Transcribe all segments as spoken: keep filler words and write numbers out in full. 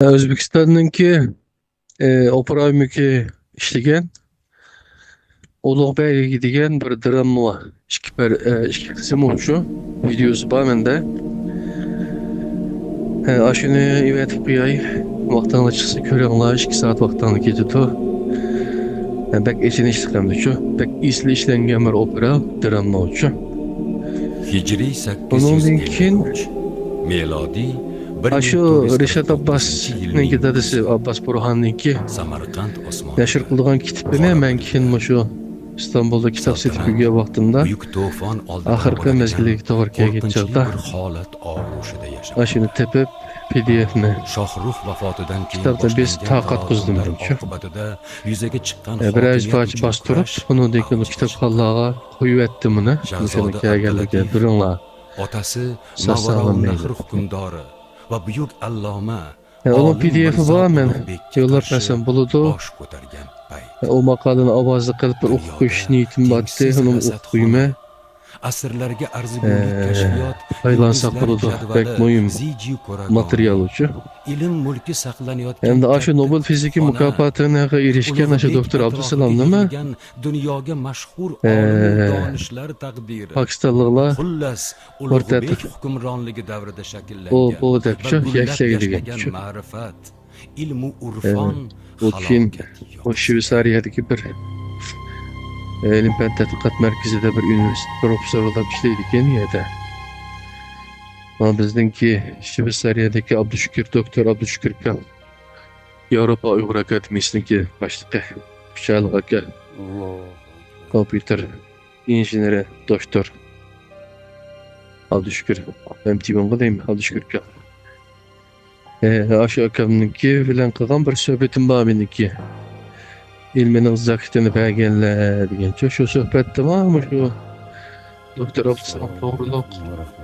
ئۆزبېكىستاننىڭكى، ئى، ئوپېرا ئۆمىكى ئىشلىگەن ئۇلۇغ بەگ دېگەن بىر دراما بار. ئىككى پەر-، ئى، ئىككى قىسىم شۇ. ۋىدېئوسى بار مەندە. ئى، ئاشۇنى ئېۋەتىپ قوياي. ۋاقتىڭلار چىقسا كۆرۈڭلار. ئىككى سائەت ۋاقتىڭلار كېتىدۇ. ئى، بەك ئېچىنىشلىق ئەمدى شۇ. بەك ئېسىل ئىشلەنگەن بىر ئوپېرا، دراما شۇ. ھىجرىي سەككىز يۈز ئەللىك ئۈچ، ئۇنىڭدىن كېيىن مىلادىي بىر مىڭ تۆت يۈز قىرىق توققۇزىنچى يىلنىڭ ئاشۇ رىشات ئابباسنىڭكى دادىسى ئابباس بۇرھاننىڭكى سەمەرقەنت ئوسمانلىرى نەشر قىلغان كىتابىنى مەن كېيىن مۇشۇ ئىستانبۇلدا كىتاب سېتىپ يۈرگەن ۋاقتىمدا بۈيۈك توفان ئالدىدا ئاخىرقى بولىدىكەن. مەزگىلگە توغرا كەلگەن قورقۇنچلۇق چاغدا بىر ھالەت ئاغۇشىدا ياشىغان. ئاشۇنى تېپىپ، پى دى ئېفنى شاھرۇخ ۋاپاتىدىن كېيىن كىتابنى بېسىپ باشلانغان تارقاتقۇزدۇم داۋلار شۇ. ئاقىۋىتىدە يۈزەگە چىققان ئە، بىرەر ھاكىمىيەتنى پارچە باستۇرۇپ، باشلىغان ئۇنىڭدىن كېيىن ئاقىۋىتى كىتابخانلارغا قويۇۋەتتىم ئۇنى. شاھزادە مۇشۇنى كەلگەنلىكى ئابدۇللاتىف كۆرۈڭلار. ئاتىسى ساق ساغلام ماۋراءۇننەھر ھۆكۈمدارى ۋە بۈيۈك ئەللامە ئە، ئۇنىڭ ئالىم پى دى ئېفى مىرزا بار، مەن ئۇلۇغبېگكە يوللاپ قارشى بەرسەم بولىدۇ. باش كوتەرگەن پەيت. ئە، ئۇ ماقالىنى ئاۋازلىق قىلىپ بىر ئوقۇپ دۇنيادا قويۇش نىيىتىم بار ئىدى، تىڭسىز ئۇنىمۇ ئوقۇپ ھەسەتخانا، قويىمەن. ئەسىرلەرگە ئەرزىگۈلۈك ئە، كەشپىيات، پايدىلانساق يۇلتۇزلار بولىدۇ. بەك جەدۋەلى، مۇھىم زىجيۇ كوراگاھ، ماتېرىيال ئۇچۇن. ئىلىم مۈلكى ساقلىنىۋاتقان ئەمدى ئاشۇ كەپتەر نوبېل فىزىكا كۇتۇپخانا، مۇكاپاتىغا ئېرىشكەن ئاشۇ ئۇلۇغبېگ دوكتور ئەتراپىغا ئابدۇسالامنىمۇ، يېيىلگەن دۇنياغا مەشھۇر ئە، ئالىمۇ دانىشلار تەقدىرى. پاكىستانلىقلار خۇللەس، ئورتاق ئۇلۇغبېگ ھۆكۈمرانلىقى دەۋرىدە ئۇ، شەكىللەنگەن ئۇ دەپ ۋە شۇ گۈللەپ يەكلەيدىكەن ياشنىغان شۇ. مەرىپەت، ئىلمۇ ئۇرفان، ئە، ئۇ كېيىن خالاقەت ئۇ ياقىسى. شۋېتسارىيەدىكى بىر، ئە، ئىلىم-پەن تەتقىقات مەركىزىدە بىر ئۇنىۋېرسىتېت پروفېسسورى بولۇپ ئىشلەيدىكەن يەردە. مانا بىزنىڭكى شۋېتسارىيەدىكى ئابدۇشۈكۈر، دوكتور ئابدۇشۈكۈر ئاكا، ياۋروپا ئۇيغۇر ئاكادېمىيىسىنىڭكى باشلىقى، ئۈچ ئايلىق ئاكا. ئاللاھۇ ئەكبەر. كومپيۇتېر ئىنژېنېرى، دوكتور ئابدۇشۈكۈر. ئەم تى ۋانغا دەيمەن، ئابدۇشۈكۈر ئاكا. ئە، ئاشۇ ئاكامنىڭكى بىلەن قىلغان بىر سۆھبىتىم بار مېنىڭكى. ئىلمىنىڭ زاكىتىنى بەرگەنلەر دېگەنچە، شۇ سۆھبەتتىمۇ مۇشۇ دوكتور ئابدۇسالام توغرۇلۇق،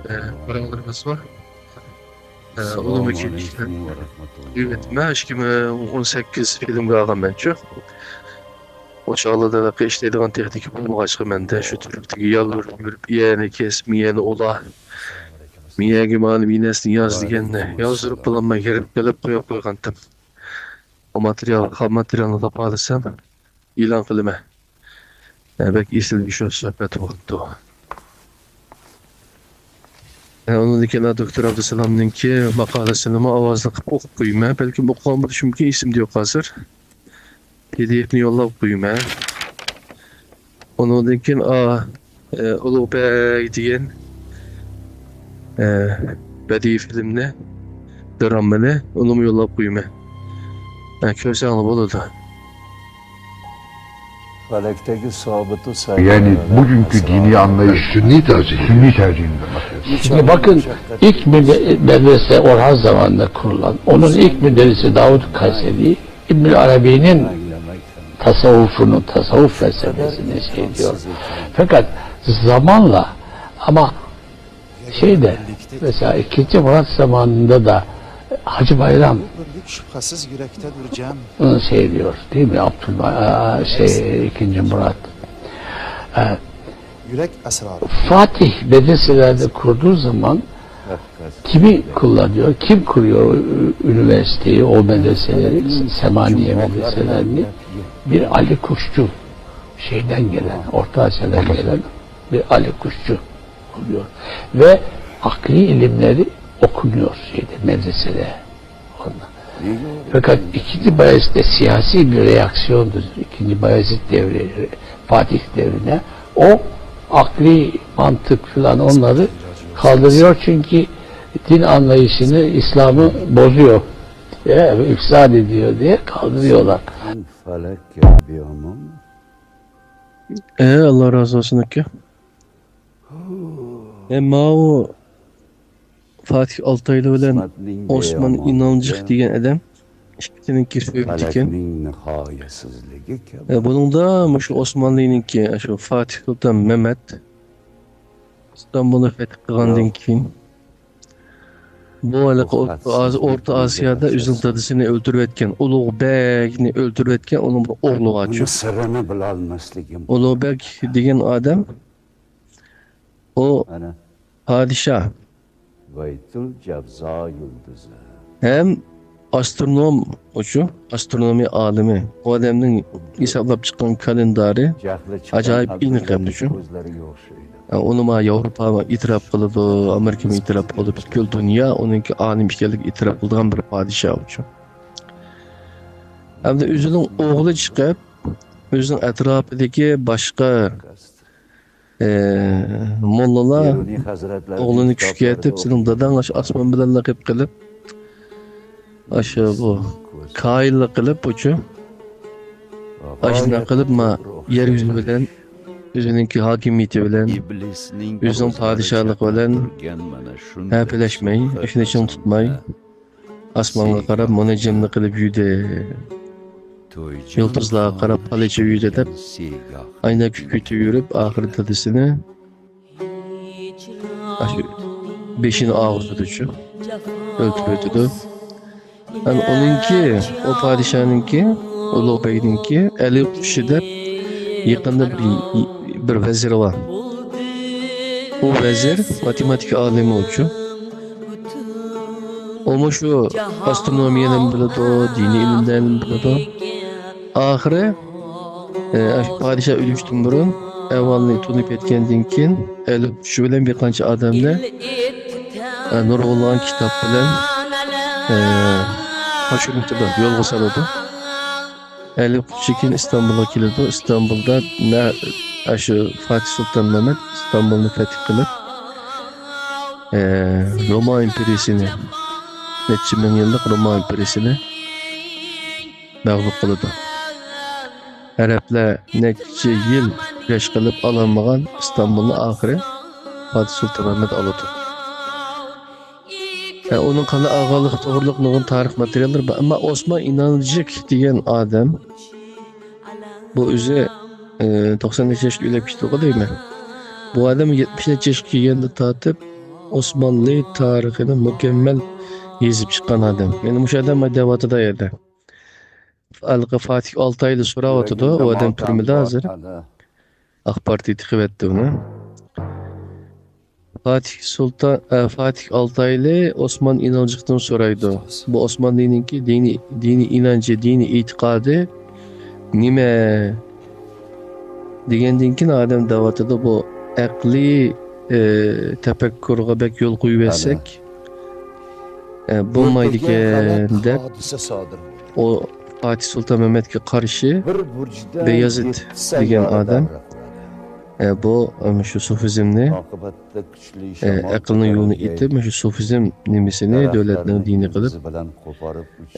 ئە، پاراڭلىرىمىز بار. ئە، ئۇنىڭ ئۈچۈن ئىشلەپ، مەن ئىككى مىڭ ئون سەككىز فىلىمگە ئالغانمەنچۇ. ئۇ چاغلاردا ھېلىقى ئىشلەيدىغان تېخنىكا بولمىغاچقا، مەندە شۇ تۈركتىكى يالۋۇرۇپ يۈرۈپ، مىيەنى كەس، مىيەنى ئۇلا، مىيەگە مانا بىر نەرسىنى ياز دېگەننى يازدۇرۇپ بولالماي، يېرىپ قېلىپ قويۇپ قويغانتىم. ئۇ ماتېرىيال، خام ماتېرىيالنى تاپالىسام، ئېلان قىلىمەن. ھە، بەك ئېسىل شۇ سۆھبەت بولۇپتۇ. ھە، ئۇنىڭدىن كېيىن دوكتور ئابدۇسالامنىڭكى ماقالىسىنىمۇ ئاۋازلىق قىلىپ ئوقۇپ قويىمەن. بەلكىم ئوقۇغان بولۇشۇم مۇمكىن، ئېسىمدە يوق ھازىر. پى دى ئېفنى يوللاپ قويىمەن. ئۇنىڭدىن كېيىن، ئا، ئە، ئۇلۇغ بەگ دېگەن، ئە، بەدىئىي فىلىمنى، دراممىنى ئۇنىمۇ يوللاپ قويىمەن. ئە، كۆرسەڭلار بولىدۇ. Felekteki sabıtı Yani bugünkü dini anlayış Sünni tercih. Sünni tercihini demek. Şimdi bakın, ilk müde-, medrese Orhan zamanında kurulan, onun ilk müderrisi Davut Kayseri, İbnül Arabi'nin tasavvufunu, tasavvuf felsefesini şey diyor. Fakat zamanla, ama şeyde, mesela ikinci Murat zamanında da Hacı Bayram Şüphesiz yürektedir Cem. Bunu şey diyor, değil mi? Abdülba-, aa, şey, ikinci Murat. Ee, Yürek esrarı. Fatih medreselerde kurduğu zaman kimi kullanıyor? Kim kuruyor ü-, üniversiteyi, o medreseleri, semaniye medreselerini? Bir Ali Kuşçu, şeyden gelen, Orta Asya'dan gelen bir Ali Kuşçu kuruyor. Ve akli ilimleri okunuyor şeyde, medresede. Fakat ikinci Bayezid de siyasi bir reaksiyondur. İkinci Bayezid devri, Fatih devrine. O akli mantık falan onları kaldırıyor çünkü din anlayışını, İslam'ı bozuyor diye, ifsad ediyor diye kaldırıyorlar. Felek ya bir aman. ئە، ئاللا رازى بولسۇن ئاكا. ئە، ماۋۇ فاتىھ ئالتايلى بىلەن ئوسمان ئىنانجىق دېگەن ئادەم ئىككىسىنىڭكى سۆھبىتى ئىكەن. ئە، بۇنىڭدا مۇشۇ ئوسمانلىنىڭكى، شۇ فاتىھ سۇلتان مەمەت ئىستانبۇلنى فەتھ قىلغاندىن كېيىن، بۇ ھېلىقى ئوتتۇرا ئاز-، ئوتتۇرا ئاسىيادا ئۆزىنىڭ دادىسىنى ئۆلتۈرۈۋەتكەن، ئۇلۇغ بەگنى ئۆلتۈرۈۋەتكەن، ئۇنىڭ بىر ئوغلى بارچۇ. ئۇلۇغ بەگ دېگەن ئادەم، ئۇ پادىشاھ ھەم ئاسترونوم ئۇچۇ، ئاسترونومىيە ئالىمى. ئۇ ئادەمنىڭ ھېسابلاپ چىققان كالېندارى ئاجايىپ ئېنىق ئەمدى شۇ. ئۇنى ما ياۋروپا ئېتىراپ قىلىدۇ، ئامېرىكىمۇ ئېتىراپ قىلىدۇ، پۈتكۈل دۇنيا ئۇنىڭكى ئالىم ئىكەنلىكىنى ئېتىراپ قىلىدىغان بىر پادىشاھ ئۇچۇ. ئەمدى ئۆزىنىڭ ئوغلى چىقىپ، ئۆزىنىڭ ئەتراپىدىكى باشقا ئى، موللىلار ئوغلىنى كۈچكە ئېتىپ، سېنىڭ داداڭ ئاشۇ ئاسمان بىلەنلا قېپ قېلىپ، ئاشۇ بۇ كاھىنلىق قىلىپ، بۇچۇ ئاشۇنداق قىلىپ، ما يەر يۈزى بىلەن، ئۆزىنىڭكى ھاكىمىيىتى بىلەن، ئۆزىنىڭ پادىشاھلىقى بىلەن ھەپىلەشمەي، ئىشىنى چىڭ تۇتماي، ئاسمانغا قاراپ مۇنەججەمنى قىلىپ يۈردى. يۇلتۇزلارغا قاراپ پالىچە يۈردى دەپ، ئاينا كۈچكۈتۈپ يۈرۈپ، ئاخىرى دادىسىنى ئاشۇ بېشىنى ئاغرىتىدۇچۇ، ئۆلتۈرۈۋېتىدۇ. ھەم ئۇنىڭكى، ئۇ پادىشاھنىڭكى، ئۇلۇغ بەگنىڭكى ئەلى قۇشى دەپ يېقىندا بىر، بىر ۋەزىرى بار. ئۇ ۋەزىر ماتېماتىكا ئالىمى ئۇچۇ. ئۇمۇ شۇ ئاسترونومىيەنى بىلىدۇ، دىنىي ئىلىملەرنى بىلىدۇ. ئاخىرى، ئە، ئاشۇ پادىشاھ ئۆلۈشتىن بۇرۇن ئەھۋالنى تونۇپ يەتكەندىن كېيىن، ئەلى قۇشى بىلەن بىر قانچە ئادەمنى، ئە، نۇرغۇنلىغان كىتاب بىلەن، ئە، قاچۇرۇۋېتىدۇ، يولغا سالىدۇ. ئەلى قۇشى كېيىن ئىستانبۇلغا كېلىدۇ. ئىستانبۇلدا نە-، ئاشۇ فاتىھ سۇلتان مەمەت ئىستانبۇلنى فەتھ قىلىپ، ئە، روما ئىمپېرىيىسىنى، نەچچە مىڭ يىللىق روما ئىمپېرىيىسىنى مەغلۇپ قىلىدۇ. ئەرەبلەر نەچچە يىل كۈرەش قىلىپ ئالالمىغان ئىستانبۇلنى ئاخىرى فاتىھ سۇلتان مەمەت ئالىدۇ. ھە، ئۇنىڭ قانداق ئالغانلىقى توغرىلىق نۇرغۇن تارىخ ماتېرىياللىرى بار. ئەمما ئوسمان ئىنانجىك دېگەن ئادەم، بۇ ئۆزى، ئى، توقسان نەچچە ياشتا ئۆلۈپ كېتىدىغۇ دەيمەن. بۇ ئادەم يەتمىش نەچچە ياشقا كەلگەندىن تارتىپ ئوسمانلى تارىخىنى مۇكەممەل يېزىپ چىققان ئادەم. يەنە مۇشۇ ئادەم دەۋاتىدۇ ئەدە. ھېلىقى فاتىھ ئالتايلى سوراۋاتىدۇ، ئۇ ئادەم تۈرمىدە ھازىر. ئاق پارتىيە تىقىۋەتتى ئۇنى. فاتىھ سۇلتان، ئە، فاتىھ ئالتايلى ئوسمان ئىنانجىقتىن سورايدۇ. بۇ ئوسمانلىنىڭكى دىنىي، دىنىي ئىنانچى، دىنىي ئېتىقادى نېمە؟ دېگەندىن كېيىن ئادەم دەۋاتىدۇ، بۇ ئەقلىي، ئە، تەپەككۇرغا بەك يول قويۇۋەتسەك، ئە، بولمايدىكەن دەپ، ئۇ فاتىھ سۇلتان مەمەتكە قارشى بەيازىت دېگەن ئادەم، ئە، بۇ، ئە، شۇ سۇفىزمنى، ئە، ئەقىلنىڭ يولىنى ئېتىپ، شۇ سۇفىزم نېمىسىنى دۆلەتنىڭ دىنى قىلىپ،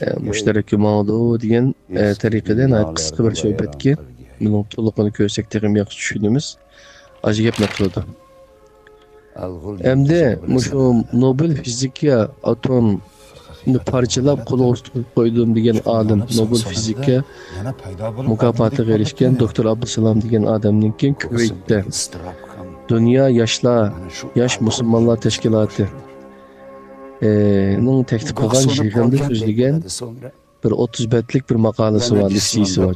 ئە، مۇشۇ تەرەپكە ماڭىدۇ دېگەن، ئە، تەرىقىدە ناھايىتى قىسقا بىر سۆھبەتكە، بۇنىڭ تولۇقىنى كۆرسەك تېخىمۇ ياخشى چۈشىنىمىز. ئاشۇ گەپنى قىلىدۇ. ئەمدى مۇشۇ نوبېل فىزىكا ئاتومنى پارچىلاپ قولىغا تۇتۇپ قويدۇم دېگەن ئالىم، نوبېل فىزىكا مۇكاپاتىغا ئېرىشكەن دوكتور ئابدۇسالام دېگەن ئادەمنىڭكى كۇۋەيتتە دۇنيا ياشلار، ياش مۇسۇلمانلار تەشكىلاتى، ئى، نىڭ تەكلىپ قىلغان يىغىندا سۆزلىگەن بىر ئوتتۇز بەتلىك بىر ماقالىسى بار، لېكسىيىسى بار.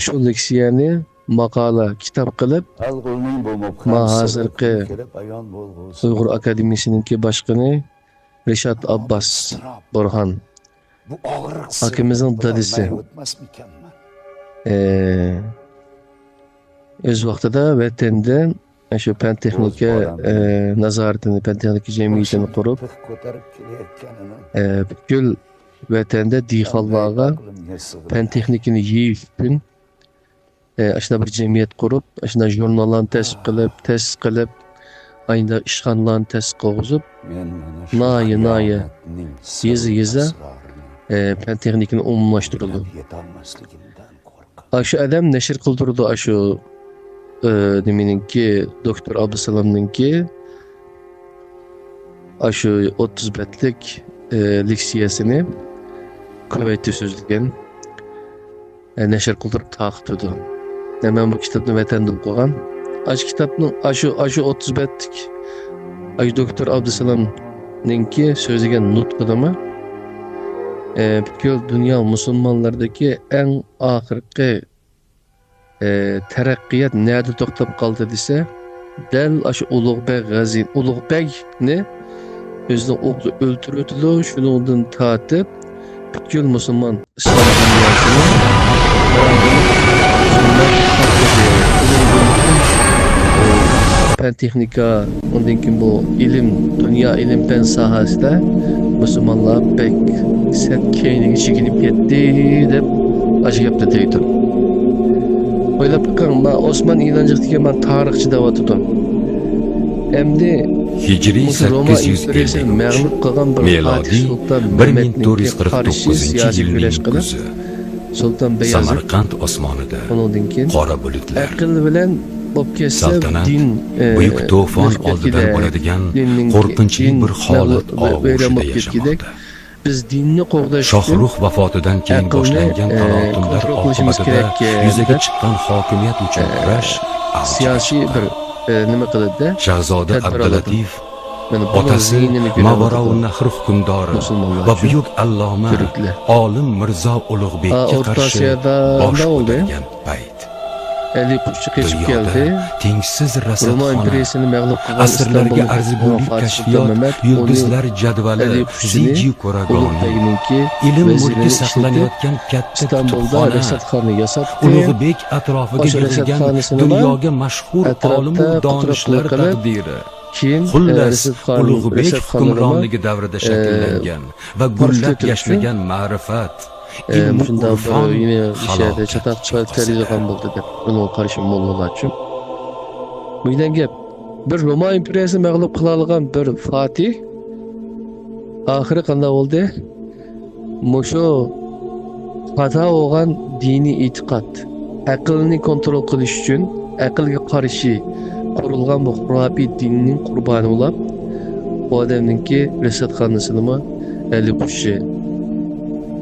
شۇ لېكسىيەنى ماقالە، كىتاب قىلىپ، ما ھازىرقى ئۇيغۇر ئاكادېمىيىسىنىڭكى باشقىنى رىشات ئابباس بۇرھان، ئاكىمىزنىڭ دادىسى، ئى، ئۆز ۋاقتىدا ۋەتەندە شۇ پەن تېخنىكا، ئى، نازارىتىنى، پەن تېخنىكا جەمئىيىتىنى قۇرۇپ، ئى، پۈتكۈل ۋەتەندە دېھقانلارغا پەن تېخنىكىنى يېيىش ئۈچۈن، ئى، ئاشۇنداق بىر جەمئىيەت قۇرۇپ، ئاشۇنداق ژۇرناللارنى تەسىس قىلىپ، تەسىس قىلىپ، ئاشۇنداق ئىشخانىلارنى تەسىس قىلغۇزۇپ، ناھىيە، ناھىيە، يېزا، يېزا، ئى، پەن تېخنىكىنى ئومۇملاشتۇرىدۇ. ئاشۇ ئادەم نەشر قىلدۇرىدۇ ئاشۇ، ئى، نېمىنىڭكى، دوكتور ئابدۇسالامنىڭكى ئاشۇ ئوتتۇز بەتلىك، ئى، لېكسىيەسىنى كۇۋەيتتە سۆزلىگەن، ئى، نەشر قىلدۇرۇپ تارقىتىدۇ. ئە، مەن بۇ كىتابنى ۋەتەندە ئوقۇغان. ئاشۇ كىتابنىڭ، ئاشۇ، ئاشۇ ئوتتۇز بەتلىك، ئاشۇ دوكتور ئابدۇسالامنىڭكى سۆزلىگەن نۇتقىدىمۇ، ئى، پۈتكۈل دۇنيا مۇسۇلمانلىرىدىكى ئەڭ ئاخىرقى، ئى، تەرەققىيات نەدە توختاپ قالدى دېسە، دەل ئاشۇ ئۇلۇغ بەگ غەزى-، ئۇلۇغ بەگنى ئۆزىنىڭ ئوغلى ئۆلتۈرۈۋېتىدۇ. شۇنىڭدىن تارتىپ، پۈتكۈل مۇسۇلمان ئىسلام دۇنياسىنى پەن تېخنىكا، ئۇندىن كېيىن بۇ ئىلىم، دۇنيا ئىلىم پەن ساھەسىدە مۇسۇلمانلار بەك سەت كەينىگە چېكىنىپ كەتتى دەپ ئاشۇ گەپنى دەيدۇ. ئويلاپ بېقىڭ، ما ئوسمان ئىلانجىقتىكى ما تارىخچى دەۋاتىدۇ. ئەمدى ھىجرىي مۇشۇ روما سەككىز يۈز ئىمپېرىيىسىنى ئەللىك مەغلۇپ قىلغان بىر مىلادىي پاتىھ سۇلتان مەمەتنىڭكى قارشى سىياسىي كۈرەش قىلىپ، سۇلتان بايەزىد، سامارقاند ئوسمانىدا ئۇنىڭدىن كېيىن قارا بۇلۇتلار، ئەقىل بىلەن بولۇپ كەتسە، سەلتەنەت دىن، ئە، بۈيۈك توفان ئالدىدا بولىدىغان قورقۇنچلۇق بىر ھالەت ئاغۇشىدا ياشىماقتا. بىز دىننى قوغداش ئۈچۈن شاھرۇھ ۋاپاتىدىن كېيىن باشلانغان تالاپەتلەر ئاقىۋىتىدە يۈزىگە چىققان ھاكىمىيەت ئۈچۈن كۈرەش سىياسىي بىر، ئە، نېمە قىلىدۇ؟ شاھزادە ئابدۇلاتىف، ئاتىسى ماۋاراۋنەھر ھۆكۈمدارى ۋە بۈيۈك ئاللامە، ئالىم مىرزا ئۇلۇغبېككە قارشى باش كۆتۈرگەن پەيت. ئەلى قۇشچى قېچىپ كەلدى. دۇنيادا تەڭسىز رەسەتخانا، ئەسىرلەرگە ئەرزىگۈلۈك كەشپىيات، يۇلدۇزلار جەدۋىلى، زىجى كوراگانى، ئىلىم مۈلكى ساقلىنىۋاتقان كاتتا كۇتۇپخانا، ئۇلۇغبېك ئەتراپىغا يىغىلغان دۇنياغا مەشھۇر ئالىمۇ دانىشلار تەقدىرى. خۇللەس، ئۇلۇغبېك ھۆكۈمرانلىقى دەۋرىدە شەكىللەنگەن ۋە گۈللەپ ياشنىغان مەرىپەت، ئە، ئىلمۇ مۇشۇنداق بىر ئۇرفان يەنە شەھەردە چاتاق چىقىرىپ تەربىيە قىلغان بولدى دەپ ئۇنىڭغا قارشى موللىلارچۇ. بۇ دېگەن گەپ، بىر روما ئىمپېرىيەسىنى مەغلۇپ قىلالىغان بىر فاتىھ ئاخىرى قانداق بولدى؟ مۇشۇ خاتا بولغان دىنىي ئېتىقاد، ئەقىلنى كونترول قىلىش ئۈچۈن ئەقىلگە قارشى قۇرۇلغان بۇ خۇراپىي دىننىڭ قۇربانى بولاپ، بۇ ئادەمنىڭكى رەسەتخانىسىنىمۇ ئەلى قۇشى،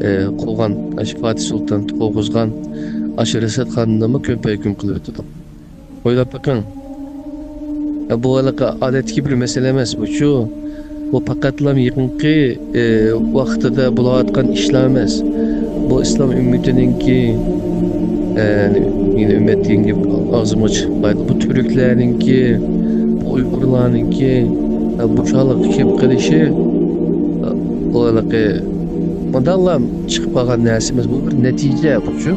ئە، قۇرغان، ئاشۇ فاتىھ سۇلتان تۇرغۇزغان ئاشۇ رەسەتخانىنىمۇ كۆمپەي كۆم قىلىۋېتىدۇ. ئويلاپ بېقىڭ. ئە، بۇ ھېلىقى ئادەتتىكى بىر مەسىلە ئەمەس بۇچۇ. بۇ پەقەتلا يېقىنقى، ئە، ۋاقتىدا بولۇۋاتقان ئىشلار ئەمەس. بۇ ئىسلام ئۈممىتىنىڭكى، ئە، يەنى ئۈممەت دېگەن گەپ ئاغزىمغا چىقمايدۇ. بۇ تۈركلەرنىڭكى، بۇ ئۇيغۇرلارنىڭكى، ئە، بۇ ھالغا كېلىپ قېلىشى، ئە، بۇ ھېلىقى مۇنداقلا چىقىپ قالغان نەرسە ئەمەس. بۇ بىر نەتىجە بۇچۇ.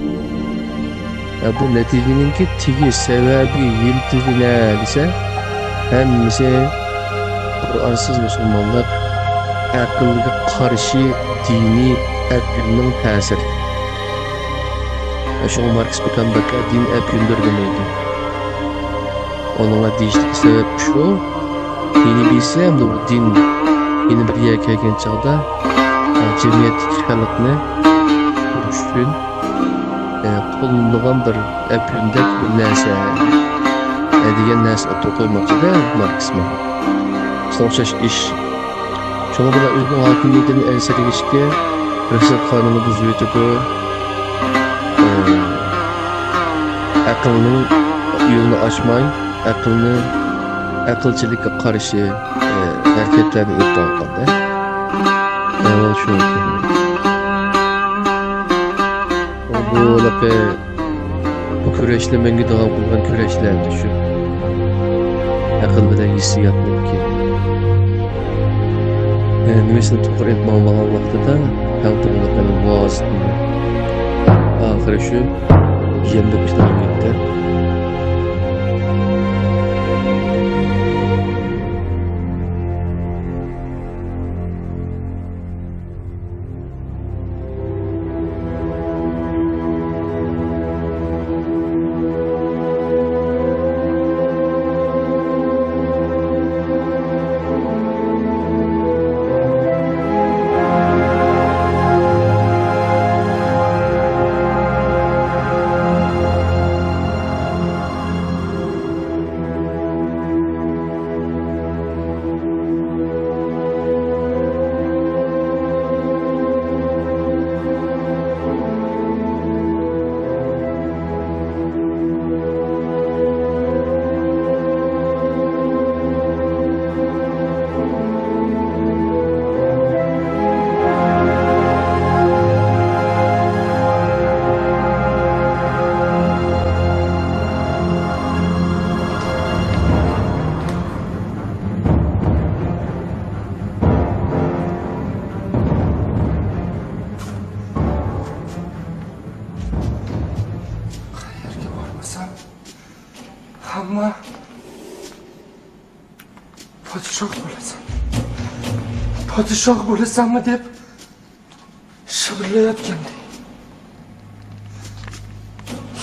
ئە، بۇ نەتىجىنىڭكى تېگى، سەۋەبى، يىلتىزى نە دېسە، ھەممىسى قۇرئانسىز مۇسۇلمانلار ئەقىلگە قارشى دىنىي ئەپيۈننىڭ تەسىرى. ئە، شۇڭا ماركس بىكام بەككە دىن ئەپيۈندۇر دېمەيدۇ. ئۇنىڭغا دېيىشلىك سەۋەب شۇ، دىنىي بىلسە، ئەمدى بۇ دىن يەنە بىر يەرگە كەلگەن چاغدا، ئە، جەمئىيەتتىكى خەلقنى قۇرۇش ئۈچۈن، ئە، قوللىنىدىغان بىر ئەپيۈندەك بىر نەرسە، ئە، دېگەن نەرسە ئوتتۇرىغا قويماقچىدە ماركسمۇ. شۇنىڭغا ئوخشاش ئىش. شۇڭا بۇلار ئۆزىنىڭ ھاكىمىيىتىنى ئەنسىرىگەچكە، رەسەتخانىنى بۇزۇۋېتىدۇ. ئە، ئەقىلنىڭ يولىنى ئاچماي، ئەقىلنى، ئەقىلچىلىككە قارشى، ئە، ھەرىكەتلەرنى ئېلىپ بارغاندا، ئەھۋال شۇ ئىكەن. بۇ ھېلىقى بۇ كۈرەشلەر مەڭگۈ داۋام قىلغان كۈرەشلەردە شۇ. ئەقىل بىلەن ھېسسىياتنىڭكى، ئە، نېمىسىنى توغرا ئېلىپ ماڭمىغان ۋاقتىدا ھەل قىلىدىغان مۇۋازىنىتى. ئاخىرى شۇ يەم بېقىشتا ئەمەلىيەتتە. پادىشاھ بولىسەن، پادىشاھ بولىسەنمۇ دەپ شىۋىرلايۋاتقانىدى.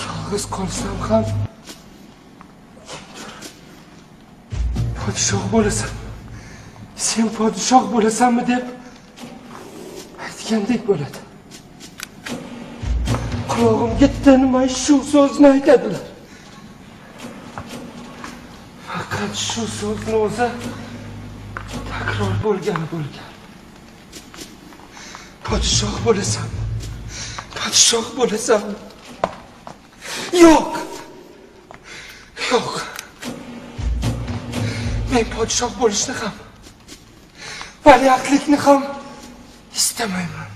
يالغۇز قالسام خان، پادىشاھ بولىسەن، سەن پادىشاھ بولىسەنمۇ دەپ ئېيتقاندەك بولىدۇ. قۇلاغىمغا تىنماي شۇ سۆزنى ئېيتىدىلەر. پەقەت شۇ سۆزنى ئۆزى تەكرار بولغان، بولغان. پادىشاھ بولىسەن، پادىشاھ بولىسەن. يوق! يوق! مەن پادىشاھ بولۇشنى خام، ۋەلىئەھدلىكنى خام ئىستەمەيمەن.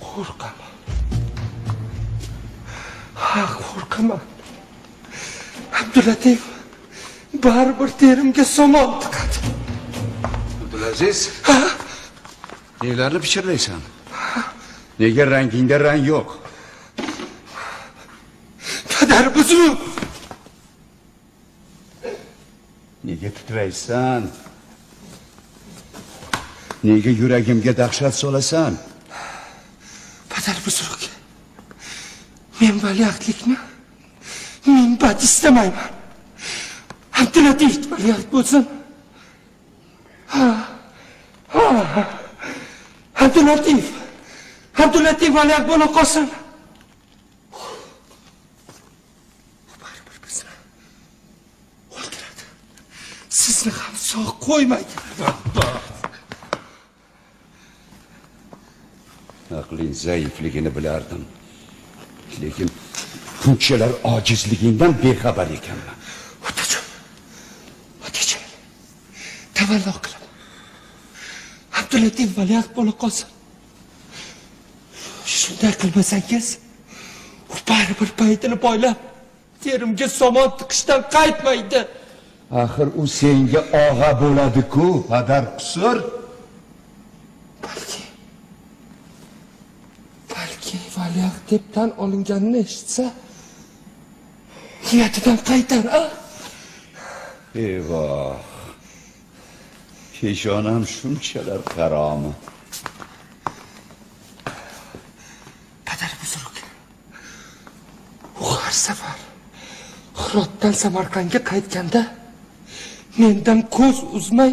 قورقىمەن. ھا، قورقىمەن. ئابدۇللاتىف بارىبىر تېرىمگە سامان تىقىدۇ. ئابدۇلئەزىز. ھا؟ نېلەرنى پىچىرلايسەن؟ نېگە رەڭگىڭدە رەڭ يوق؟ پەدەر بۇزرۇك! نېگە تىترەيسەن؟ نېگە يۈرىكىمگە دەھشەت سالىسەن؟ پەدەر بۇزرۇك! مەن ۋەلىئەھدلىكنى مەن بەت ئىستەمەيمەن. ئابدۇللاتىف ۋەلىئەھد بولسۇن. ھا، ھا. ئابدۇللاتىف، ئابدۇللاتىف ۋەلىئەھد بولۇپ قالسۇن. بارىبىر بىزنى ئۆلتۈرىدۇ. سىزنى خام ساق قويمايدۇ. ئەقلىي زەئىپلىكىنى بىلەردىم. لېكىن بۇنچىلەر ئاجىزلىكىڭدىن بىخەۋەر ئىكەنمەن. ئوتاجان، ئوتاجان، تەۋەللۇ قىلىڭ. ئابدۇللاتىف ۋەلىئەھد بولۇپ قالسۇن. شۇنداق قىلمىساڭىز، ئۇ بارىبىر پايدىنى پايلاپ، تېرىمگە سامان تىقىشتىن قايتمايدۇ. ئاخىر ئۇ سەنگە ئاغا بولىدىكۇ، پەدەر قۇسۇر. بەلكى، بەلكى ۋەلىئەھدتىن تەن ئالىنغاننى ئىشىتسە، نىيىتىدىن قايتار، ئا؟ ئېۋاھ، پېشانەم شۇنچىلەر قارامۇ؟ پەدەر بۇزرۇك. ئۇ ھەر سەپەر خىراتتىن سەمەرقەنتكە قايتقاندا، مەندىن كۆز ئۈزمەي،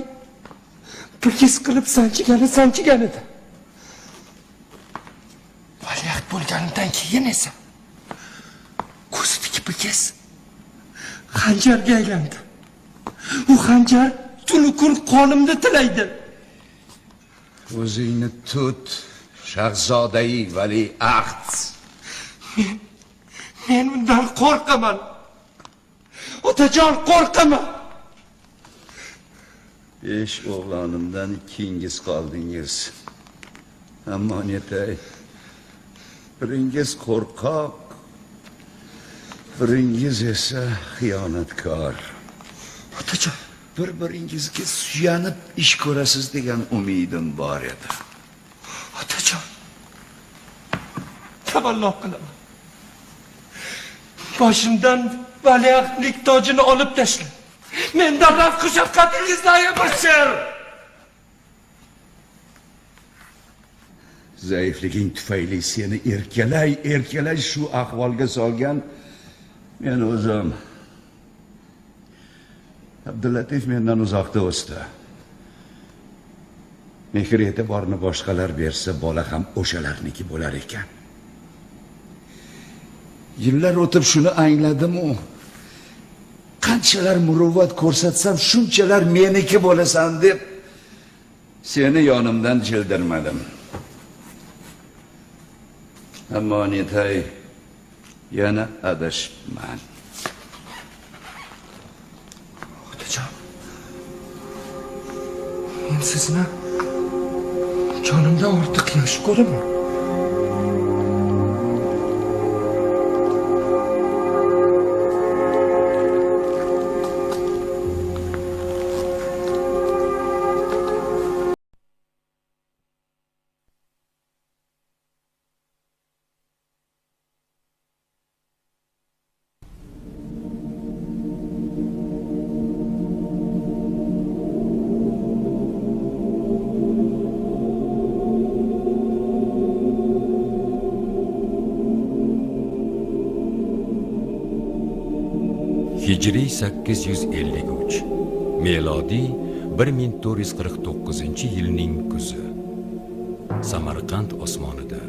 بىر گەپ قىلىپ سانجىغىنى سانجىغانىدى. ۋەلىئەھد بولغاندىن كېيىن ئىسە، كۆزىدىكى بىر گەپ خەنجەرگە ئايلاندى. ئۇ خەنجەر تۈنۈگۈن قولۇمدا تىلەيدۇ. ئۆزۈڭنى تۇت، شاھزادەي ۋەلىئەھد. مەن، مەن ئۇنداق قورقىمەن. ئوتاجان، قورقىمەن. بەش ئوغلانىمدىن ئىككىڭىز قالدىڭىز. ئەمما نېتەي، بىرىڭىز قورقاق، بىرىڭىز ئىسە خىيانەتكار. ئوتاجان. بىر-بىرىڭىزگە سۇيەنىپ ئىش كۆرەسىز دېگەن ئۈمىدىم بار ئىدى. ئاتىجان، تەۋەللۇ قىلىمەن. باشىمدىن ۋەلىئەھدلىك تاجىنى ئېلىپ تەشلە. مەندىن راست خۇشاللىقىڭىزنى ئايىمىسىز. زەئىپلىكىڭ تۈپەيلى سېنى ئەركىلەي، ئەركىلەي شۇ ئەھۋالغا سالغان مەن ئۆزۈم. ئابدۇللاتىف مەندىن ئۇزاقتا ئۆستى. مېھىر-ئېتىبارنى باشقىلار بەرسە، بالا ھەم ئوشۇلارنىڭكى بولار ئىكەن. يىللار ئۆتۈپ شۇنى ئاڭلىدىممۇ، قانچىلەر مۇرۇۋۋەت كۆرسەتسەم، شۇنچىلەر مېنىڭكى بولىسەن دەپ، سېنى يېنىمدىن چۈشۈرمىدىم. ئەمما نېتەي، يەنە ئاداشىپمەن. ئاتىجان، مەن سىزنى جانىمدىن ئارتۇق ياخشى كۆرىمەن. ھىجرىي سەككىز يۈز ئەللىك ئۈچ، مىلادىي بىر مىڭ تۆت يۈز قىرىق توققۇزىنچى يىلنىڭ كۈزى. سامارقاند ئاسمانىدا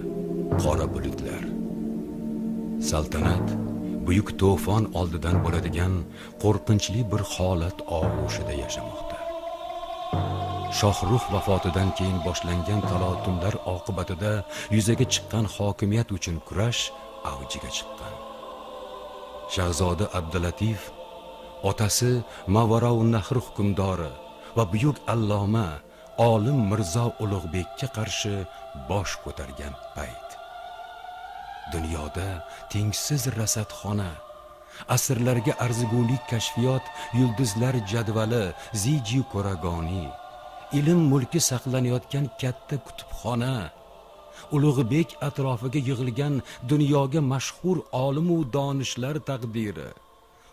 قارا بۇلۇتلار. سەلتەنەت بۈيۈك توفان ئالدىدىن بولىدىغان قورقۇنچلۇق بىر ھالەت ئاغۇشىدا ياشىماقتا. شاھرۇخ ۋاپاتىدىن كېيىن باشلانغان تالاۋۇتۇملار ئاقىۋىتىدە يۈزىگە چىققان ھاكىمىيەت ئۈچۈن كۈرەش ئەۋجىگە چىققان. شاھزادە ئابدۇللاتىف ئاتىسى ماۋاراۋنەھر ھۆكۈمدارى ۋە بۈيۈك ئەللامە ئالىم مىرزا ئۇلۇغبېككە قارشى باش كۆتەرگەن پەيت. دۇنيادا تەڭسىز رەسەتخانا، ئەسىرلەرگە ئەرزىگۈلۈك كەشپىيات، يۇلدۇزلار جەدۋىلى، زىجى كوراگانى، ئىلىم مۈلكى ساقلىنىۋاتقان كاتتا كۇتۇپخانا، ئۇلۇغبېك ئەتراپىغا يىغىلغان دۇنياغا مەشھۇر ئالىمۇ دانىشلار تەقدىرى.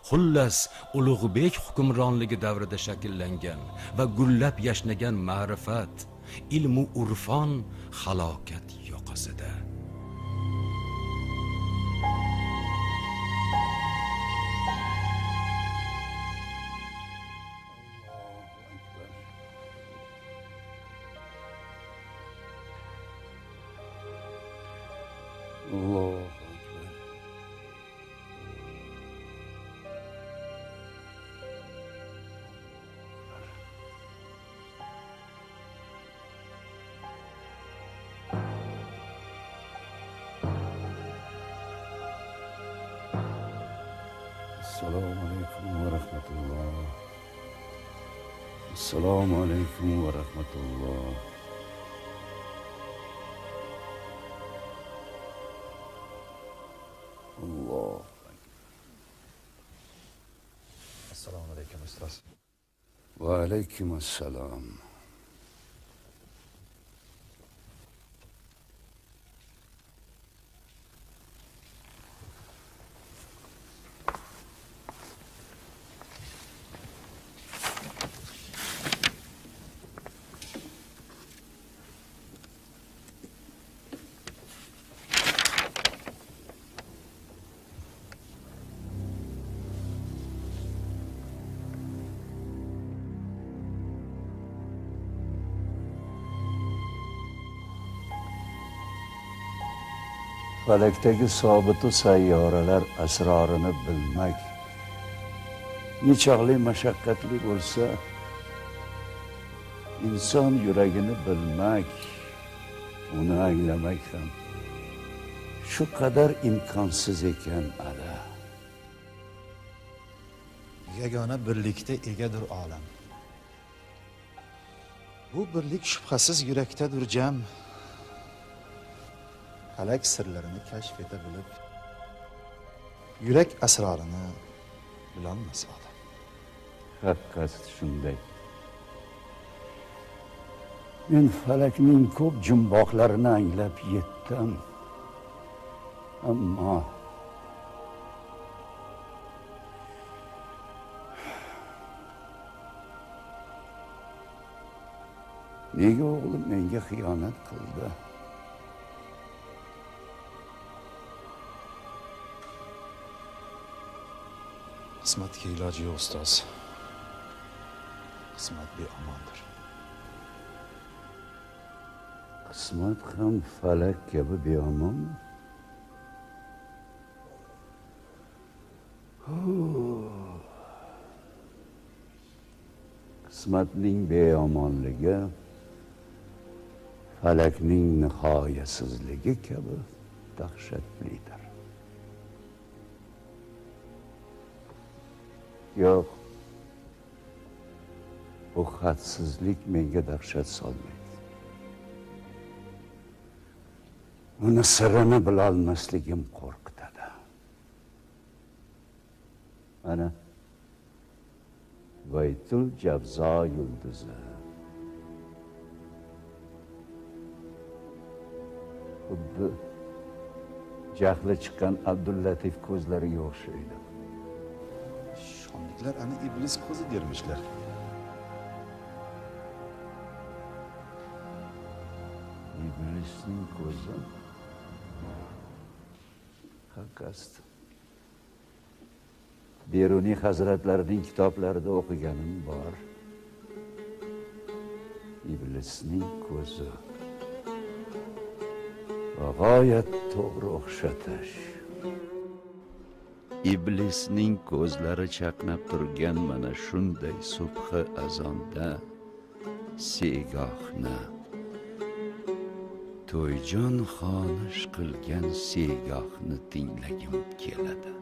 خۇللەس، ئۇلۇغبېك ھۆكۈمرانلىقى دەۋرىدە شەكىللەنگەن ۋە گۈللەپ ياشنىغان مەرىپەت، ئىلمۇ ئۇرفان خالاكەت يوقىسىدە. ئاللاھۇ ئەكبەر. السلام عليكم ورحمة الله. السلام عليكم ورحمة الله. الله. السلام عليكم أستاذ. وعليكم السلام. فەلەكتىكى سابىتۇ سەييارىلەر ئەسرارىنى بىلمەك نېچاغلى مەشەققەتلىك بولسا، ئىنسان يۈرىكىنى بىلمەك، ئۇنى ئاڭلىماق ھەم شۇ قەدەر ئىمكانسىز ئىكەن، ئادا. يەگانە بىرلىكتە ئىگىدۇر ئالەم. بۇ بىرلىك شۈبھىسىز يۈرەكتەدۇر جەم. پەلەك سىرلىرىنى كەشىپ ئېتە بىلىپ، يۈرەك ئەسرارىنى بىلەلمەس ئادەم. ھەقىقەت شۇنداق. مەن پەلەكنىڭ كۆپ جۇمباقلىرىنى ئاڭلاپ يەتتىم. ئەمما نېگە ئوغلۇم مەڭگە خىيانەت قىلدى؟ قىسمەتكە ئىلاجى يوق، ئۇستاز. قىسمەت بىئاماندۇر. قىسمەت ھەم پەلەك كەبى بىئامانمۇ؟ قىسمەتنىڭ بىئامانلىقى پەلەكنىڭ نىھايەتسىزلىكى كەبى دەھشەتلىدۇر. ياق، بۇ ھەدسىزلىك مەڭگە دەھشەت سالمايدۇ. ئۇنى سىرىنى بىلەلمەسلىكىم قورقۇتىدۇ. مانا، بەيتۇل جەۋزا يۇلدۇزى. خۇددى جەھلى چىققان ئابدۇللەتىپ كۆزلىرىگە ئوخشايدۇ. شۇندىكىلەر ئەنە ئىبلىس كۆزى دېرمىشلەر. ئىبلىسنىڭ كۆزى. ھەقىقەت. بىرۇنى ھەزرەتلەرنىڭ كىتابلىرىدا ئوقۇغىنىم بار. ئىبلىسنىڭ كۆزى. غايەت توغرا ئوخشىتىش. ئىبلىسنىڭ كۆزلىرى چاقناپ تۇرغان مانا شۇنداي سۇبھى ئازاندا سېگاھنى، تويجان خانىش قىلغان سېگاھنى تىڭلىگۈم كېلىدۇ.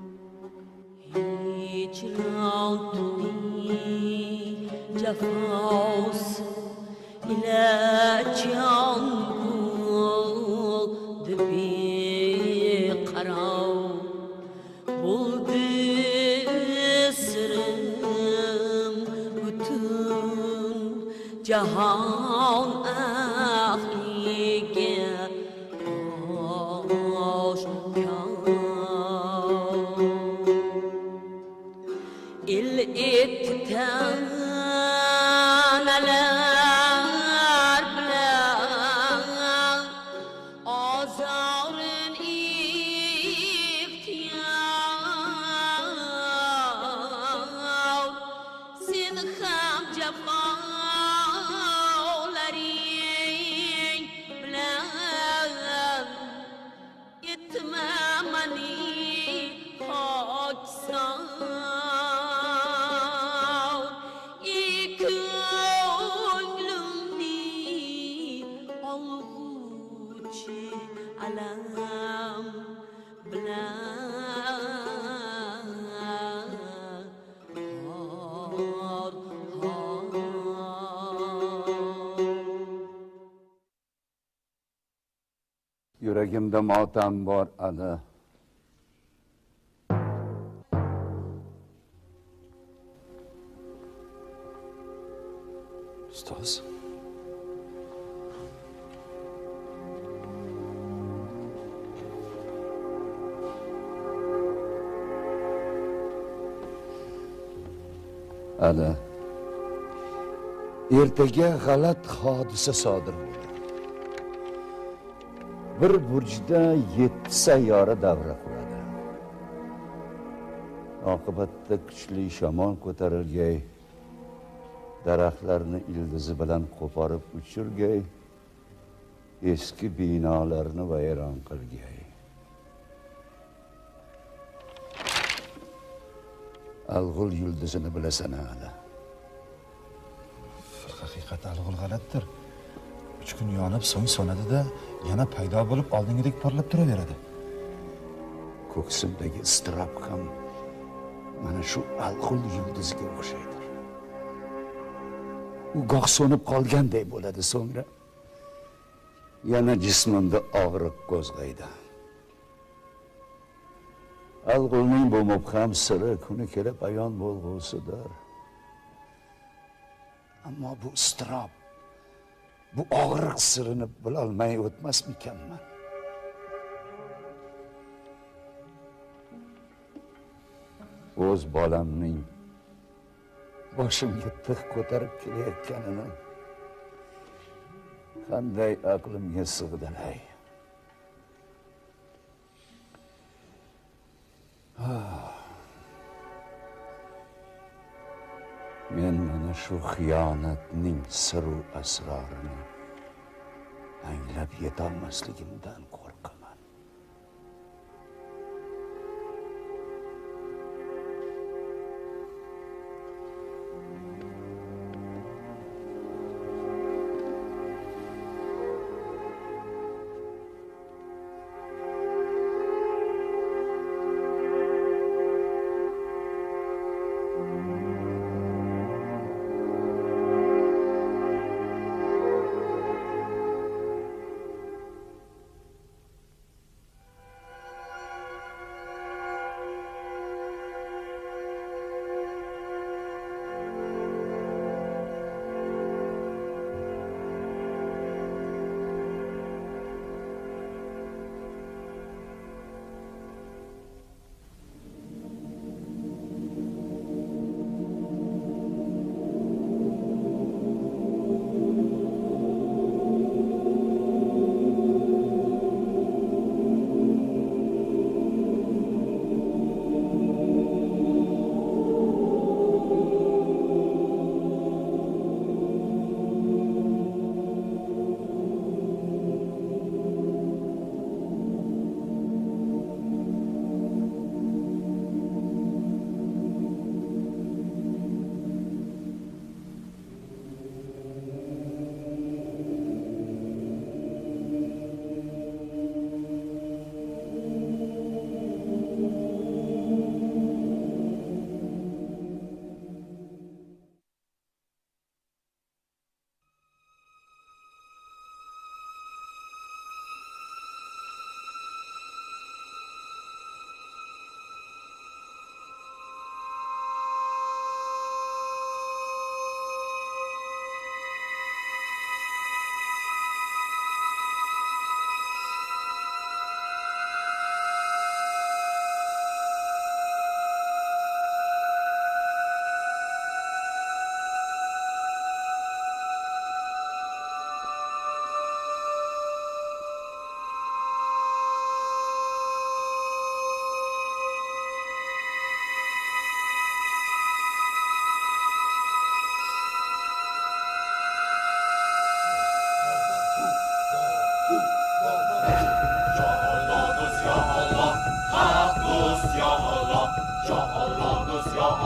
ھىجران تۈنى جاپاسى ئىلە جان بولدى بىقارار. بولدى سىرىم پۈتۈن جاھان ئەھلىگە ئاشكارا. ئىللەت تەنەلەر بىلەن ئازارىن ئىختىيار، سىنخام جاپالىرىڭ بىلەن ئېتمە مېنى خاكسار، ئى كۆڭلۈمنى ئالغۇچى ئالەم بىلەن. يۈرىكىمدە ماتەم بار ئەلى. ئۇستاز. ئەلى، ئەتىگە غەلەت ھادىسە سادىر بولدى. بىر بۇرجدا يەتتە سەييارە دەۋرە قۇرىدۇ. ئاقىۋەتتە كۈچلۈك شامال كۆتۈرۈلگەي، دەرەخلەرنى ئىلدىزى بىلەن قوپۇرۇپ ئۇچۇرغاي، ئەسكى بىنالارنى ۋەيران قىلغاي. ئەلغۇل يۇلدۇزىنى بىلەسەن ھەلى؟ دەرھەقىقەت ئەلغۇل غەلەتتۇر. ئۈچ كۈن يېنىپ، سوڭ سۆنىدۇ-دە، يەنە پەيدا بولۇپ، ئالدىڭغىدەك پارلاپ تۇرۇۋېرىدۇ. كۆكسۈمدىكى ئىزتىراپ خام مانا شۇ ئەلغۇل يۇلدۇزىغا ئوخشايدۇ. ئۇ گاھ سۆنۈپ قالغاندەك بولىدۇ، سوڭرا يەنە جىسمىمدا ئاغرىق قوزغايدۇ. ئەلغۇلنىڭ بۇ مۇبھەم سىرى كۈنى كېلىپ ئايان بولغۇسىدۇر. ئەمما بۇ ئىزتىراپ، بۇ ئاغرىق سىرىنى بىلەلمەي ئۆتمەسمىكەنمەن؟ ئۆز بالامنىڭ باشىمغا تىغ كۆتۈرۈپ كېلىۋاتقىنىنى قانداق ئەقلىمگە سىغدىلاي؟ مەن مانا شۇ خىيانەتنىڭ سىرۇ ئەسرارىنى ئاڭلاپ يېتەلمەسلىكىمدىن قورقىمەن.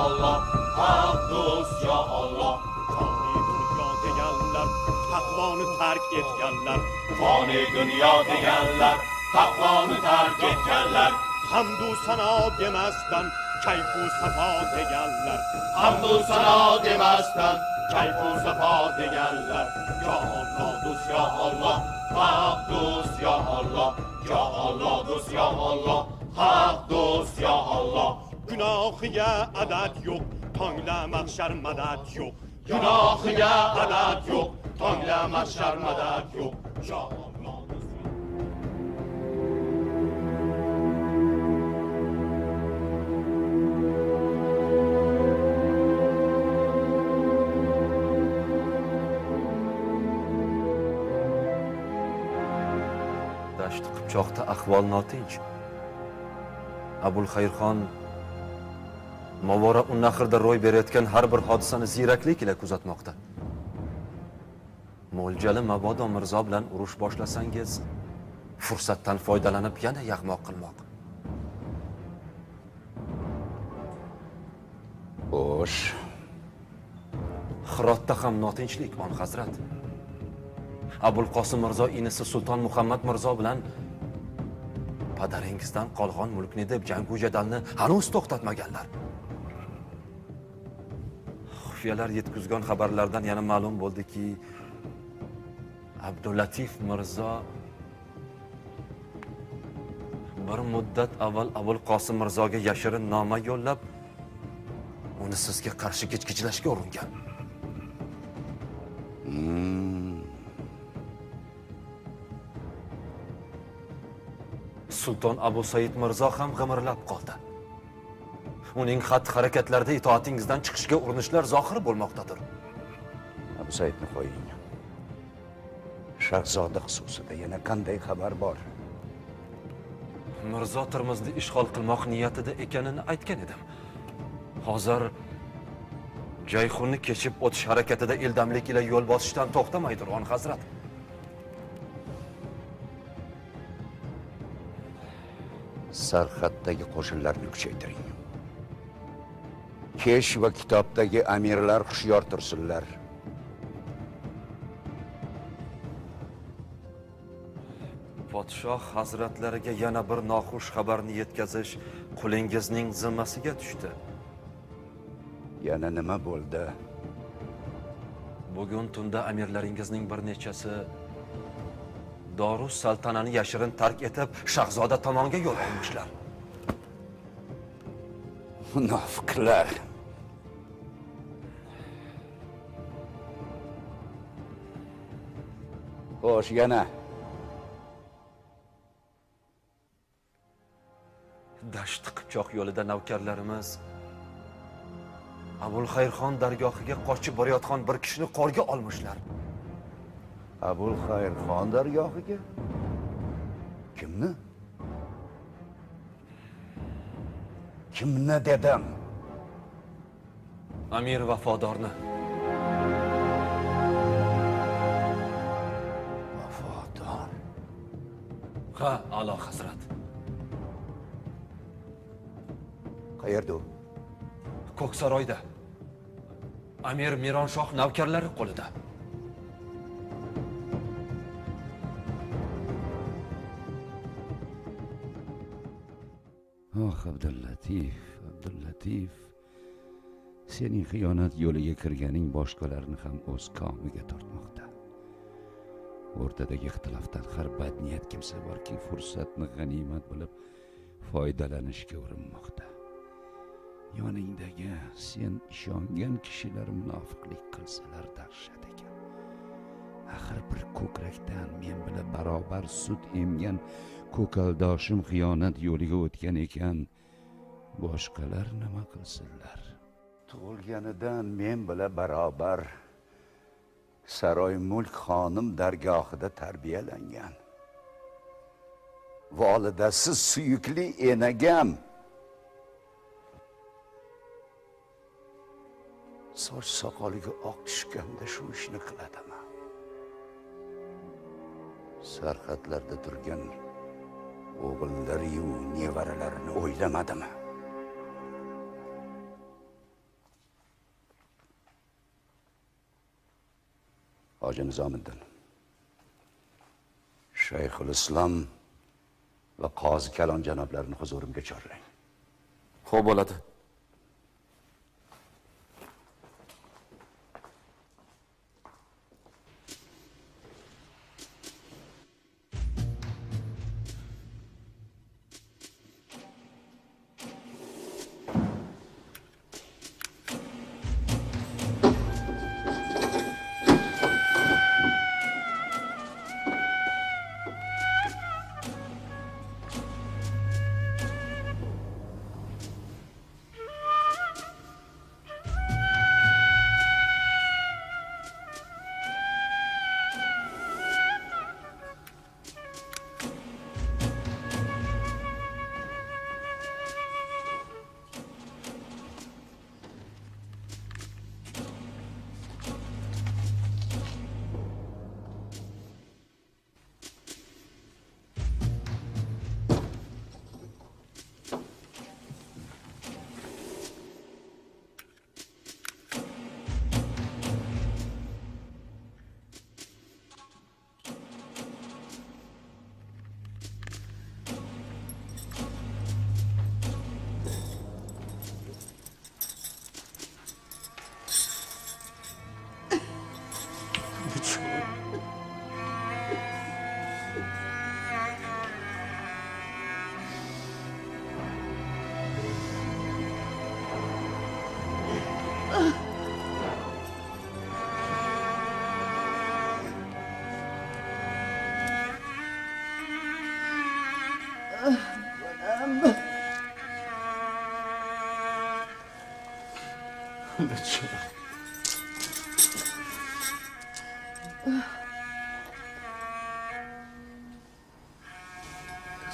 ئاللا، ھەق دوست يا ئاللا. فانى دۇنيا دېگەنلەر تەقۋانى تەرك ئەتكەنلەر. فانى دۇنيا دېگەنلەر تەقۋانى تەرك ئەتكەنلەر. ھەمدۇ سانا دېمەستىن كەيپۇ ساپا دېگەنلەر. ھەمدۇ سانا دېمەستىن كەيپۇ ساپا دېگەنلەر. يا ئاللا دوست يا ئاللا، ھەق دوست يا ئاللا. يا ئاللا دوست يا ئاللا، ھەق دوست يا ئاللا. گۇناھىگە ئادەت يوق، تاڭلا مەھشەر مەدەت يوق. گۇناھىگە ئادەت يوق، تاڭلا مەھشەر مەدەت يوق. يا ئاللا دوست يا دەشتى قىپچاقتا ئەھۋال ناتىنچ. ئەبۇلخەيرخان ماۋارا ئۇننەھردا روي بېرىۋاتقان ھەر بىر ھادىسىنى زېرەكلىك ئىلە كۆزەتمەكتە. مۆلچەرلى، مابادا مىرزا بىلەن ئۇرۇش باشلىساڭىز، پۇرسەتتىن پايدىلىنىپ يەنە ياغماق قىلماق. خوش. خىراتتا ھەم ناتىنچلىق، ئان ھەزرەت. ئەبۇلقاسىم مىرزا ئىنىسى سۇلتان مۇھەممەد مىرزا بىلەن پەدىرىڭىزدىن قالغان مۈلۈكنى دەپ جەڭگۇ جېدەلنى ھانۇز توختاتمىغانلار. خۇفىيەلەر يەتكۈزگەن خەۋەرلەردىن يەنە مەلۇم بولدىكى، ئابدۇللاتىف مىرزا بىر مۇددەت ئاۋۋال ئابۇلقاسىم مىرزاغا ياشىرىن نامە يوللاپ، ئۇنى سىزگە قارشى گىچگىچلەشكە ئۇرۇنغان. ھىم. سۇلتان ئابۇ سەئىد مىرزا ھەم غىمىرلاپ قالدى. ئۇنىڭ خەت-ھەرىكەتلەردە ئىتائىتىڭىزدىن چىقىشقا ئۇرۇنۇشلار زاھىر بولماقتىدۇر. ئابۇ سەئىدنى قويۇڭ. شاھزادە خۇسۇسىدا يەنە قانداق خەۋەر بار؟ مىرزا تېرمىزنى ئىشغال قىلماق نىيىتىدە ئىكەنىنى ئېيتقان ئىدىم. ھازىر جەيھۇننى كېچىپ ئۆتۈش ھەرىكىتىدە ئىلداملىق ئىلە يول باسىشتىن توختىمايدۇ، ئان ھەزرەت. سەرخەتتىكى قوشۇنلارنى كۈچەيتىرىڭ. كېش ۋە كىتابتىكى ئەمىرلەر ھوشيار تۇرسۇنلار. پادىشاھ ھەزرەتلىرىگە يەنە بىر ناخۇش خەۋەرنى يەتكۈزۈش قۇلىڭىزنىڭ زىممىسىگە چۈشتى. يەنە نېمە بولدى؟ بۈگۈن تۈندە ئەمىرلىرىڭىزنىڭ بىر نەچچىسى دارۇس سەلتەنەنى ياشىرىن تەرك ئېتىپ، شاھزادە تامانغا يول ئالمىشلار. مۇناپىقلار! خوش، يەنە. دەشت قىپچاق يولىدا نەۋكەرلىرىمىز ئابۇلخەيرخان دەرگاھىغا قاچىپ بارىۋاتقان بىر كىشىنى قولغا ئالمىشلار. ئابۇلخەيرخان دەرگاھىغا؟ كىمنى؟ كىمنى دېدىم؟ ئەمىر ۋافادارنى. ۋافادار؟ ھە، ئالا ھەزرەت. قەيەردە ئۇ؟ كوكسارايدا. ئەمىر مىرانشاھ نەۋكەرلىرى قولىدا. ئاھ، ئابدۇللاتىف، ئابدۇللاتىف، سېنىڭ خىيانەت يولىغا كىرگىنىڭ باشقىلارنى ھەم ئۆز كامىغا تارتماقتا. ئورتىدىكى ئىختىلافتان ھەر بەدنىيەت كىمسە باركى، پۇرسەتنى غەنىيمەت بىلىپ، پايدىلىنىشكە ئۇرۇنماقتا. يېنىڭدىكى سەن ئىشەنگەن كىشىلەر مۇناپىقلىق قىلسىلەر دەھشەت ئىكەن. ئاخىر بىر كۆكرەكتىن مەن بىلەن بارابەر سۈت ئەمگەن كۆكەلداشىم خىيانەت يولىغا ئۆتكەن ئىكەن. باشقىلار نېمە قىلسىلەر؟ تۇغۇلغىنىدىن مەن بىلەن بارابەر ساراي مۈلك خانىم دەرگاھىدا تەربىيەلەنگەن. ۋالىدەسى سۆيۈكلۈك ئانىغام ساچ ساقالىغا ئاق چۈشكەندە شۇ ئىشنى قىلىدىمەن. سەرخەتلەردە تۇرغان ئوغۇللىرى-يۇ نېۋەرىلىرىنى ئويلىمىدىمەن. ھاجى نىزامىدىن، شەيخۇلئىسلام ۋە قازى كەلان جانابلارنى ھۇزۇرۇمغا چاقىرىڭ. خوپ، بولىدۇ.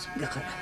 كۆزۈمگە قارا.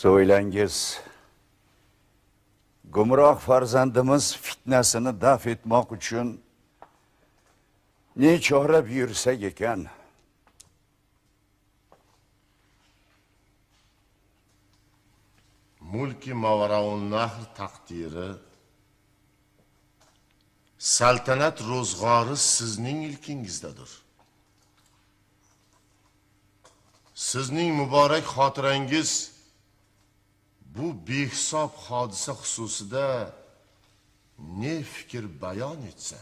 سۆيلەڭگۈز، گۇمراھ پەرزەندىمىز پىتنىسىنى دەپ ئەتمەك ئۈچۈن نېچۈرەپ يۈرسەك ئىكەن؟ مۈلكى ماۋراءۇننەھر تەقدىرى، سەلتەنەت روزغارى سىزنىڭ ئىلكىڭىزدەدۇر. سىزنىڭ مۇبارەك خاتىرەڭگىز بۇ بىھېساب ھادىسە خۇسۇسىدا نە پىكىر بايان ئېتسە،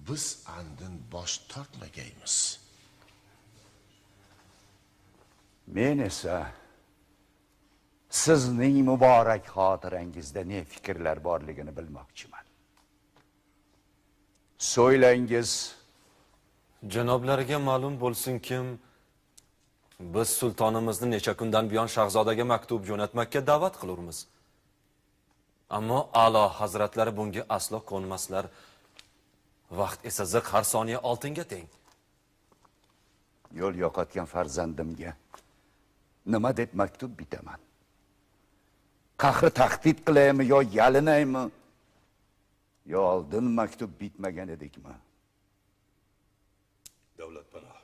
بىز ئاندىن باش تارتمىغايمىز. مەن ئېسە سىزنىڭ مۇبارەك خاتىرەڭگىزدە نە پىكىرلەر بارلىقىنى بىلمەكچىمەن. سويلەڭگىز. جانابلارغا مەلۇم بولسۇنكى، بىز سۇلتانىمىزنى نەچچە كۈندىن بۇيان شاھزادىگە مەكتۇپ جۆنەتمەككە دەۋەت قىلۇرمىز. ئەمما ئەلا ھەزرەتلەر بۇنىڭغا ئەسلا كۆنمەسلەر. ۋاقىت ئېسە زىق، ھەر سانىيە ئالتۇنغا تەڭ. يول يوقاتقان پەرزەندىمگە نېمە دەپ مەكتۇپ بىتەمەن؟ قەھرى تەھدىت قىلايمۇ يا يالىنايمۇ؟ يا ئالدىن مەكتۇپ بىتمىگەن ئىدىكمۇ؟ دەۋلەت پاناھ.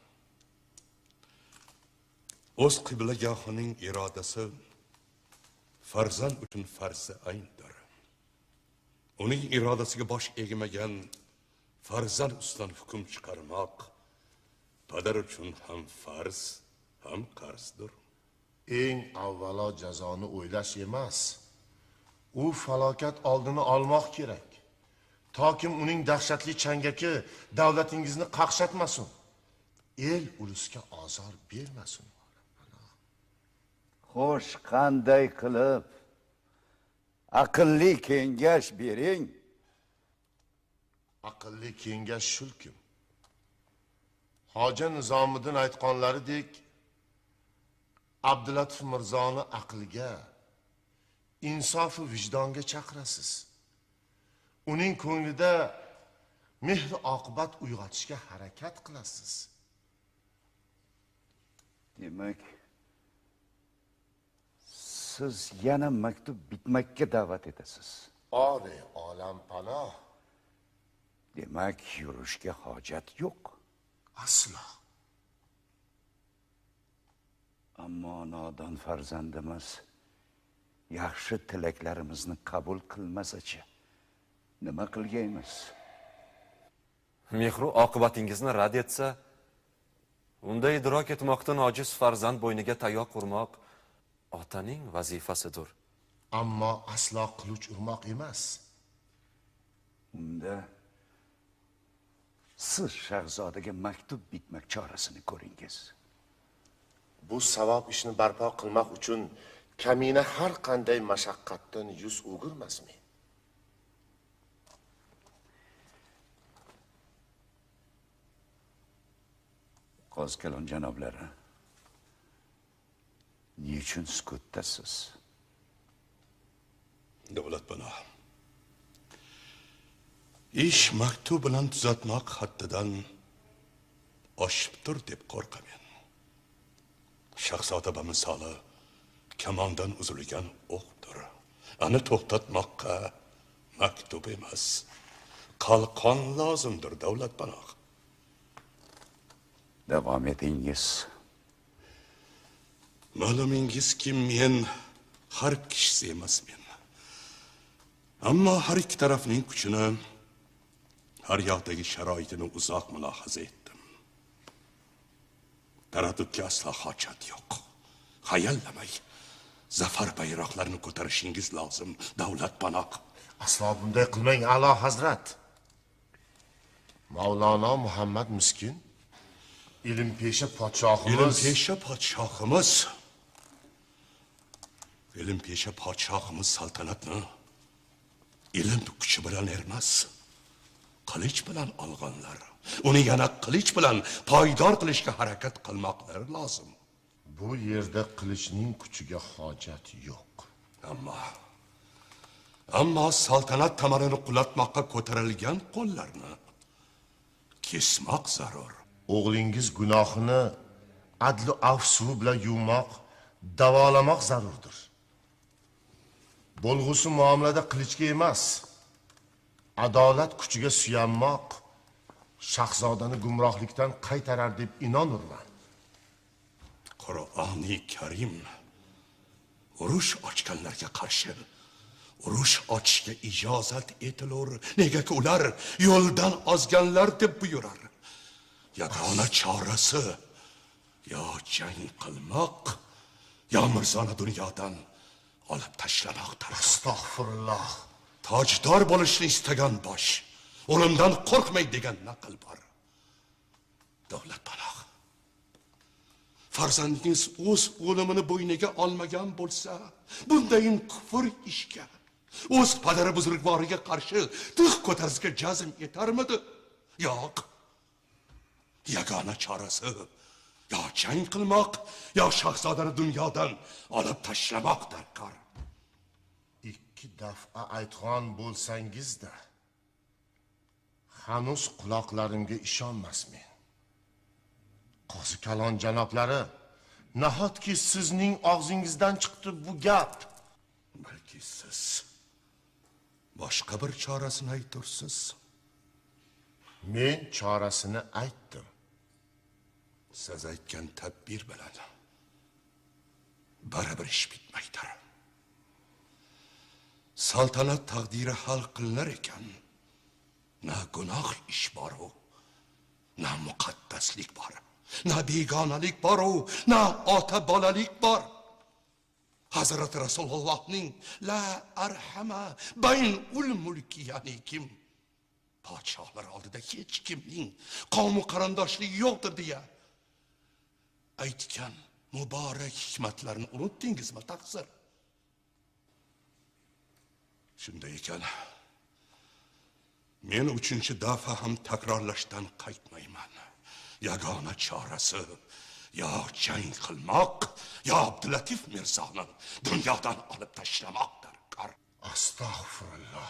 ئۆز قىبلىگاھىنىڭ ئىرادىسى پەرزەنت ئۈچۈن پەرزى ئەيندۇر. ئۇنىڭ ئىرادىسىگە باش ئەگمىگەن پەرزەنت ئۈستىدىن ھۆكۈم چىقارماق پەدەر ئۈچۈن ھەم پەرز، ھەم قەرزدۇر. ئەڭ ئاۋۋالى جازانى ئويلاش ئەمەس، ئۇ پالاكەت ئالدىنى ئالماق كېرەك. تاكى ئۇنىڭ دەھشەتلىك چەڭگىكى دەۋلىتىڭىزنى قاقشاتماسۇن، ئەل ئۇلۇسقا ئازار بەرمەسۇن. خوش، قانداي قىلىپ؟ ئەقىللىي كېڭەش بېرىڭ. ئەقىللىي كېڭەش شۇلكىم. ھاجى نىزامىدىن ئېيتقانلىرىدەك، ئابدۇلەتىپ مىرزانى ئەقىلگە، ئىنسافى ۋىجدانغا چاقىرىسىز. ئۇنىڭ كۆڭلىدە مېھرى ئاقىۋەت ئويغىتىشقا ھەرىكەت قىلىسىز. دېمەك، سىز يەنە مەكتۇپ بىتمەككە دەۋەت ئېتىسىز. ئارى ئالەمپەنا. دېمەك، يۈرۈشكە ھاجەت يوق. ئەسلا. ئەمما نادان پەرزەندىمىز ياخشى تىلەكلىرىمىزنى قەبۇل قىلمىسىچە، نېمە قىلگەيمىز؟ مېھرۇ ئاقىۋىتىڭىزنى رەت ئەتسە، ئۇندا ئىدراك ئەتمەكتىن ئاجىز پەرزەنت بوينىغا تاياق ئۇرماق ئاتىنىڭ ۋەزىپىسىدۇر. ئەمما ئەسلا قىلىچ ئۇرماق ئەمەس. ئۇندا سىز شاھزادىگە مەكتۇپ بىتمەك چارىسىنى كۆرۈڭىز. بۇ ساۋاب ئىشنى بەرپا قىلماق ئۈچۈن كەمىنە ھەر قانداي مەشەققەتتىن يۈز ئۆگۈرمەسمۇ؟ قوزكېلىڭ جانابلىرى. نېچۈن سۈكۈتتىسىز؟ دۆلەت پاناھ. ئىش مەكتۇپ بىلەن تۈزەتمەك ھەددىدىن ئاشىپتۇر دەپ قورقىمەن. شاھزادە بىمىسالى كاماندىن ئۈزۈلگەن ئوقتۇر. ئۇنى توختاتماققا مەكتۇپ ئەمەس، قالقان لازىمدۇر، دۆلەت پاناھ. داۋام ئېتىڭىز. مەلۇمىڭىزكى، مەن ھەرب كىشىسى ئەمەسمەن. ئەمما ھەر ئىككى تەرەپنىڭ كۈچىنى، ھەر ياقتىكى شارائىتىنى ئۇزاق مۇلاھىزە ئەتتىم. تەرەددۇتكە ئەسلا ھاجەت يوق. خىياللىماي، زەپەر بايراقلىرىنى كۆتۈرۈشىڭىز لازىم، دۆلەت پاناھ. ئەسلا بۇنداق قىلماڭ، ئەلا ھەزرەت. مەۋلانا مۇھەممەد مىسكىن، ئىلىمپېشە پادىشاھىمىز. ئىلىمپېشە پادىشاھىمىز. ئىلىمپېشە پادىشاھىمىز سەلتەنەتنى ئىلىم كۈچى بىلەن ئەمەس، قىلىچ بىلەن ئالغانلار. ئۇنى يەنە قىلىچ بىلەن پايدار قىلىشقا ھەرىكەت قىلماقلىرى لازىم. بۇ يەردە قىلىچنىڭ كۈچىگە ھاجەت يوق. ئەمما، ئەمما سەلتەنەت تامىرىنى قۇلاتماققا كۆتۈرۈلگەن قوللارنى كېسماق زەرۇر. ئوغلىڭىز گۇناھىنى ئەدلى ئەفۇ سۇۋى بىلەن يۇماق، داۋالىماق زەرۇردۇر. بولغۇسى مۇئامىلىدە قىلىچكە ئەمەس، ئادالەت كۈچىگە سۇيانماق شاھزادىنى گۇمراھلىقتىن قايتۇرار دەپ ئىنانىمەن. قۇرئانى كەرىم ئۇرۇش ئاچقانلارغا قارشى ئۇرۇش ئاچىشقا ئىجازەت ئېتىلۇر، نېگەكى ئۇلار يولدىن ئازغانلار دەپ بۇيرۇر. ياگانە چارىسى يا جەڭ قىلماق، يا مىرزانى دۇنيادىن ئېلىپ تاشلىماقتۇر. ئەستەغپۇرۇللا. تاجدار بولۇشنى ئىستىگەن باش ئۆلۈمدىن قورقماي دېگەن نەقىل بار. دۆلەت پاناھ. پەرزەنتىڭىز ئۆز ئۆلۈمىنى بوينىغا ئالمىغان بولسا، بۇندايىن كۇفر ئىشكە، ئۆز پەدەر بۇزرۇگۋارىغا قارشى تىغ كۆتەرسىكە جەزم ئېتەرمىدى؟ ياق. ياگانە چارىسى يا جەڭ قىلماق، يا شاھزادىنى دۇنيادىن ئېلىپ تاشلىماق دەركار. ئىككى دەفئە ئېيتقان بولساڭىز-دە، ھەنۇز قۇلاقلىرىمغا ئىشانماسمەن. قازى كالان جانابلىرى، ناھەتكى سىزنىڭ ئاغزىڭىزدىن چىقتى بۇ گەپ؟ بەلكى سىز باشقا بىر چارىسىنى ئېيتۇرسىز؟ مەن چارىسىنى ئېيتتىم. سىز ئېيتكەن تەدبىر بىلەن بارىبىر ئىش پۈتمەيدۇ. سالتانات تەقدىرى ھەل قىلىنار ئىكەن، نە گۇناھ ئىش بارۇ، نە مۇقەددەسلىك بار، نە بىگانىلىك بارۇ، نە ئاتا-بالىلىق بار. ھەزرىتى رەسۇلۇللاھنىڭ «لا ئەرھەمە بەينۇل مۇلكى» يەنى كىم؟ پادىشاھلار ئالدىدا ھېچكىمنىڭ قەۋمى قېرىنداشلىقى يوقتۇر دېگەن ئېيتكەن مۇبارەك ھېكمەتلەرنى ئۇنتتىڭىزمۇ تەقسىر؟ شۇنداق ئىكەن، مەن ئۈچىنچى دەپئە ھەم تەكرارلاشتىن قايتمايمەن. ياگانە چارىسى يا جەڭ قىلماق، يا ئابدۇلەتىپ مىرزانى دۇنيادىن ئېلىپ تاشلىماق دەركار. ئەستەغپۇرۇللا.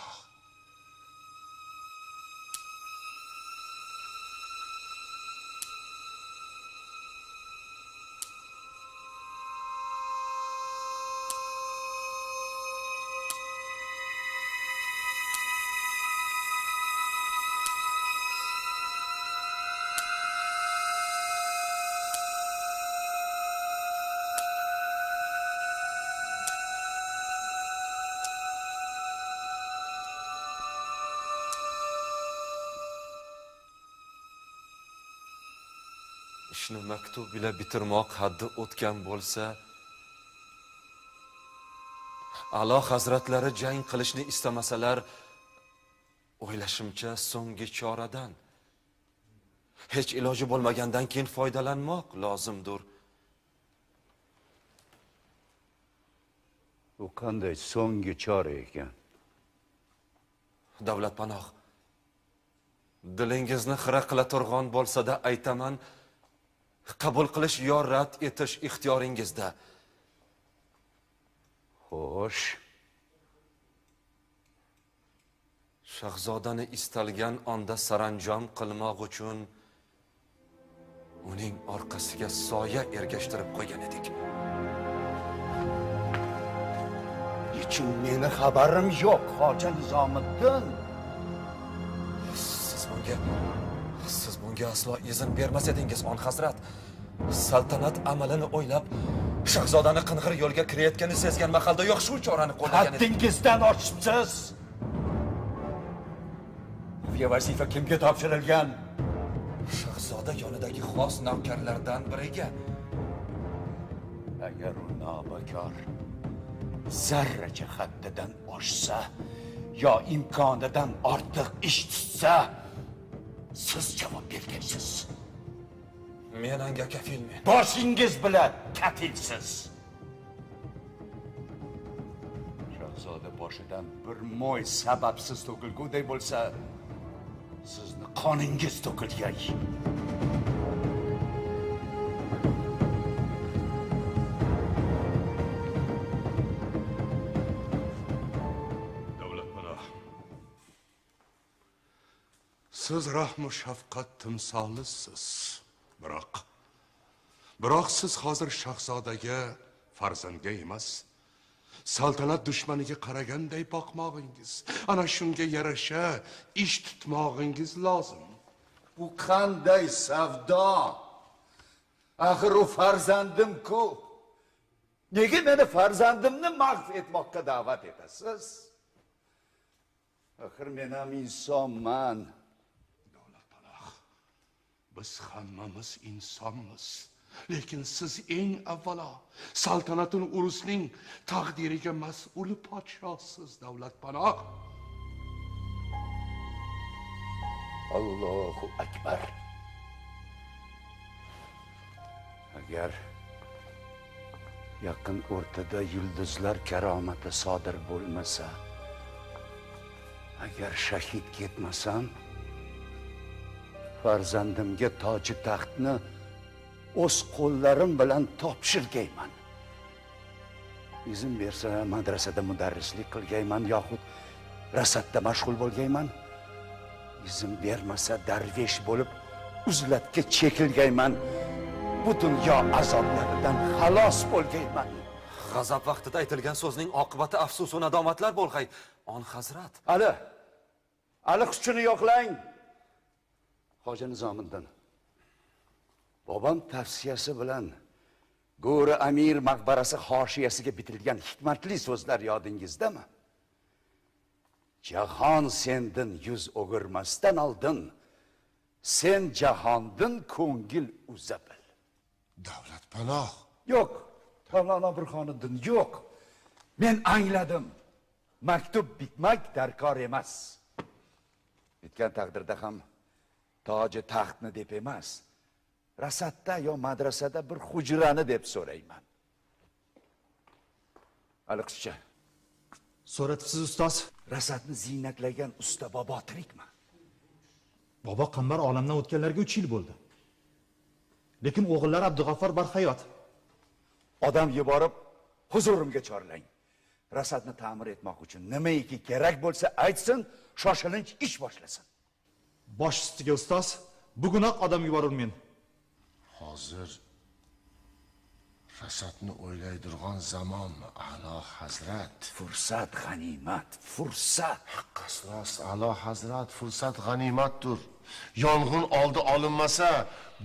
ئىشنى مەكتۇب بىلەن پۈتتۈرمەك ھەددى ئۆتكەن بولسا، ئەلا ھەزرەتلىرى جەڭ قىلىشنى ئىستىمىسىلەر، ئويلىشىمچە، سۆڭگى چارىدىن، ھېچ ئىلاجى بولمىغاندىن كېيىن پايدىلانماق لازىمدۇر. بۇ قانداق سۆڭگى چارە ئىكەن؟ دەۋلەتپاناھ، دىلىڭىزنى خىرە قىلىدىغان بولسا-دا ئېيتىمەن، قوبۇل قىلىش يا رەت ئېتىش ئىختىيارىڭىزدا. خوش. شاھزادىنى ئىستەلگەن ئاندا سەرەنجام قىلماق ئۈچۈن ئۇنىڭ ئارقىسىغا سايە ئەرگەشتۈرۈپ قويغان ئىدۇق. لېكىن مېنىڭ خەۋىرىم يوق، خاجا نىزامىدىن. سىز بۇنىڭغا، سىز بۇنىڭغا ئەسلا ئىزىن بەرمەس ئىدىڭىز، ئان ھەزرەت. سەلتەنەت ئەمىلىنى ئويلاپ، شاھزادىنى قىرغىن يولغا كىرىۋەتكەننى سەزگەن مەھەلدە ياخشى چارىنى قوللىغان ئىدۇق. ھەددىڭىزدىن ئاشىپسىز. خۇپىيە ۋەزىپە كىمگە تاپشۇرۇلغان؟ شاھزادە يېنىدىكى خاس نەۋكەرلەردىن بىرىگە. ئەگەر ئۇ نابىكار زەررىچە ھەددىدىن ئاشسا يا ئىمكانىدىن ئارتۇق ئىش تۇتسا، سىز جاۋاب بەرگەيسىز. مەن ئۇنىڭغا كەپىلمەن. باشىڭىز بىلەن كەپىلسىز. شاھزادە باشىدىن بىر موي سەۋەبسىز تۆكۈلگۈدەك بولسا، سىزنى قانىڭىز تۆكۈلگەي. دەۋلەتپاناھ، سىز رەھمۇ شەپقەت تىمسالىسىز. بىراق، بىراق سىز ھازىر شاھزادىگە، پەرزەنتكە ئەمەس، سەلتەنەت دۈشمىنىگە قارىغاندەك باقماغىنىڭىز، ئانا شۇنىڭغا يارىشا ئىش تۇتماغىنىڭىز لازىم. بۇ قانداق سەۋدا؟ ئاخىر ئۇ پەرزەندىمكۇ. نېگە مېنى پەرزەندىمنى مەغپۇ ئېتماققا دەۋەت ئېتەسىز؟ ئاخىر مەن ھەم ئىنسانمەن. دەۋلەتپاناھ، بىز ھەممىمىز ئىنسانمىز. لېكىن سىز ئەڭ ئاۋۋالا سەلتەنەتۇل ئۇرۇسنىڭ تەقدىرىگە مەسئۇل پادىشاھسىز، دەۋلەتپاناھ. ئاللاھۇ ئەكبەر. ئەگەر يېقىن ئورتىدا يۇلدۇزلار كارامىتى سادىر بولمىسا، ئەگەر شەھىت كەتمىسەم، پەرزەندىمگە تاجى تەختنى ئۆز قوللىرىم بىلەن تاپشۇرغايمەن. ئىزىن بەرسە، مەدرەسەدە مۇدەررىسلىك قىلغايمەن ياخۇد رەسەتتە مەشغۇل بولغايمەن. ئىزىن بەرمىسە، دەرۋىش بولۇپ ئۆزلەتكە چېكىلگەيمەن. بۇ دۇنيا ئازابلىرىدىن خالاس بولغايمەن. غەزەپ ۋاقتىدا ئېيتىلگەن سۆزنىڭ ئاقىۋىتى ئەپسۇسۇ نادامەتلەر بولغاي، ئان ھەزرەت. ئالى، ئالى قۇچىنى يوقلاڭ. خوجا نىزامىددىن. بوۋام تەۋسىيەسى بىلەن گۆرى ئەمىر مەقبەرەسى ھاشىيەسىگە بېتىلگەن ھېكمەتلىك سۆزلەر يادىڭىزدامۇ؟ جاھان سەندىن يۈز ئۆگۈرمەستىن ئالدىن، سەن جاھاندىن كۆڭۈل ئۈزە بىل. دەۋلەت پاناھ. يوق، تەڭلا بىر خانىدىن يوق. مەن ئاڭلىدىم. مەكتۇپ بىتمەك دەركار ئەمەس. بىتكەن تەقدىردە ھەم تاجى تەختنى دەپ ئەمەس، رەسەتتە يا مەدرەسەدە بىر ھۇجرانى دەپ سورايمەن. ئالىقىشچە. سورىتىپسىز، ئۇستاز. رەسەتنى زىينەتلىگەن ئۇستا بابا تىرىكمۇ؟ بابا قەمبەر ئالەمدىن ئۆتكەنلەرگە ئۈچ يىل بولدى. لېكىن ئوغۇللار ئابدۇغەپپار بارھايات. ئادەم يۇبارىپ، ھۇزۇرۇمغا چارلاڭ. رەسەتنى تەمىر ئېتماق ئۈچۈن نېمىكى كېرەك بولسا ئېيتسۇن، شاشىلىنچ ئىش باشلىسۇن. باش ئۈستىگە، ئۇستاز. بۈگۈناق ئادەم يۇبارۇرمەن. ھازىر رەسەتنى ئويلايدىغان زامانمۇ، ئەلا ھەزرەت؟ پۇرسەت غەنىيمەت، پۇرسەت! ھەققىس راست، ئەلا ھەزرەت، پۇرسەت غەنىيمەتتۇر. يانغىن ئالدى ئالىنمىسا،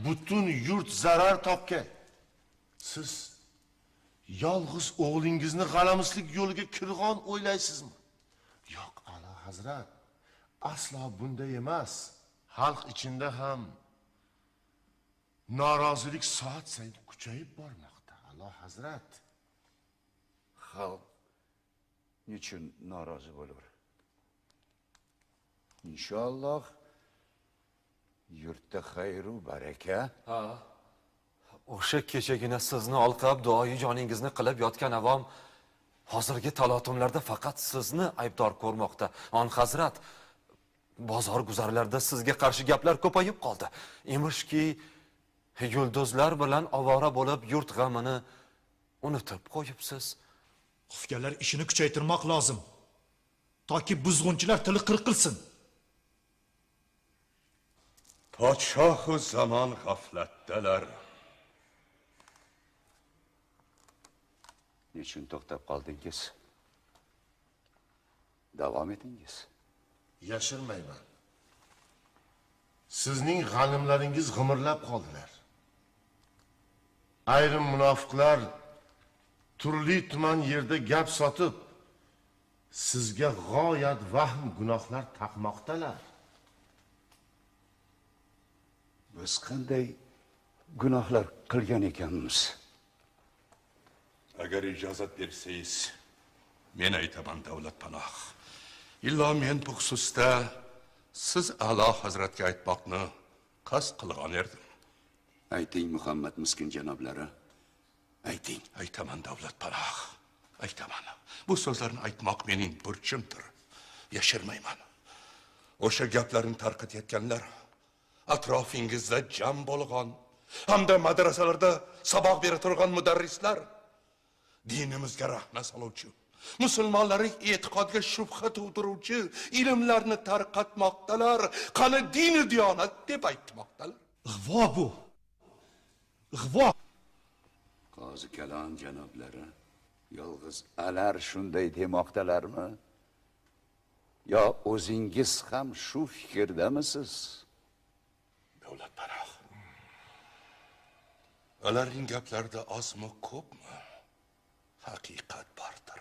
پۈتۈن يۇرت زەرەر تاپكەي. سىز يالغۇز ئوغلىڭىزنى غەلەمىسلىك يولىغا كىرغان ئويلايسىزمۇ؟ ياق، ئەلا ھەزرەت، ئەسلا بۇنداق ئەمەس. خەلق ئىچىندە ھەم نارازىلىق سائەت سايىن كۈچەيىپ بارماقتا، ئەلا ھەزرەت. خەلق نېچۈن نارازى بولۇر؟ ئىنشائاللا، يۇرتتا خەيرۇ بەرەكە. ھا. ئوشۇ كېچىگىنە سىزنى ھالقىپ، دۇئايى جانىڭىزنى قىلىپ ياتقان ئاۋام ھازىرقى تالاتۇملاردا پەقەت سىزنى ئەيىبدار كۆرمەكتە. ئان ھەزرەت، بازار گۈزەرلەردە سىزگە قارشى گەپلەر كۆپەيىپ قالدى. ئېمىشكى، يۇلدۇزلار بىلەن ئاۋارە بولۇپ، يۇرت غېمىنى ئۇنتۇپ قويۇپسىز. خۇفىيەلەر ئىشىنى كۈچەيتىرماق لازىم. تاكى بۇزغۇنچىلار تىلى قىرقىلسۇن. پادىشاھۇ زامان غەفلەتتىلەر. نېچۈن توختاپ قالدىڭىز؟ داۋام ئېتىڭىز. ياشىرمايمەن. سىزنىڭ غەنىملىرىڭىز غىمىرلاپ قالدىلار. ئايرىم مۇناپىقلار تۈرلى تۈمەن يەردە گەپ ساتىپ، سىزگە غايەت ۋەھىم گۇناھلار تاقىماقتىلار. بىز قانداق گۇناھلار قىلغان ئىكەنمىز؟ ئەگەر ئىجازەت بەرسىز، مەن ئېيتىمەن، دەۋلەت پاناھ. ئىللا مەن بۇ خۇسۇستا سىز ئەلا ھەزرەتكە ئېيتماقنى قەست قىلغان ئىدىم. ئېيتىڭ، مۇھەممەد مىسكىن جانابلىرى، ئېيتىڭ. ئېيتىمەن، دەۋلەت پاناھ، ئېيتىمەن. بۇ سۆزلەرنى ئېيتماق مېنىڭ بۇرچۇمدۇر. ياشىرمايمەن. ئوشۇ گەپلەرنى تارقىتىۋەتكەنلەر، ئەتراپىڭىزدا جەم بولغان ھەمدە مەدرەسەلەردە ساۋاق بېرە تۇرغان مۇدەررىسلەر، دىنىمىزگە رەخنە سالغۇچى، مۇسۇلمانلارنىڭ ئېتىقادىغا شۈبھە تۇغدۇرغۇچى ئىلىملەرنى تارقاتماقتىلار. قانا دىنىي دىيانەت دەپ ئېيتماقتىلار. ئىغۋا بۇ. ئىغۋا. قازى كالان جانابلىرى، يالغۇز ئەلەر شۇنداق دېمەكتىلەرمۇ؟ يا ئۆزىڭىز ھەم شۇ پىكىردىمىسىز؟ دەۋلەت پاناھ. ئۇلارنىڭ گەپلىرىدە ئازمۇ كۆپمۇ ھەقىقەت باردۇر.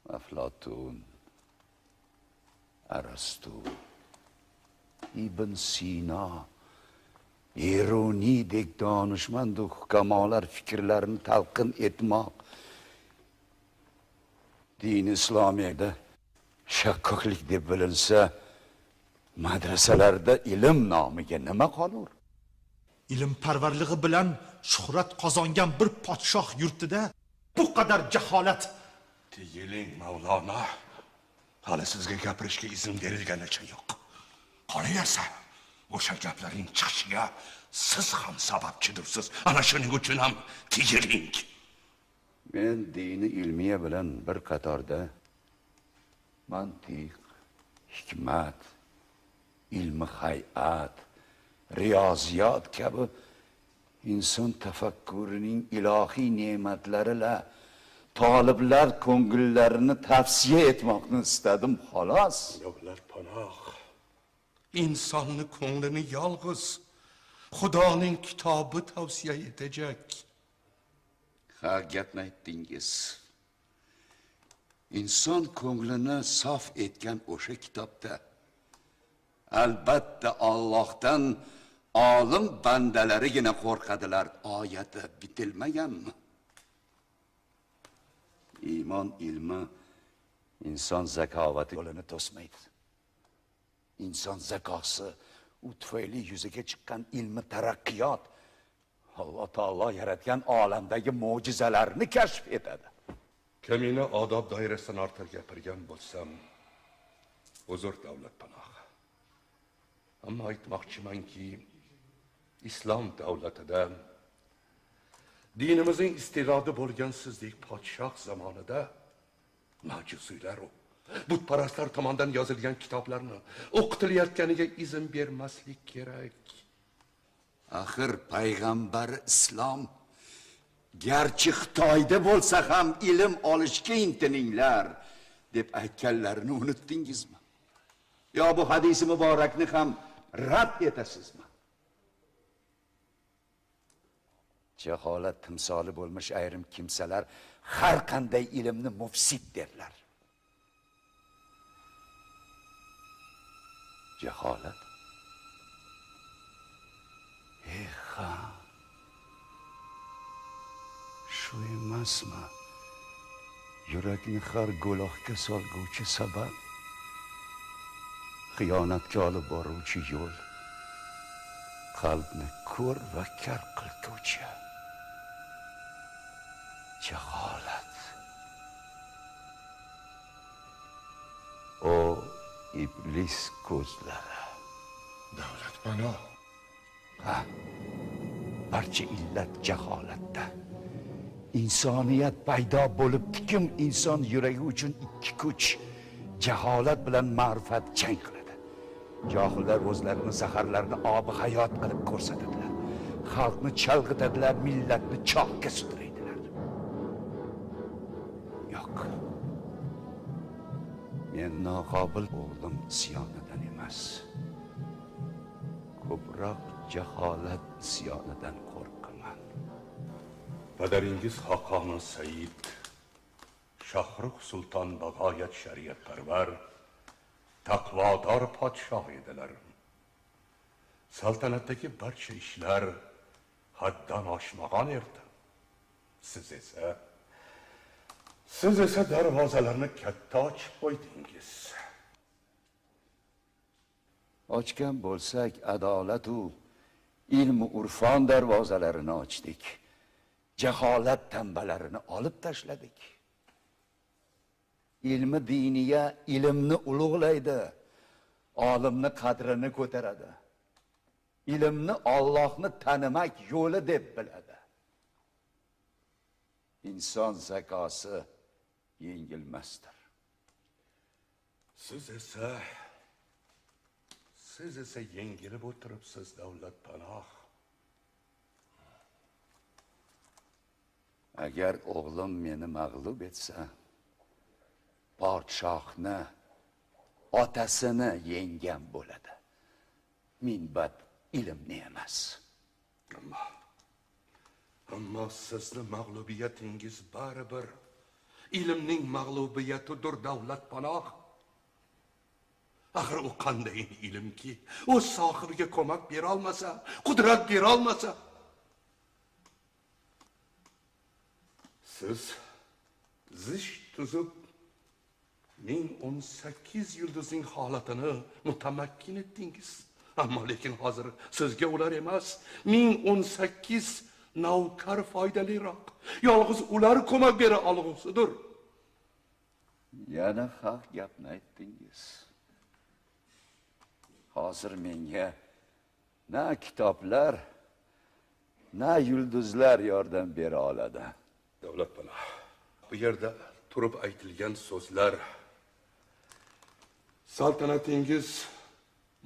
ئەفلاتۇن، ئەرەستۇ، ئىبن سىنا، بىرۇنىدەك دانىشمەندۇ ھۇكامالار پىكىرلەرنى تەلقىن ئېتماق دىنى ئىسلامىيەدە شەككاكلىق دەپ بىلىنسە، مەدرەسەلەردە ئىلىم نامىگە نېمە قالۇر؟ ئىلىمپەرۋەرلىكى بىلەن شۆھرەت قازانغان بىر پادىشاھ يۇرتىدا بۇ قەدەر جاھالەت! دېيىلىڭ، مەۋلانا. ھالى سىزگە گەپىرىشكە ئىزىن بېرىلگەنلىكى يوق. قالاۋەرسە، ئوشۇ گەپلەرنىڭ چىقىشىغا سىز ھەم سەۋەبچىدۇرسىز. ئانا شۇنىڭ ئۈچۈن ھەم دېيىلىڭ. مەن دىنىي ئىلمىيە بىلەن بىر قاتاردا مانتىق، ھېكمەت، ئىلمى ھەيئەت، رىيازىيات كەبى ئىنسان تەپەككۇرىنىڭ ئىلاھىي نېمەتلىرى لا تالىپلار كۆڭۈللىرىنى تەۋسىيە ئېتماقنى ئىستەدىم، خالاس. دەۋلەت پاناھ. ئىنساننى كۆڭلىنى يالغۇز خۇدانىڭ كىتابى تەۋسىيە ئېتەجەك. ھە، گەپنى ئېيتتىڭىز. ئىنسان كۆڭلىنى ساپ ئېتكەن ئوشۇ كىتابتا، ئەلبەتتە، ئاللاھتىن ئالىم بەندىلىرىگىنە قورقىدىلار ئايىتى بىتىلمىگەنمۇ؟ ئىمان ئىلمى ئىنسان زاكاۋاتى يولىنى توسمايدۇ. ئىنسان زاكاسى، ئۇ تۈپەيلى يۈزىگە چىققان ئىلمىي تەرەققىيات ئاللا تائالا ياراتقان ئالەمدىكى مۆجىزىلەرنى كەشىپ ئېتىدۇ. كەمىنە ئاداب دائىرىسىدىن ئارتۇق گەپىرگەن بولسام، ئۇزۇر دەۋلەت پاناھ. ئەمما ئېيتماقچىمەنكى، ئىسلام دەۋلىتىدە دىنىمىزنىڭ ئىستىدادى بولغان سىزدەك پادىشاھ زامانىدا مەجۇسىيلەر، بۇتپەرەسلەر تاماندىن يازىلغان كىتابلارنى ئوقۇتۇلۇۋاتقىنىغا ئىزىن بەرمەسلىك كېرەك. ئاخىر پەيغەمبەر ئىسلام، گەرچە خىتايدا بولسا ھەم ئىلىم ئالىشقا ئىنتىلىڭلار، دەپ ئېيتقانلارنى ئۇنتتىڭىزمۇ؟ يا بۇ ھەدىسى مۇبارەكنى ھەم رەت ئېتەسىزمۇ؟ جاھالەت تىمسالى بولمىش ئايرىم كىمسىلەر ھەر قانداق ئىلىمنى مۇفسىد دەرلەر. جاھالەت؟ ئېھ، ھا. شۇ ئەمەسمۇ يۈرەكنى خار گۇلاھقا سالغۇچى سەۋەب؟ خىيانەتكە ئالىپ بارغۇچى يول، قەلبنى كور ۋە كەر قىلغۇچى جاھالەت. ئۇ ئىبلىس كۆزلىرى. دەۋلەت پاناھ. ھە، بارچە ئىللەت جاھالەتتە. ئىنسانىيەت پەيدا بولۇپتىكىن، ئىنسان يۈرىكى ئۈچۈن ئىككى كۈچ، جاھالەت بىلەن مەرىپەت جەڭ قىلىدۇ. جاھىللار ئۆزلىرىنى زەھەرلەرنى ئابى ھايات قىلىپ كۆرسىتىدىلەر. خەلقنى چالغىتىدىلەر، مىللەتنى چاققا سۈتۈرەيدىلەر. ياق. مەن ناقابىل ئوغلۇم ئىسيانىدىن ئەمەس، كۆپرەك جاھالەت ئىسيانىدىن قورقىمەن. پەدىرىڭىز ھاقانى سەيىد، شاھرۇخ سۇلتان باغايەت شەرىئەتپەرۋەر، تەقۋادار پادىشاھ ئىدىلەر. سەلتەنەتتىكى بارچە ئىشلار ھەددىن ئاشمىغان ئىدى. سىز ئېسە، سىز ئېسە دەرۋازىلارنى كاتتا ئاچىپ قويدىڭىز. ئاچقان بولساق، ئادالەتۇ ئىلمۇ ئۇرفان دەرۋازىلىرىنى ئاچتۇق. جاھالەت تەمبەلىرىنى ئالىپ تاشلىدۇق. ئىلمى دىنىيە ئىلىمنى ئۇلۇغلايدۇ، ئالىمنى قەدرىنى كۆتۈرىدۇ. ئىلىمنى ئاللاھنى تونۇماق يولى دەپ بىلىدۇ. ئىنسان زاكاسى يېڭىلمەستۇر. سىز ئېسە، سىز ئېسە يېڭىلىپ ئولتۇرۇپسىز، دەۋلەت پاناھ. ئەگەر ئوغلۇم مېنى مەغلۇپ ئەتسە، پادىشاھنى، ئاتىسىنى يەڭگەن بولىدۇ. مۇنبەت ئىلىمنى ئەمەس. ئەمما، ئەمما سىزنى مەغلۇبىيىتىڭىز بارىبىر ئىلىمنىڭ مەغلۇبىيىتىدۇر، دەۋلەت پاناھ. ئاخىر ئۇ قانداق ئىلىمكى، ئۇ ساھىبىگە كۆمەك بېرەلمىسە، قۇدرەت بېرەلمىسە؟ سىز زىچ تۈزۈپ، مىڭ ئون سەككىز يۇلتۇزنىڭ ھالىتىنى مۇتەمەككىن ئەتتىڭىز. ئەمما لېكىن ھازىر سىزگە ئۇلار ئەمەس، مىڭ ئون سەككىز نەۋكەر پايدىلىراق. يالغۇز ئۇلار كۆمەك بېرە ئالغۇسىدۇر. يەنە ھەق گەپنى ئېيتتىڭىز. ھازىر مېڭە نە كىتابلار، نە يۇلدۇزلار ياردەم بېرەلەيدۇ. دەۋلەت پاناھ، بۇ يەردە تۇرۇپ ئېيتىلگەن سۆزلەر سالتانىتىڭىز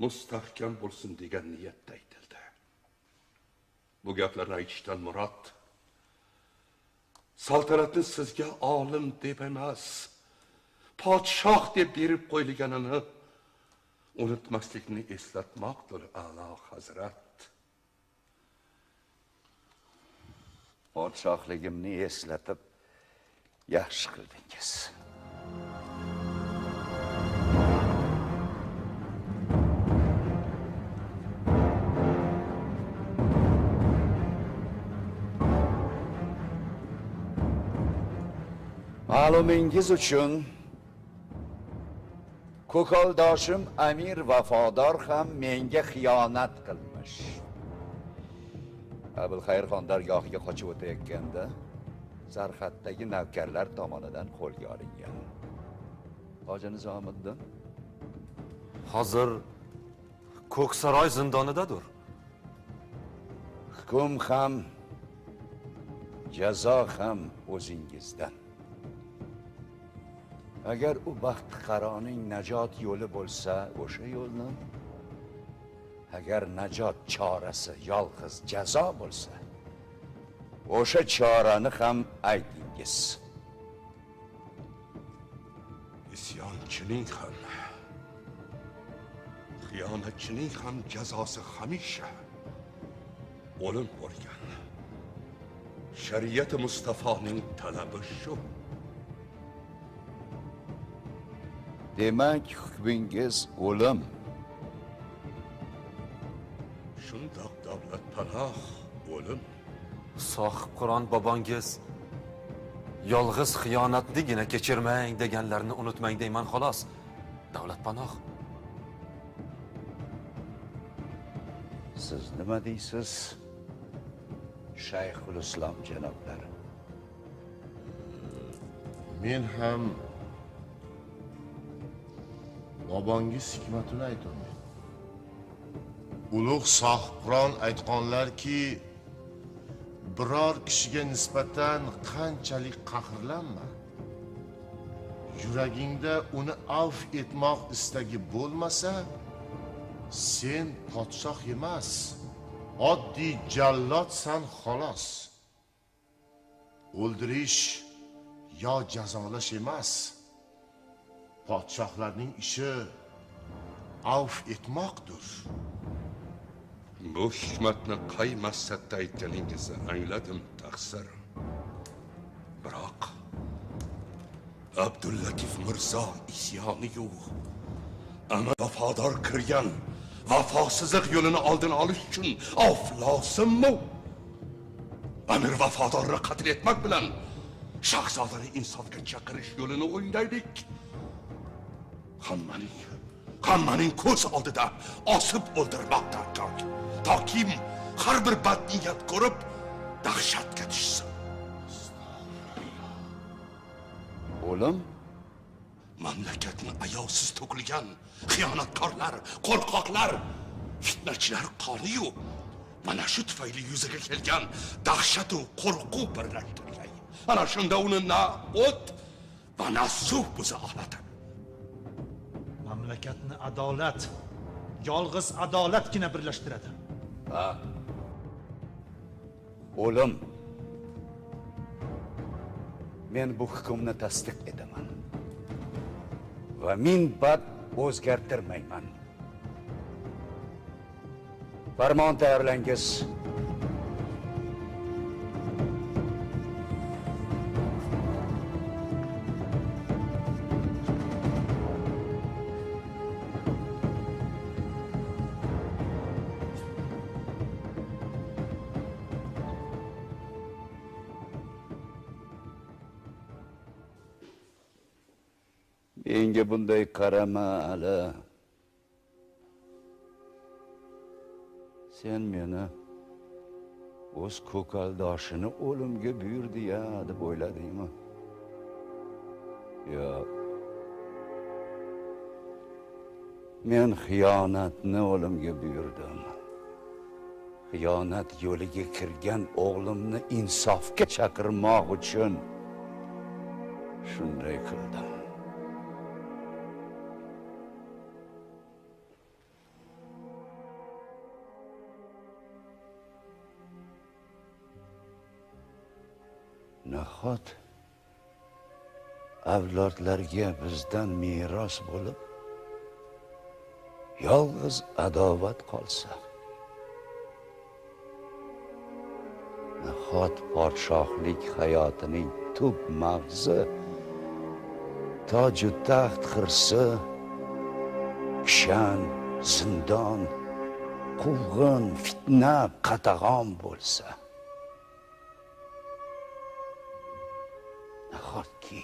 مۇستەھكەم بولسۇن دېگەن نىيەتتە ئېيتىلدى. بۇ گەپلەرنى ئېيتىشتىن مۇراد، سالتانەتنى سىزگە ئالىم دەپ ئەمەس، پادىشاھ دەپ بېرىپ قويۇلغىنىنى ئۇنتۇماسلىقنى ئەسلەتمەكتۇر، ئەلا ھەزرەت. پادىشاھلىقىمنى ئەسلىتىپ، ياخشى قىلدىڭىز. مەلۇمىڭىز ئۈچۈن، كوكالداشىم ئەمىر ۋاپادار خان مەڭگە خىيانەت قىلمىش. ئەبۇلخەير خان دەرگاھىغا قاچىۋېتىۋاتقاندا، سەرخەتتىكى نەۋكەرلەر تامانىدىن قولغا ئېلىنغان. ھاجى نىزامىددىن. ھازىر كوكساراي زىندانىدادۇر. ھۆكۈم خام، جازا خام ئۆزىڭىزدىن. ئەگەر ئۇ بەختقارانىڭ ناجات يولى بولسا، ئوشۇ يولنى. ئەگەر ناجات چارىسى يالغۇز جازا بولسا، ئوشۇ چارىنى خام ئېيتىڭىز. ئىسيانچىنىڭ خام، خىيانەتچىنىڭ خام جازاسى ھەمىشە ئۆلۈم بولغان. شەرىئەتى مۇستەفانىڭ تەلىپى شۇ. دېمەك، ھۆكمىڭىز ئۆلۈم. شۇنداق، دەۋلەت پاناھ، ئۆلۈم. ساھىبقىران باباڭىز يالغۇز خىيانەتنىگىنە كەچۈرمەڭ دېگەنلەرنى ئۇنتۇماڭ دەيمەن، خالاس. دەۋلەت پاناھ. سىز نېمە دەيسىز، شەيخۇلئىسلام جانابلار؟ مەن ھەم باباڭىز ھېكمەتىنى ئېيتىمەن. ئۇلۇغ ساھىبقىران ئېيتقانلاركى، بىرەر كىشىگە نىسبەتەن قانچىلىك قەھەرلەنمە. يۈرىكىڭدە ئۇنى ئەپۇ ئېتماق ئىستىكى بولمىسا، سەن پادىشاھ ئەمەس، ئاددىي جاللاتسەن، خالاس. ئۆلدۈرۈش يا جازالاش ئەمەس، پادىشاھلارنىڭ ئىشى ئەپۇ ئېتماقتۇر. بۇ ھېكمەتنى قاي مەقسەتتە ئېيتقىنىڭىزنى ئاڭلىدىم، تەقسىر. بىراق، ئابدۇللەتىپ مىرزا ئىسيانى يوق. ئەمما ۋاپادار كىرگەن ۋاپاسىزلىق يولىنى ئالدىنى ئالىش ئۈچۈن ئەپۇ لازىممۇ؟ ئەمىر ۋاپادارنى قەتل ئەتمەك بىلەن شاھزادىنى ئىنسافقا چاقىرىش يولىنى ئويلايلىك. ھەممىنى، ھەممىنىڭ كۆز ئالدىدا ئاسىپ ئۆلتۈرمەك دەركار. تاكى ھەر بىر بەتنىيەت كۆرۈپ، دەھشەتكە چۈشسۇن. ئوغلۇم، مەملىكەتنى ئاياۋسىز تۆكۈلگەن خىيانەتكارلار، قورقاقلار، فىتنەچىلەر قانىيۇ. مانا شۇ تۈپەيلى يۈزىگە كەلگەن دەھشەتۇ قورقۇ بىرلەشتۈرگەي. ئەنە شۇندا ئۇنى نە ئوت، ۋە نە سۇ بۇزا ئالىدۇ. مەملىكەتنى ئادالەت، يالغۇز ئادالەتكىنە بىرلەشتۈرىدۇ. ھە. ئوغلۇم، مەن بۇ ھۆكۈمنى تەستىق ئېتىمەن ۋە مىنبەت ئۆزگەرتەلمەيمەن. پەرمان تەييارلاڭ. مەڭگە بۇنداق قارىما، ئەلا. سەن مېنى ئۆز كوكالداشىنى ئۆلۈمگە بۇيرۇدى يا دەپ ئويلىدىڭمۇ؟ ياق. مەن خىيانەتنى ئۆلۈمگە بۇيرۇدۇم. خىيانەت يولىغا كىرگەن ئوغلۇمنى ئىنسافقا چاقىرماق ئۈچۈن شۇنداق قىلدىم. ناخات ئەۋلادلارغا بىزدىن مىراس بولۇپ، يالغۇز ئاداۋەت قالسا؟ ناخات پادىشاھلىق ھاياتىنىڭ تۈپ مەغزى، تاجۇ تەخت خىرىسى، كىشەن، زىندان، قۇۋغۇن، فىتنە، قاتاغان بولسا؟ ناخاتكى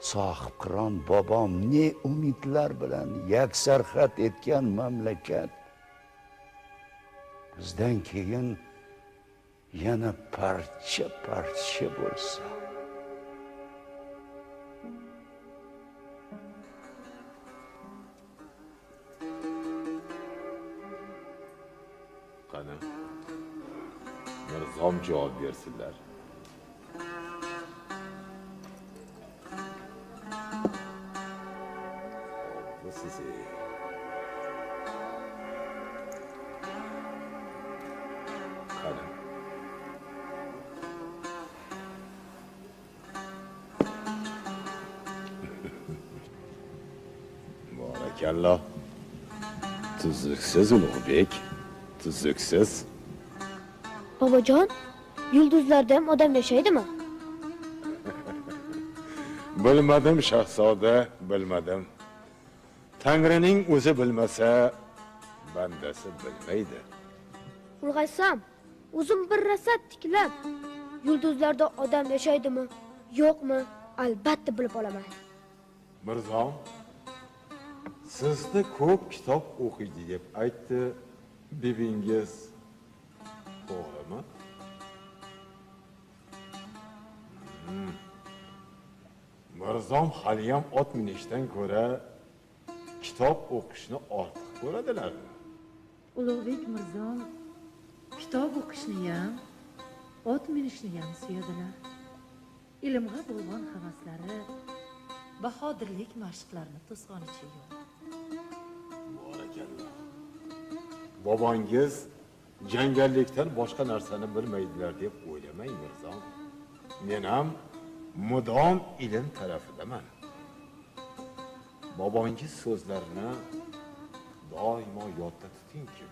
ساھىبقىران بابام نى ئۈمىدلەر بىلەن يەكسەرخەت ئەتكەن مەملىكەت بىزدىن كېيىن يەنە پارچە-پارچە بولسا؟ قېنى، مىرزام جاۋاب بەرسىلەر. بۇ سىزى. قېنى. بارەكەللا. تۈزۈكسىز، ئۇلۇغبېك، تۈزۈكسىز. باباجان، يۇلتۇزلاردىمۇ ئادەم ياشايدىمۇ؟ بىلمىدىم، شاھزادە، بىلمىدىم. تەڭرىنىڭ ئۆزى بىلمىسە، بەندىسى بىلمەيدۇ. ئۇلغايسام، ئۇزۇن بىر رەسەت تىكلەپ، يۇلتۇزلاردا ئادەم ياشايدىمۇ، يوقمۇ، ئەلۋەتتە بىلىپ ئالىمەن. مىرزام، سىزنى كۆپ كىتاب ئوقۇيدۇ دەپ ئېيتتى بۈۋىڭىز. توغرىمۇ؟ ھىم. مىرزام خالىيام ئات مىنىشتىن كۆرە كىتاب ئوقۇشنى ئارتۇق كۆرىدىلەرمۇ؟ ئۇلۇغبېك مىرزام كىتاب ئوقۇشنىيام، ئات مىنىشنىيام سۆيىدىلەر. ئىلىمغا بولغان ھەۋەسلىرى باھادىرلىك مەشىقلىرىنى توسقانىچە يوق. بارەكەللا. باباڭىز جەڭگەللىكتىن باشقا نەرسىنى بىلمەيدىلەر دەپ ئويلىماڭ، مىرزام. مېنىڭ مۇدام ئىلىم تەرەپىدىمەن. باباڭىز سۆزلەرنى دائىما يادتا تۇتۇڭكى،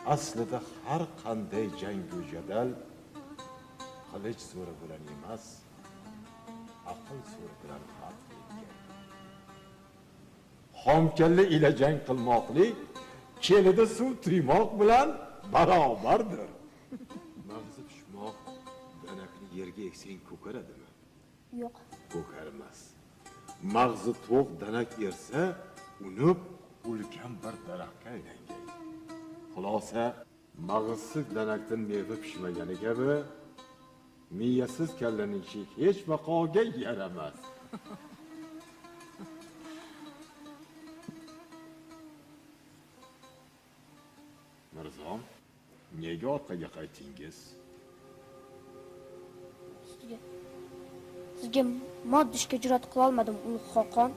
ئەسلىدە ھەر قانداق جەڭگى جېدەل قىلىچ زورى بىلەن ئەمەس، ئەقىل زورى بىلەن ھەل قىلىنىدىكەن. خام كاللا ئىلە جەڭ قىلماقلىق كېلىدە سۇ تۇيماق بىلەن باراۋەردۇر. ماغزى پىشماق دەنەكنى يەرگە ئەكسەڭ كۆكىرەدىمۇ؟ يوق. كۆكەرمەس. ماغزى توق دەنەك ئېرىسە، ئۇنۇپ ئۈلكەن بىر دەرەخكە ئايلانغاي. خۇلاسە، ماغزىسىز دەنەكتىن مېۋە پىشمىگىنى كەبى، مىيەسىز كاللىنىڭكى ھېچ ۋاقاغا يارىماس. مىرزام، نېگە ئارقىغا قايتتىڭىز؟ سىزگە، سىزگە مانا دېيىشكە جۈرئەت قىلالمىدىم، ئۇلۇغ خاقان.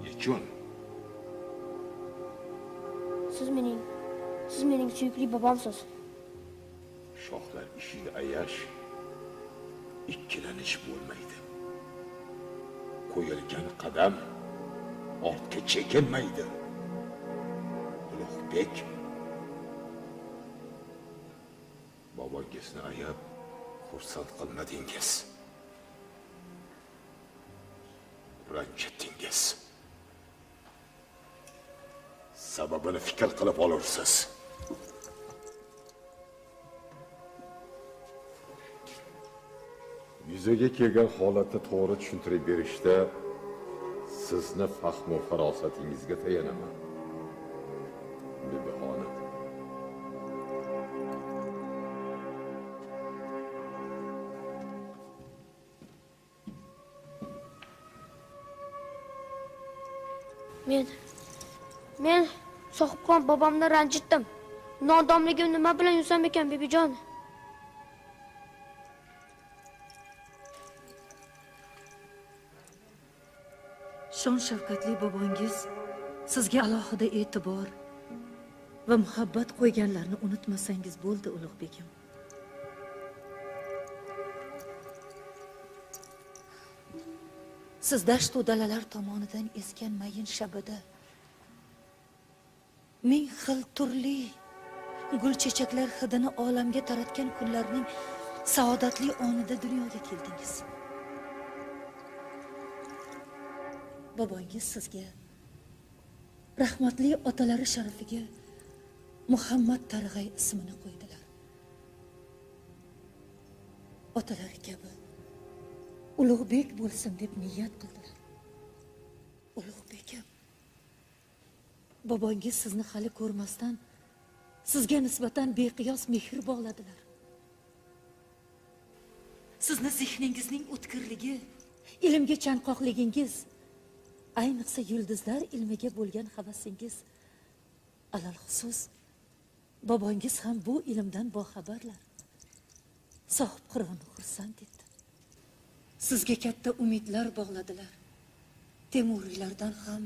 نېچۈن؟ سىز مېنىڭ، سىز مېنىڭ سۆيۈكلۈك بابامسىز. شاخلار ئېشىگە ئاياش، ئىككىلىنىش بولمايدۇ. قويۇلغان قەدەم ئارتقا چېكىنمەيدۇ. ئۇلۇغبېك، باباڭىزنى ئاياپ خۇرسەن قىلمىدىڭىز. رەنجىتتىڭىز. سەۋەبىنى پىكىر قىلىپ ئالۇرسىز. يۈزىگە كەلگەن ھالەتنى توغرا چۈشەندۈرۈپ بېرىشتە سىزنى پەھمۇ پاراسىتىڭىزگە تايىنىمەن، بىبىخانىم. مەن، مەن سوقۇپ قويغان بابامنى رەنجىتتىم. نادانلىقىم نېمە بىلەن يۈرسەم ئىكەن، بىبىجان؟ شۇڭ شەپقەتلىك باباڭىز سىزگە ئالاھىدە ئېتىبار ۋە مۇھەببەت قويغانلارنى ئۇنتۇمىسىڭىز بولدى، ئۇلۇغ بېگىم. سىز دەشتۇ دالالار تامانىدىن ئېسكەن مەيىن شەبىدە مىڭ خىل تۈرلۈك گۈل چېچەكلەر ھىدىنى ئالەمگە تاراتقان كۈنلەرنىڭ سائادەتلىك ئانىدا دۇنياغا كەلدىڭىز. باباڭىز سىزگە رەھمەتلىك ئاتىلىرى شەرىپىگە مۇھەممەد تارغاي ئىسمىنى قويدىلار. ئاتىلىرى كەبى ئۇلۇغ بېگ بولسۇن دەپ نىيەت قىلدىلار. ئۇلۇغ بېگىم، باباڭىز سىزنى خېلى كۆرمەستىن، سىزگە نىسبەتەن بىقىياس مېھىر باغلىدىلار. سىزنى زېھنىڭىزنىڭ ئۆتكۈرلۈكى، ئىلىمگە چاڭقاقلىقىڭىز، ئەينىقسا يۇلدۇزلار ئىلمىگە بولغان ھەۋىسىڭىز، ئالەلخۇسۇس، باباڭىز ھەم بۇ ئىلىمدىن باخەۋەرلەر. ساھىبقىراننى خۇرسەن ئېتتى. سىزگە كاتتا ئۈمىدلەر باغلىدىلار. تېمۇرىيلاردىن ھەم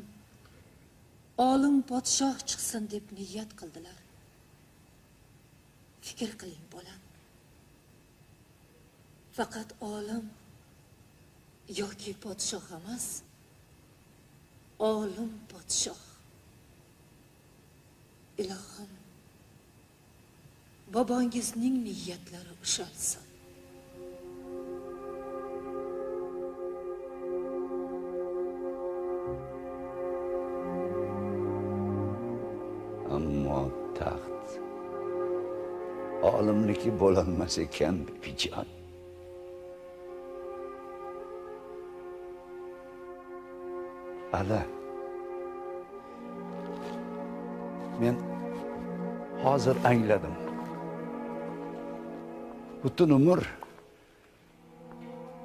ئالىم پادىشاھ چىقسۇن دەپ نىيەت قىلدىلار. پىكىر قىلىڭ، بالام. پەقەت ئالىم ياكى پادىشاھ ئەمەس، ئالىم پادىشاھ. ئىلاھىم، باباڭىزنىڭ نىيەتلىرى ئۇشالسۇن. ئەمما تەخت ئالىمنىكى بولالماس ئىكەن، بىبىجان. ئەلە، مەن ھازىر ئاڭلىدىم. پۈتۈن ئۆمۈر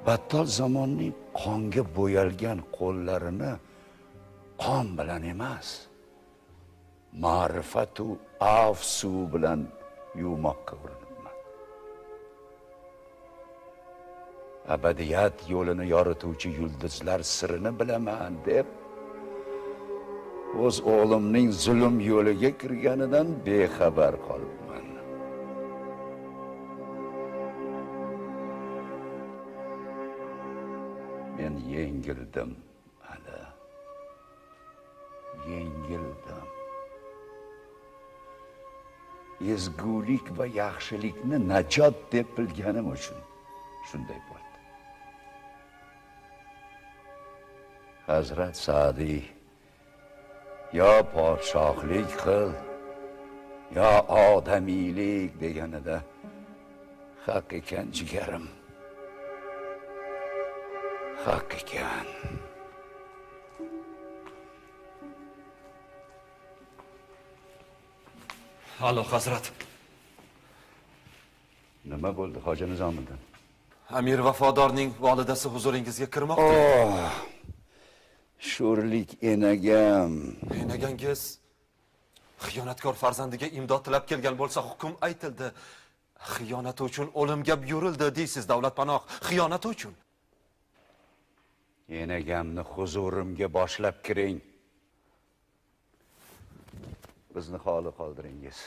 بەتتال زاماننىڭ قانغا بويالغان قوللىرىنى قان بىلەن ئەمەس، مەرىپەتۇ ئەفۇ بىلەن يۇماققا ئۇرۇنۇپمەن. ئەبەدىيەت يولىنى يارىتىۋچى يۇلدۇزلار سىرىنى بىلىمەن دەپ، ئۆز ئوغلۇمنىڭ زۇلۇم يولىغا كىرگىنىدىن بىخەۋەر قالىمەن. مەن يەڭگىلدىم. ئەنە، يەڭگىلدىم. ئەزگۈلۈك ۋە ياخشىلىقنى ناجات دەپ بىلگىنىم ئۈچۈن شۇنداق بولدى. ھەزرەت سەئدى، يا پادىشاھلىق قىل، يا ئادەمىيلىك دېگىنىدە، ھەق ئىكەن، جىگەرىم. ھەق ئىكەن. ئالىم ھەزرەت. نېمە بولدى، خوجا نىزامىدىن؟ ئەمىر ۋاپادارنىڭ ۋالىدەسى ھۇزۇرىڭىزغا كىرمەكتە. ئوھ، شورلۇق ئېنىگەم. ئېنىگەڭىز خىيانەتكار پەرزەنتىگە ئىمداد تىلەپ كەلگەن بولسا، ھۆكۈم ئېيتىلدى. خىيانىتى ئۈچۈن ئۆلۈمگە بۇيرۇلدى دەيسىز، دەۋلەت پاناھ. خىيانىتى ئۈچۈن. ئېنىگەمنى ھۇزۇرۇمغا باشلاپ كىرىڭ. بىزنى خالىي قالدۇرۇڭىز.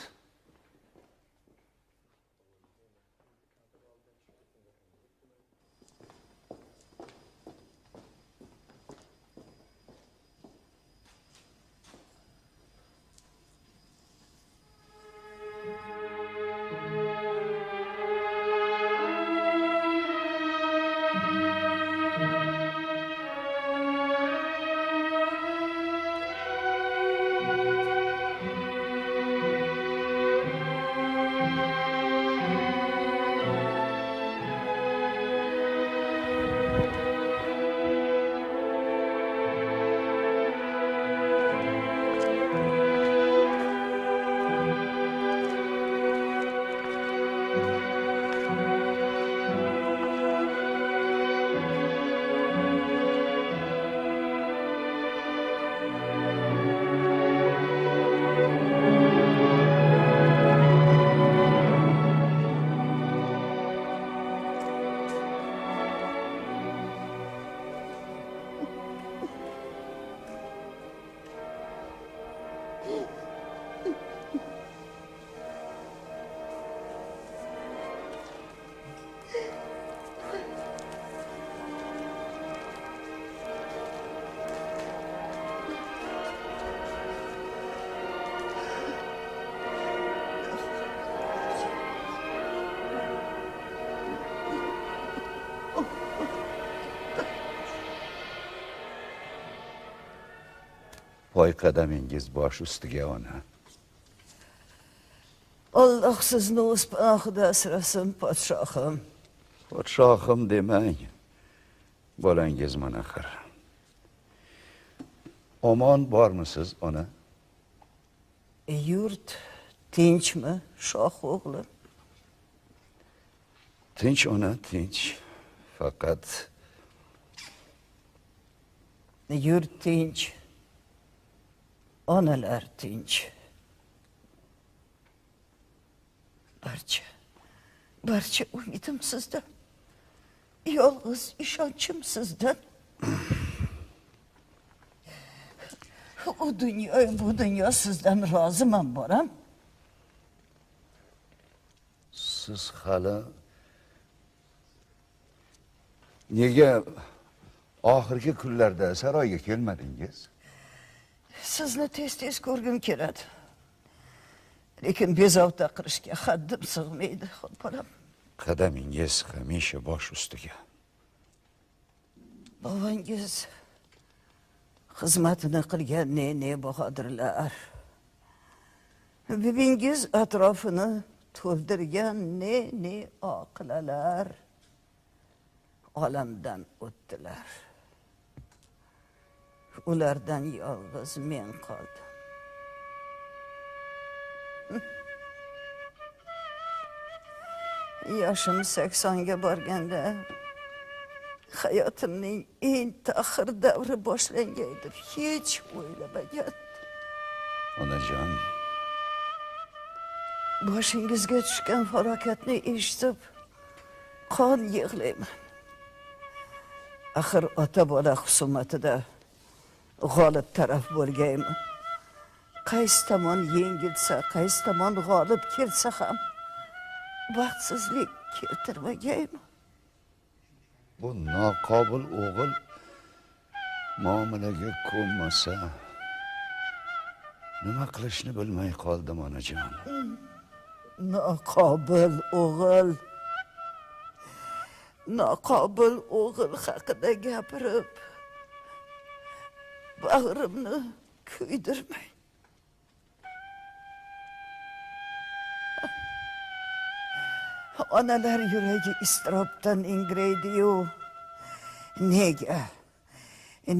قوي قەدىمىڭىز باش ئۈستىگە، ئانا. ئاللاھ سىزنى ئۆز پاناھىدا ئاسراسۇن، پادىشاھىم. پادىشاھىم دېمەڭ. بالىڭىزمەن ئاخىر. ئامان بارمۇسىز، ئانا؟ يۇرت تىنچمۇ، شاھ ئوغلۇم؟ تىنچ، ئانا، تىنچ. پەقەت يۇرت تىنچ، ئانىلار تىنچ. بارچە، بارچە ئۈمىدىم سىزدىن. يالغۇز ئىشەنچىم سىزدىن. ئۇ دۇنيا، بۇ دۇنيا سىزدىن رازىمەن، بالام. سىز خالا نېگە ئاخىرقى كۈنلەردە سارايغا كەلمەدىڭىز؟ سىزنى تېز-تېز كۆرگۈم كېلىدۇ. لېكىن بىز ئاۋتاق قىلىشقا ھەددىم سىغمايدۇ، خۇد بالام. قەدىمىڭىز ھەمىشە باش ئۈستىگە. بوۋاڭىز خىزمىتىنى قىلغان نى-نى باھادىرلار، بۈۋىڭىز ئەتراپىنى تولدۇرغان نى-نى ئاقىللار ئالەمدىن ئۆتتىلەر. ئۇلاردىن يالغۇز مەن قالدىم. ياشىم سەكسەنگە بارغاندا، ھاياتىمنىڭ ئەڭ تەخىر دەۋرى باشلانغاي دەپ ھېچ ئويلىمىغان. ئاناجان. بېشىڭىزگە چۈشكەن پالاكەتنى ئېشىتىپ، قان يىغلايمەن. ئاخىر ئاتا-بالا خۇسۇمىتىدە غالىب تەرەپ بولغايمۇ؟ قايسى تامان يېڭىلسە، قايسى تامان غالىب كەلسە ھەم، بەختسىزلىك كەلتۈرمىگەيمۇ؟ بۇ ناقابىل ئوغۇل مۇئامىلىگە كۆنمىسە، نېمە قىلىشنى بىلمەي قالدىم، ئانىجان. ناقابىل ئوغۇل. ناقابىل ئوغۇل ھەققىدە گەپىرىپ، باغرىمنى كۆيدۈرمەي. ئانىلار يۈرىكى ئىزتىراپتىن ئىنگىرەيدىيۇ. نېگە؟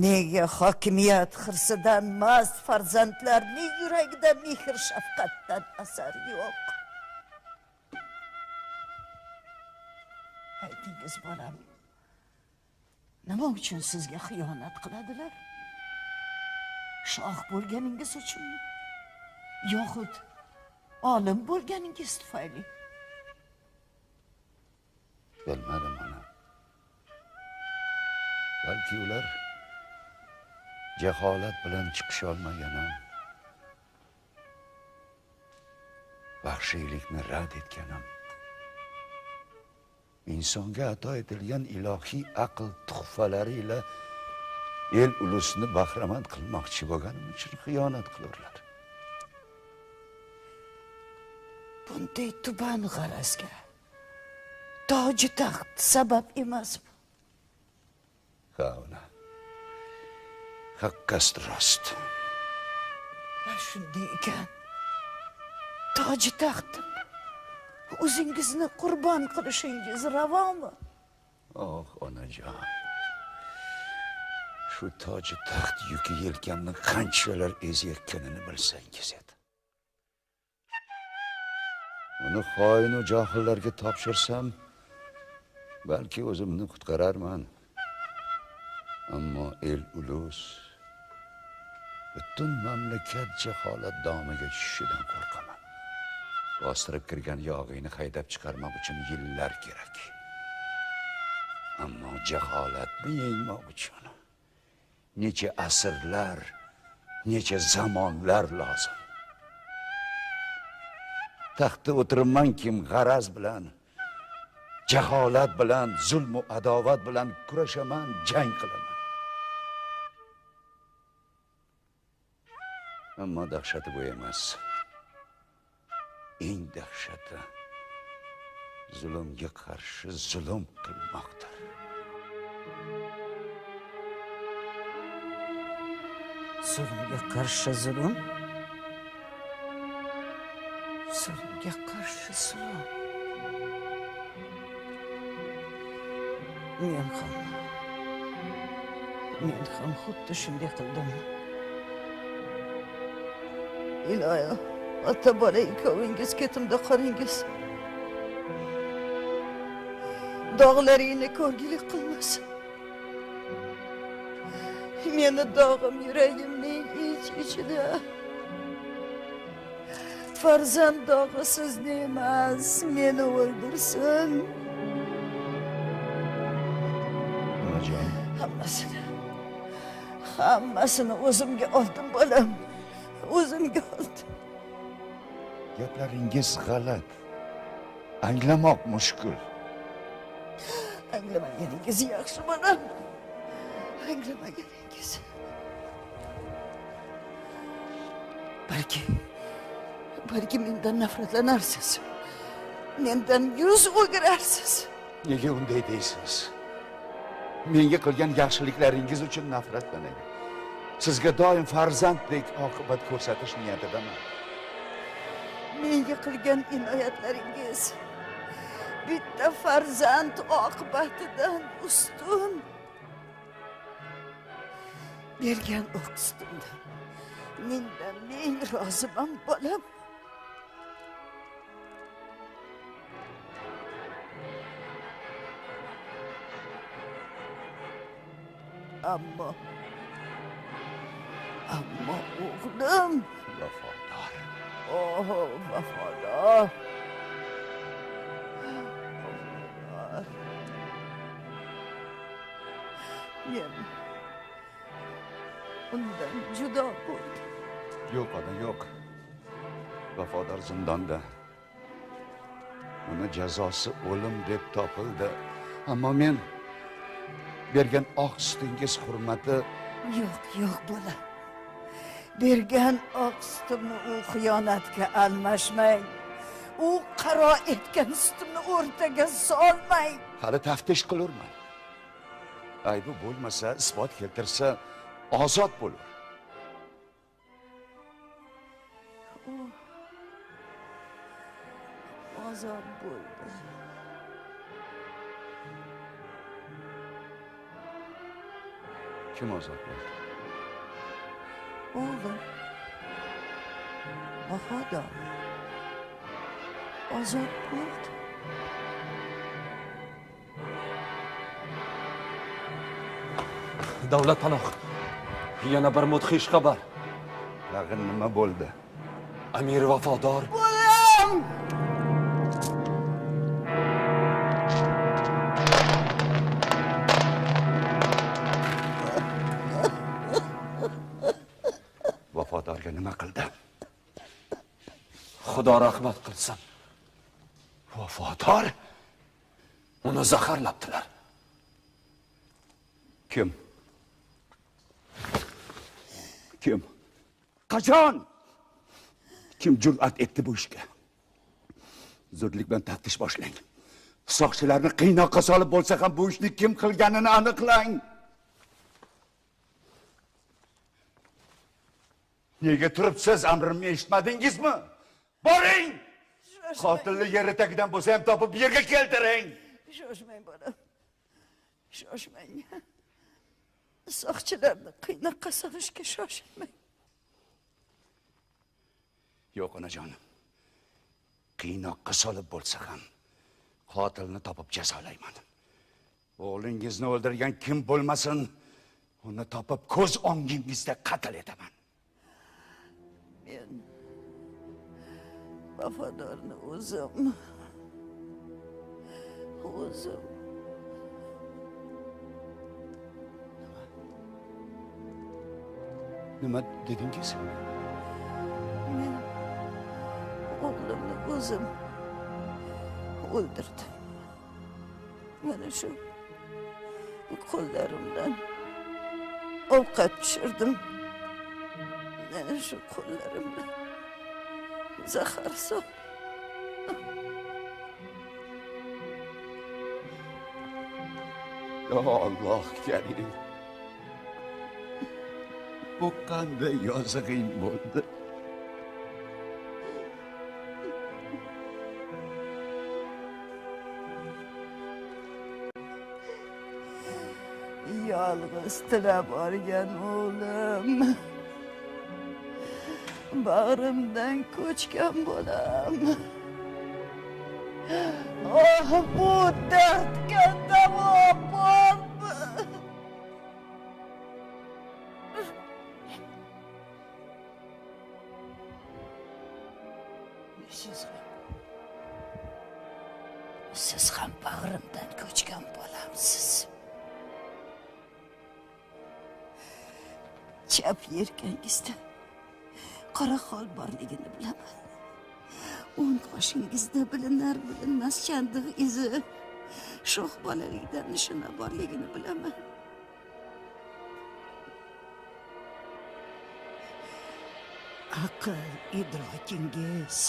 نېگە ھاكىمىيەت خىرىسىدىن مەست پەرزەنتلەرنىڭ يۈرىكىدە مېھىر-شەپقەتتىن ئەسەر يوق؟ ئېيتىڭىز، بالام، نېمە ئۈچۈن سىزگە خىيانەت قىلىدىلەر؟ شاھ بولغىنىڭىز ئۈچۈنمۇ؟ ياخۇد ئالىم بولغىنىڭىز تۈپەيلى؟ بىلمىدىم، ئانا. بەلكى ئۇلار جاھالەت بىلەن چىقىشالمىغىنىم، ۋەھشىيلىكنى رەت ئەتكىنىم، ئىنسانغا ئاتا ئېتىلگەن ئىلاھىي ئەقىل تۇھپىلىرى ئىلە ئېل-ئۇلۇسنى بەھرىمەن قىلماقچى بولغىنىم ئۈچۈن خىيانەت قىلۇرلار. بۇنداق تۆۋەن غەرەزگە تاجۇ تەخت سەۋەب ئەمەسمۇ؟ ھە، ئانا. ھەقىقەت راست. ھە، شۇنداق ئىكەن، تاجۇ تەختىم، ئۆزىڭىزنى قۇربان قىلىشىڭىز راۋامۇ؟ ئاھ، ئانىجان. شۇ تاجۇ تەخت يۈكى يەلكەمنى قانچىلەر ئېزىيەتكىنىنى بىلسەڭىز ئىدى. ئۇنى خائىنۇ جاھىللارغا تاپشۇرسام، بەلكى ئۆزۈمنى قۇتقۇزارمەن. ئەمما ئېل-ئۇلۇس، پۈتۈن مەملىكەت جاھالەت دامىغا چۈشۈشىدىن قورقىمەن. باستۇرۇپ كىرگەن ياغىنى ھەيدەپ چىقارماق ئۈچۈن يىللار كېرەك. ئەمما جاھالەتنى يەڭمەك ئۈچۈن نېچە ئەسىرلەر، نېچە زامانلار لازىم. تەختتە ئولتۇرىمەنكىم غەرەز بىلەن، جاھالەت بىلەن، زۇلمۇ ئاداۋەت بىلەن كۈرەشەمەن، جەڭ قىلىمەن. ئەمما دەھشىتى بۇ ئەمەس. ئەڭ دەھشىتى زۇلۇمغا قارشى زۇلۇم قىلماقتۇر. زۇلۇمغا قارشى زۇلۇم، زۇلۇمغا قارشى زۇلۇم. مەن خام، مەن خام خۇددى شۇنداق قىلدىم. ئىلاھىم، ئاتا-بالا ئىككىڭىز كېتىمدە قالىڭىز. داغلىرىنى كۆرگۈلۈك قىلمىسۇن. مېنى داغىم يۈرىكىمنىڭ ئىچ-ئىچىدە. پەرزەنت داغى سىزنى ئەمەس، مېنى ئۆلتۈرسۇن. ئاناجان. ھەممىسىنى، ھەممىسىنى ئۆزۈمگە ئالدىم، بالام. ئۆزۈمگە ئالدىم. گەپلىرىڭىز غەلەت. ئاڭلىماق مۈشكۈل. ئاڭلىمىغىنىڭىز ياخشى، بالام. ئاڭلىمىغىنىڭىز. بەلكى، بەلكى مەندىن نەپرەتلىنەرسىز. مەندىن يۈز ئۆگۈرەرسىز. نېگە ئۇنداق دەيسىز؟ مېنىڭگە قىلغان ياخشىلىقلىرىڭىز ئۈچۈن نەپرەتلىنەي. سىزگە دائىم پەرزەنتتەك ئاقىۋەت كۆرسىتىش نىيىتىدىمەن. مېنىڭگە قىلغان ئىنايەتلىرىڭىز بىتتە پەرزەنت ئاقىۋىتىدىن ئۈستۈن. بەرگەن ئوق-سۈتۈمدىن مەن، مەن رازىمەن، بالام. ئەمما، ئەمما ئوغلۇم. ۋاپادار. ئوھ، ۋاپادار. ۋاپادار. مەن ئۇندىن جۇدا بولدۇم. يوق، ئانا، يوق. ۋاپادار زىنداندا. ئۇنىڭ جازاسى ئۆلۈم دەپ تاپىلدى. ئەمما مەن بەرگەن ئاق سۈتىڭىز ھۆرمىتى. يوق، يوق، بالام. بەرگەن ئاق سۈتۈمنى ئۇ خىيانەتكە ئالماشماڭ. ئۇ قارا ئەتكەن سۈتۈمنى ئورتىغا سالماڭ. ھالى تەپتىش قىلۇرمەن. ئەيىبى بولمىسا، ئىسپات كەلتۈرسە، ئازاد بولۇر. ئۇ ئازاد بولدى. كىم ئازاد بولدى؟ ئوغلۇم، ۋاپادار ئازاد بولدى. دەۋلەت پاناھ، يەنە بىر مۇدھىش خەۋەر. تاغىن نېمە بولدى؟ ئەمىر ۋاپادار. بالام! ۋاپادارغا نېمە قىلدى؟ خۇدا رەھمەت قىلسۇن. ۋاپادار؟ ئۇنى زەھەرلەپتىلەر. كىم؟ كىم؟ قاچان؟ كىم جۈرئەت ئەتتى بۇ ئىشكە؟ زۆرۈرلۈك بىلەن تەپتىش باشلاڭ. ساقچىلارنى قىيناققا سالىپ بولسا ھەم بۇ ئىشنى كىم قىلغىنىنى ئانىقلاڭ. نېگە تۇرۇپسىز؟ ئەمرىمنى ئېشىتمىدىڭىزمۇ؟ بارىڭ! شوشماڭ. قاتىلنى يېرى تەگدىن بولسا ھەم تاپىپ بۇ يەرگە كەلتۈرۈڭ. شوشماڭ، بالام. شوشماڭ. ساقچىلارنى قىيناققا سالىشقا شوشماڭ. يوق، ئانىجان. قىيناققا سالىپ بولسا ھەم قاتىلنى تاپىپ جازالايمەن. ئوغلىڭىزنى ئۆلتۈرگەن كىم بولمىسۇن، ئۇنى تاپىپ كۆز ئوڭىڭىزدا قەتل ئېتىمەن. مەن ۋاپادارنى ئۆزۈم، ئۆزۈم. نېمە دېدىڭىز؟ مەن ئوغلۇمنى ئۆزۈم ئۆلتۈردۈم. مانا شۇ قوللىرىم بىلەن ئوۋقات پىشۇردۇم. مانا شۇ قوللىرىم بىلەن زەھەر سالدىم. يا ئاللاھ كەرىم. بۇ قانداق يازغىن بولدى؟ يالغۇز تىلەپ ئارگەن ئوغلۇم، باغرىمدىن كۆچكەن بالام. ئاھ، بۇ دەردكە داۋا بارمۇ؟ سىز، سىز ھەم باغرىمدىن كۆچكەن بالامسىز. چەپ يەلكەڭگىزدە قارا خال بارلىقىنى بىلەمەن. ئوڭ قوشىڭىزدا بىلىنەر-بىلىنمەس چاندىغ ئىزى، شوخ بالىلىكتە نىشانى بارلىقىنى بىلەمەن. ئەقىل ئىدراكىڭىز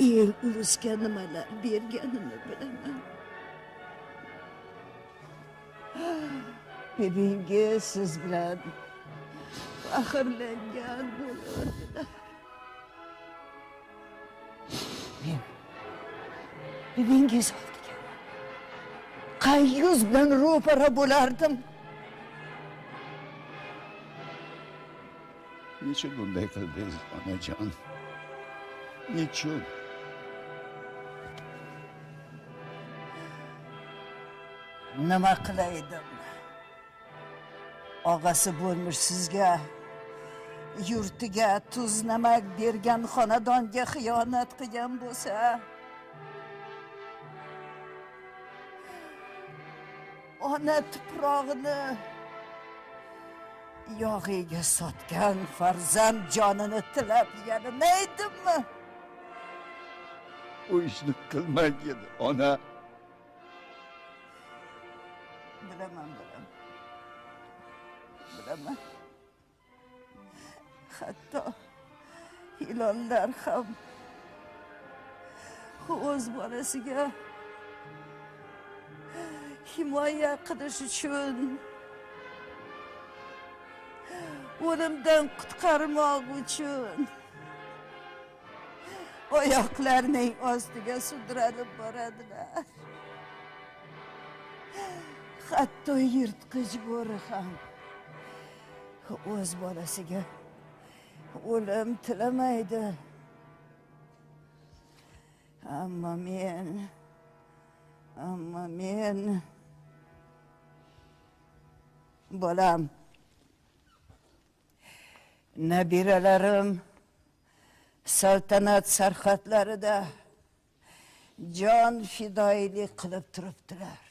ئېل ئۇلۇسقا نېمىلەر بەرگىنىنى بىلىمەن. بۈگۈنكى سىز بىلەن پەخىرلەنگەن بولۇر. مەن بۈگۈنكى زالدىكى قايسى يۈز بىلەن روپارا بولاردىم؟ نېچۈن بۇنداق قىلدىڭىز، ئاناجان؟ نېچۈن؟ نېمە قىلايدىم؟ ئاغىسى بولمىش سىزگە، يۇرتىگە تۇز نەمەك بەرگەن خانىدانغا خىيانەت قىلغان بولسا، ئانا تۇپراغىنى ياغىغا ساتقان پەرزەنت جانىنى تىلەپ يەلىنەيدىممۇ؟ ئۇ ئىشنى قىلمايدۇ، ئانا. بىلىمەن، بالام. بىلىمەن. ھەتتا يىلانلار ھەم ئۆز بالىسىگە ھىمايە قىلىش ئۈچۈن، ئۆلۈمدىن قۇتقارماق ئۈچۈن ئاياقلارنى ئاستىگە سۇندۇرۇپ بارىدىلەر. ھەتتا يىرتقۇچ بورىخام ئۆز بالىسىگە ئۆلۈم تىلىمەيدۇ. ئەمما مەن، ئەمما مەن، بالام، نەبىرىلىرىم سەلتەنەت سەرھەدلىرىدە جان پىدائىيلىق قىلىپ تۇرۇپتىلار.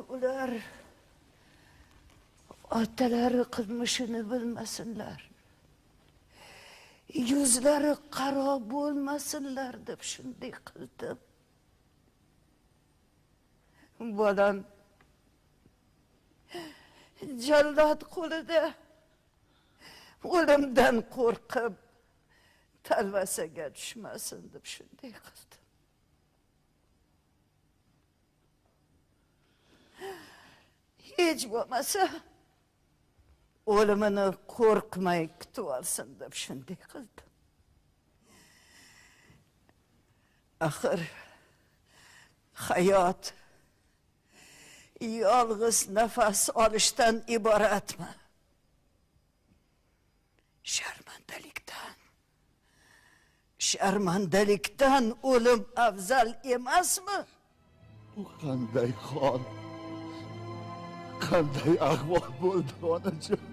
ئۇلار ئاتىلىرى قىلمىشىنى بىلمەسۇنلار، يۈزلىرى قارا بولماسۇنلار دەپ شۇنداق قىلدىم. بالام جاللات قولىدا ئۆلۈمدىن قورقۇپ، تەلۋەسىگە چۈشمەسۇن دەپ شۇنداق قىلدىم. ھېچ بولمىسا ئۆلۈمىنى قورقماي كۈتۈۋالسۇن دەپ شۇنداق قىلدىم. ئاخىر ھايات يالغۇز نەپەس ئالىشتىن ئىبارەتمۇ؟ شەرمەندىلىكتىن، شەرمەندىلىكتىن ئۆلۈم ئەۋزەل ئەمەسمۇ؟ بۇ قانداق ھال؟ قانداق ئەھۋال بولدى، ئانىجان؟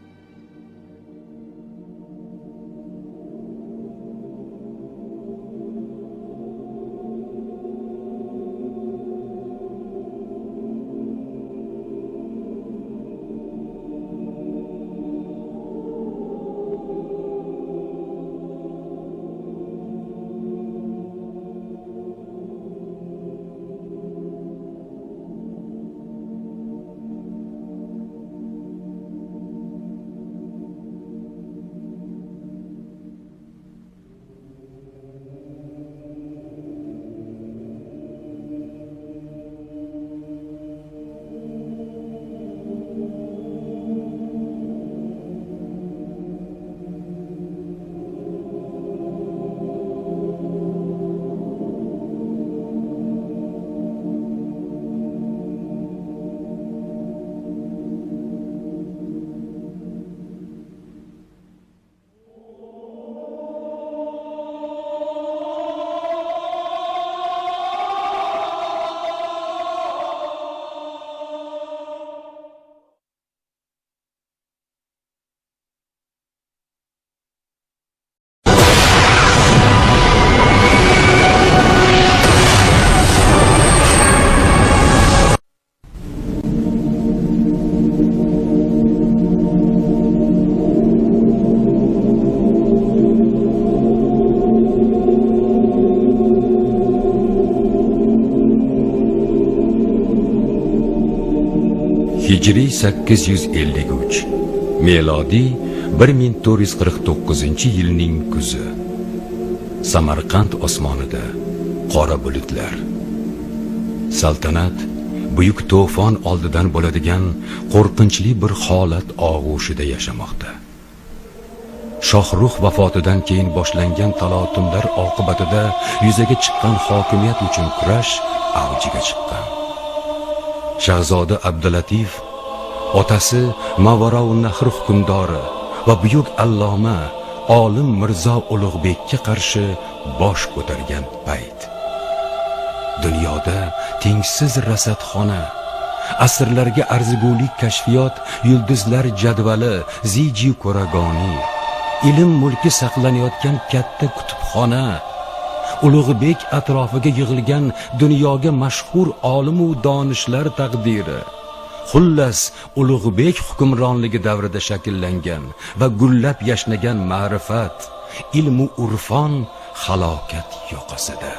ھىجرىي سەككىز يۈز ئەللىك ئۈچ، مىلادىي بىر مىڭ تۆت يۈز قىرىق توققۇزىنچى يىلنىڭ كۈزى. سامارقاند ئاسمانىدا قارا بۇلۇتلار. سەلتەنەت بۈيۈك توفان ئالدىدىن بولىدىغان قورقۇنچلۇق بىر ھالەت ئاغۇشىدا ياشىماقتا. شاھرۇخ ۋاپاتىدىن كېيىن باشلانغان تالاپەتلەر ئاقىۋىتىدە يۈزىگە چىققان ھاكىمىيەت ئۈچۈن كۈرەش ئەۋجىگە چىققان. شاھزادە ئابدۇلەتىپ ئاتىسى ماۋراۋنەھر ھۆكۈمدارى ۋە بۈيۈك ئەللامە ئالىم مىرزا ئۇلۇغبېككە قارشى باش كۆتۈرگەن پەيت. دۇنيادا تەڭسىز رەسەتخانا، ئەسىرلەرگە ئەرزىگۈلۈك كەشپىيات، يۇلدۇزلار جەدۋىلى، زىجى كۆرگانى، ئىلىم مۈلكى ساقلىنىۋاتقان كاتتا كۇتۇپخانا، ئۇلۇغبېك ئەتراپىغا يىغىلغان دۇنياغا مەشھۇر ئالىمۇ دانىشلار تەقدىرى. خۇللاس، ئۇلۇغبېك ھۆكۈمرانلىقى دەۋرىدە شەكىللەنگەن ۋە گۈللەپ ياشنىغان مەرىپەت، ئىلمۇ ئۇرفان خالاكەت يوقىسىدە.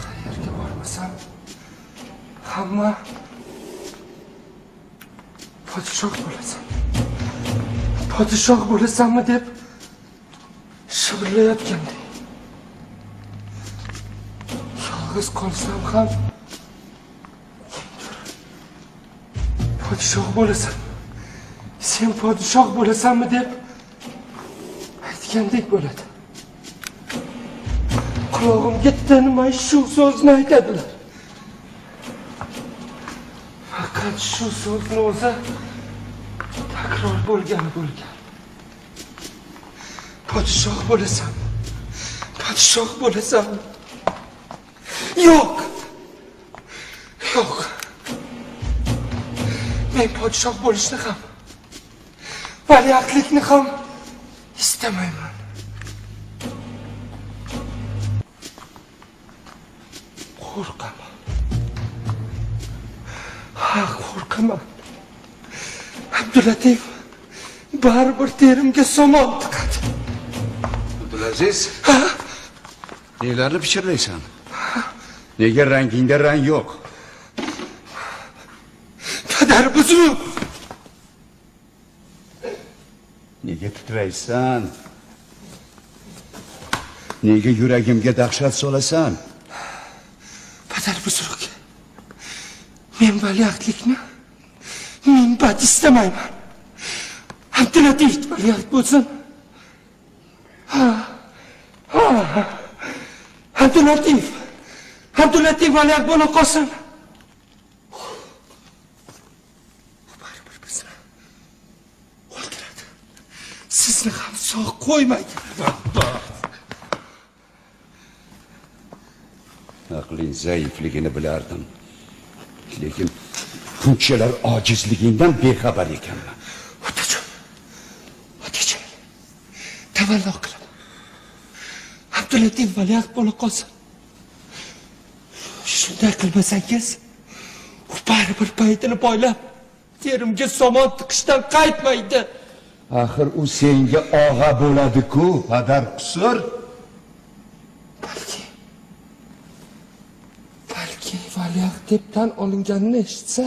قەيەرگە بارمىسام، ھەممە پادىشاھ بولىسەن، پادىشاھ بولىسەنمۇ دەپ شىۋىرلايۋاتقانىدى. يالغۇز قالسام ھەم پادىشاھ بولىسەن، سەن پادىشاھ بولىسەنمۇ دەپ ئېيتقاندەك بولىدۇ. قۇلاغىمغا تىنماي شۇ سۆزنى ئېيتىدىلەر. پەقەت شۇ سۆزنى ئۆزى تەكرار بولغان بولغان. پادىشاھ بولىسەن، پادىشاھ بولىسەن. ياق! ياق! مەن پادىشاھ بولۇشنى خام، ۋەلىئەھدلىكنى خام ئىستىمەيمەن. قورقىمەن. ھا، قورقىمەن. ئابدۇللاتىف بارىبىر تېرىمگە سامان تىقىدۇ. ئابدۇلئەزىز، ھا؟ نېلەرنى پىچىرلايسەن؟ نېگە رەڭگىڭدە رەڭ يوق؟ پەدەر بۇزرۇق! نېگە تىترەيسەن؟ نېگە يۈرىكىمگە دەھشەت سالىسەن؟ پەدەر بۇزرۇق! مەن ۋەلىئەھدلىكنى مەن بەت ئىستىمەيمەن. ئابدۇللاتىف ۋەلىئەھد بولسۇن. ھا، ھا، ھا. ئابدۇللاتىف، ئابدۇللاتىف ۋەلىئەھد بولۇپ قالسۇن. ئۇ بارىبىر بىزنى ئۆلتۈرىدۇ. سىزنى خام ساق قويمايدۇ. ئەقلىڭ زەئىپلىكىنى بىلەردىم. لېكىن بۇنچىلەر ئاجىزلىكىڭدىن بىخەۋەر ئىكەنمەن. ئاتىجان، ئاتىجان، تەۋەللا قىلىڭ. ئابدۇللاتىف ۋەلىئەھد بولۇپ قالسۇن. شۇنداق قىلمىساڭىز، ئۇ بارىبىر پايدىنى بايلاپ، تېرىمگە سامان تىقىشتىن قايتمايدۇ. ئاخىر ئۇ سەنگە ئاغا بولىدىكۇ، پادەر قۇسۇر. بەلكى، بەلكى ۋەلىئەھدتىن ئالىنغاننى ئىشىتسە،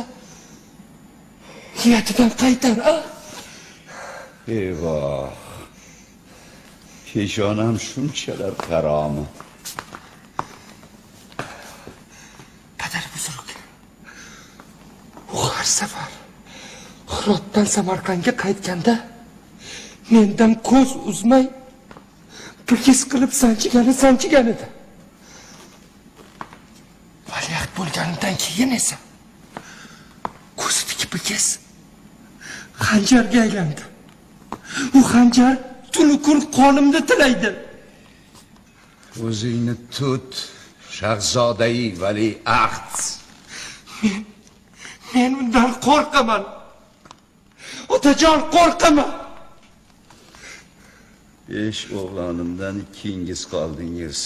نىيىتىدىن قايتار، ئا؟ ئېۋاھ، پېشانەم شۇنچىلەر قارامۇ؟ پەدەر بۇزرۇق. ئۇ ھەر سەپەر ھىراتتىن سەمەرقەنتكە قايتقاندا، مەندىن كۆز ئۈزمەي، بىر گەپ قىلىپ سانجىغىنى سانجىغانىدى. ۋەلىئەھد بولغاندىن كېيىن ئىسە، كۆزىدىكى بىر گەپ خەنجەرگە ئايلاندى. ئۇ خەنجەر تۈنۈگۈن قولۇمدا تىلەيدۇ. ئۆزۈڭنى تۇت، شاھزادەي ۋەلىئەھد. مەن، مەن ئۇنداق قورقىمەن. ئاتىجان، قورقىمەن. بەش ئوغلانىمدىن ئىككىڭىز قالدىڭىز.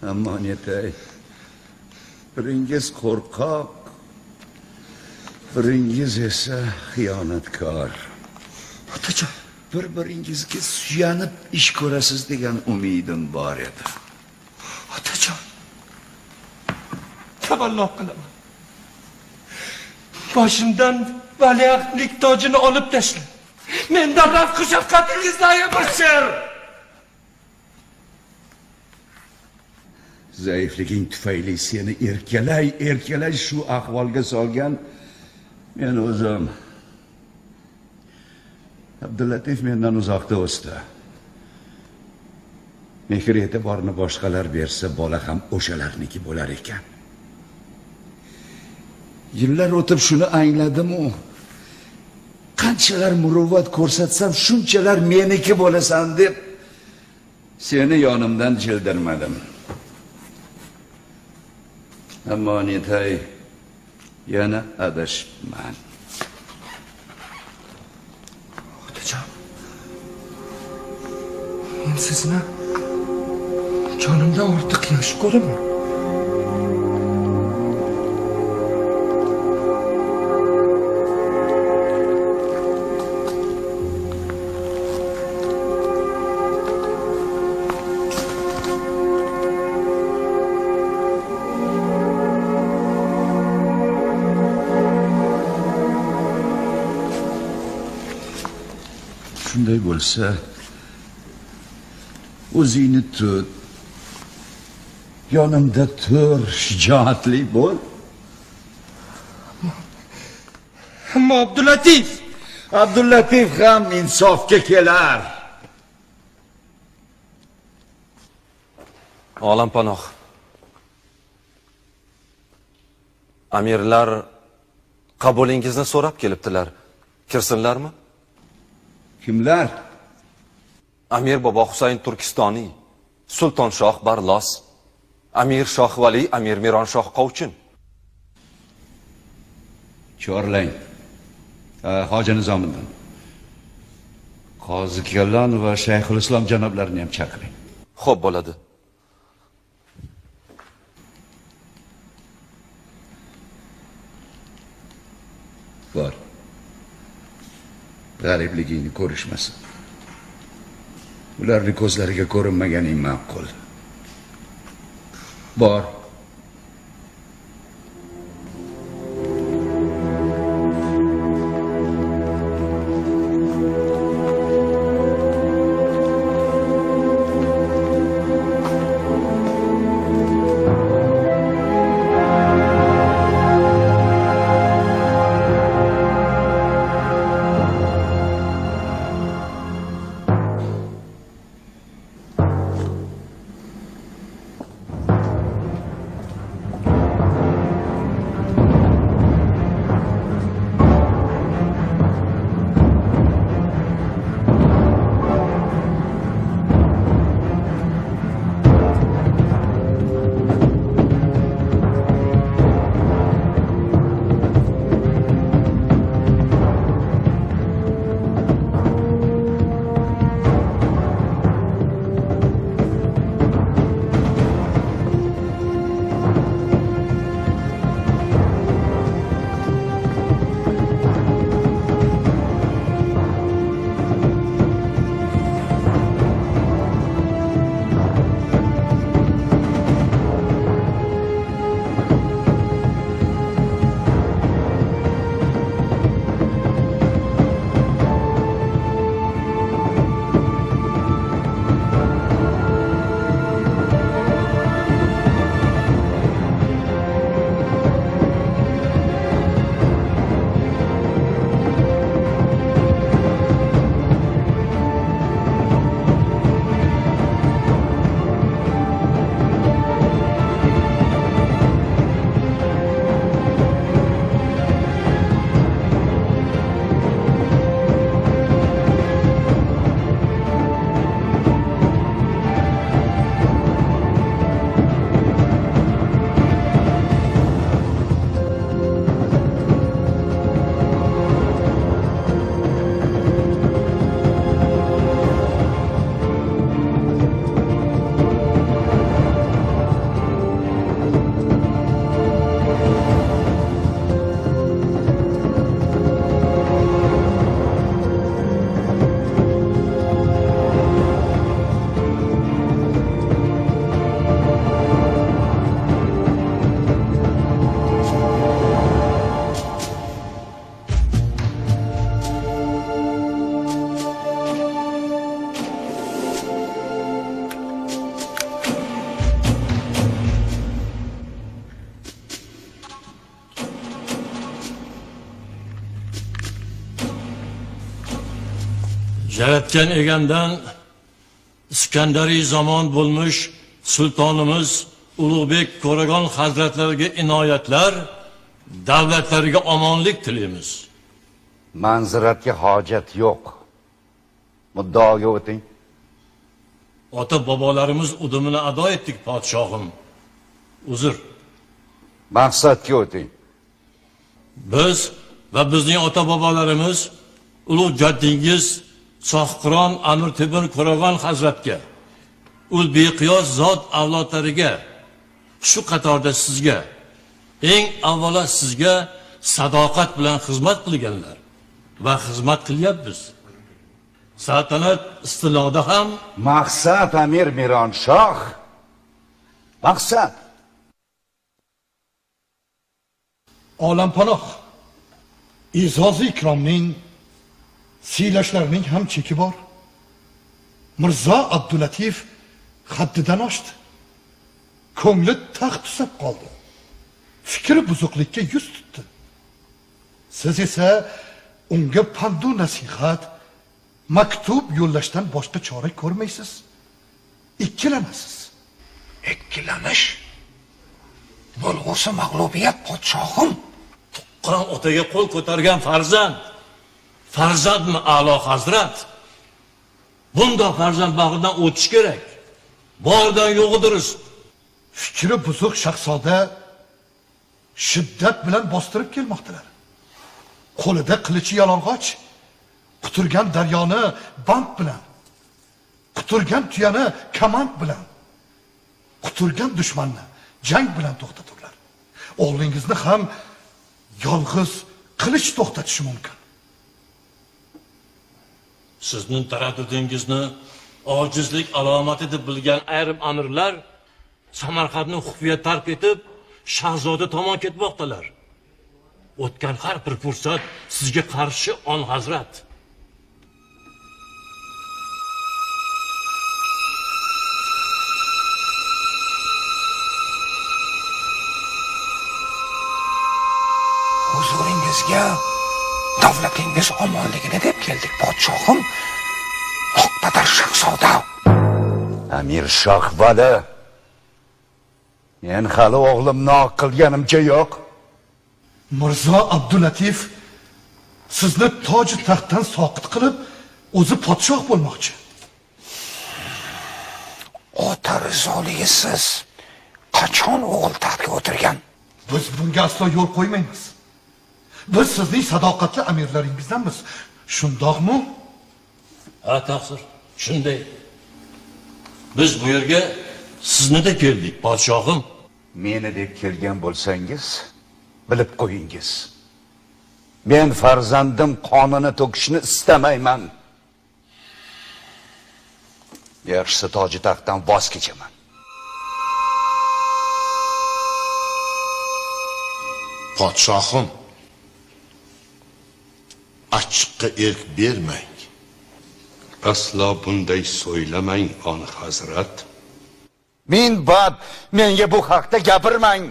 ئەمما نېتەي، بىرىڭىز قورقاق، بىرىڭىز ئىسە خىيانەتكار. ئاتىجان. بىر-بىرىڭىزگە سۇيانىپ ئىش كۆرەسىز دېگەن ئۈمىدىم بار ئىدى. ئاتىجان، تەۋەللا قىلىمەن. باشىمدىن ۋەلىئەھدلىك تاجىنى ئېلىپ تاشلاڭ. مەندىن راست قوشۇپ قاتىلىڭىز دايىم بىر شېئىر. زەئىپلىكىڭ تۈپەيلى سېنى ئەركىلەي، ئەركىلەي شۇ ئەھۋالغا سالغان مەن ئۆزۈم. ئابدۇللاتىف مەندىن ئۇزاقتا ئۆستى. مېھىر-ئېتىبارنى باشقىلار بەرسە، بالا ھەم ئوشۇلارنىڭكى بولار ئىكەن. يىللار ئۆتۈپ شۇنى ئاڭلىدىممۇ، قانچىلەر مۇرۇۋۋەت كۆرسەتسەم، شۇنچىلەر مېنىڭكى بولىسەن دەپ، سېنى يېنىمدىن جىلدىرمىدىم. ئەمما نېتەي، يەنە ئاداشىپمەن. ئاتىجان، مەن سىزنى جانىمدىن ئارتۇق ياخشى كۆرىمەن. شۇنداق بولسا، ئۆزۈڭنى تۇت، يېنىمدا تۇر، شىجائەتلىك بول. ئەمما ئابدۇللاتىف، ئابدۇللەتىف ھەم ئىنسافقا كېلەر. ئالەمپاناھ. ئەمىرلەر قەبۇلىڭىزنى سوراپ كېلىپتىلەر. كىرسۇنلارمۇ؟ كىملەر؟ ئەمىر بابا ھۈسەيىن تۈركىستانى، سۇلتان شاھ بەرلاس، ئەمىر شاھ ۋەلى، ئەمىر مىران شاھ قاۋچىن. چارلەڭ. ئە، ھاجى نىزامىدىن. قازى كەللان ۋە شەيخۇلئىسلام جانابلارنى ھەم چاقىرىڭ. خوپ، بولىدۇ. بار. غەرىبلىكىڭنى كۆرۈشمەسۇن. ئۇلارنى كۆزلىرىگە كۆرۈنمىگىنى ماقۇل. بار. ياراتقان ئىگەمدىن ئىسكەندەرىي زامان بولمۇش سۇلتانىمىز ئۇلۇغبېك كورىگان ھەزرەتلەرگە ئىنايەتلەر، دەۋلەتلەرگە ئامانلىق تىلەيمىز. مەنزىرەتكە ھاجەت يوق. مۇددىئاغا ئۆتۈڭ. ئاتا-بابالىرىمىز ئۇدۇمىنى ئادا ئەتتۇق، پادىشاھىم. ئۇزۇر. مەقسەتكە ئۆتۈڭ. بىز ۋە بىزنىڭ ئاتا-بابالىرىمىز ئۇلۇغ جەددىڭىز ساخقىران ئەمىر تېبىن كورىگان ھەزرەتكە، ئۇ بىقىياس زات ئەۋلادلىرىغا، شۇ قاتاردا سىزگە، ئەڭ ئاۋۋالا سىزگە ساداقەت بىلەن خىزمەت قىلغانلار ۋە خىزمەت قىلياپمىز. سەلتەنەت ئىستىلىڭدا ھەم مەقسەت ئەمىر مىرانشاھ. مەقسەت. ئالەمپاناھ، ئېزازى ئىكرامنىڭ، سىيلاشلارنىڭ ھەم چېكى بار. مىرزا ئابدۇلەتىف ھەددىدىن ئاشتى. كۆڭلى تەخت تۈسەپ قالدى. پىكرى بۇزۇقلۇققا يۈز تۇتتى. سىز ئىسە ئۇنگا پەندۇ نەسىھەت، مەكتۇپ يوللاشتىن باشقا چارە كۆرمەيسىز. ئىككىلەنەسىز. ئىككىلىنىش؟ بولغۇسى مەغلۇبىيەت، پادىشاھىم. تۇغقان ئاتىغا قول كۆتەرگەن پەرزەنت، پەرزەنتمۇ ئەلا ھەزرەت. بۇنداق پەرزەنت باغرىدىن ئۆتۈش كېرەك. باغرىدىن يوغىدۇرۇز. پىكرى بۇزۇق شاھزادە شىددەت بىلەن باستۇرۇپ كەلمەكتىلەر. قولىدا قىلىچى يالىڭاچ، قۇتۇرغان دەريانى بانت بىلەن، قۇتۇرغان تۇيانى كامانت بىلەن، قۇتۇرغان دۈشمەننى جەڭ بىلەن توختىتۇرلار. ئوغلىڭىزنى ھەم يالغۇز قىلىچ توختىتىشى مۇمكىن. سىزنىڭ تەرەددۇتىڭىزنى ئاجىزلىق ئالامىتى دەپ بىلگەن ئايرىم ئەمىرلەر سەمەرقەنتنى خۇپىيە تەرك ئېتىپ، شاھزادە تامان كەتمەكتىلەر. ئۆتكەن ھەر بىر پۇرسەت سىزگە قارشى، ئان ھەزرەت. ھۇزۇرىڭىزگە دۆلىتىڭىز ئامانلىقىنى دەپ كەلدۇق، پادىشاھىم. ھەققىدۇر شاھزادە. ئەمىر شاھ ۋەلى، مەن ھېلى ئوغلۇمنى ئاق قىلغىنىمچە يوق. مىرزا ئابدۇللەتىپ سىزنى تاجى تەختتىن ساقىت قىلىپ، ئۆزى پادىشاھ بولماقچى. ئوتار زولىيسىز. قاچان ئوغۇل تەختكە ئولتۇرغان؟ بىز بۇنىڭغا ئەسلا يول قويمايمىز. بىز سىزنىڭ ساداقەتلىك ئەمىرلىرىڭىزدىنمىز. شۇنداقمۇ؟ ھە، تەقسىر. شۇنداق. بىز بۇ يەرگە سىزنى دەپ كەلدۇق، پادىشاھىم. مېنى دەپ كەلگەن بولساڭىز، بىلىپ قويۇڭىز. مەن پەرزەنتىم قانىنى تۆكۈشنى ئىستەمەيمەن. ياخشىسى، تاجى تەختتىن ۋاز كېچىمەن. پادىشاھىم، ئاچچىققا ئىرك بەرمەڭ. ئەسلا بۇنداق سۆيلىمەڭ، ئان ھەزرەت. مىنبەت، مەڭگە بۇ ھەقتە گەپىرمەڭ.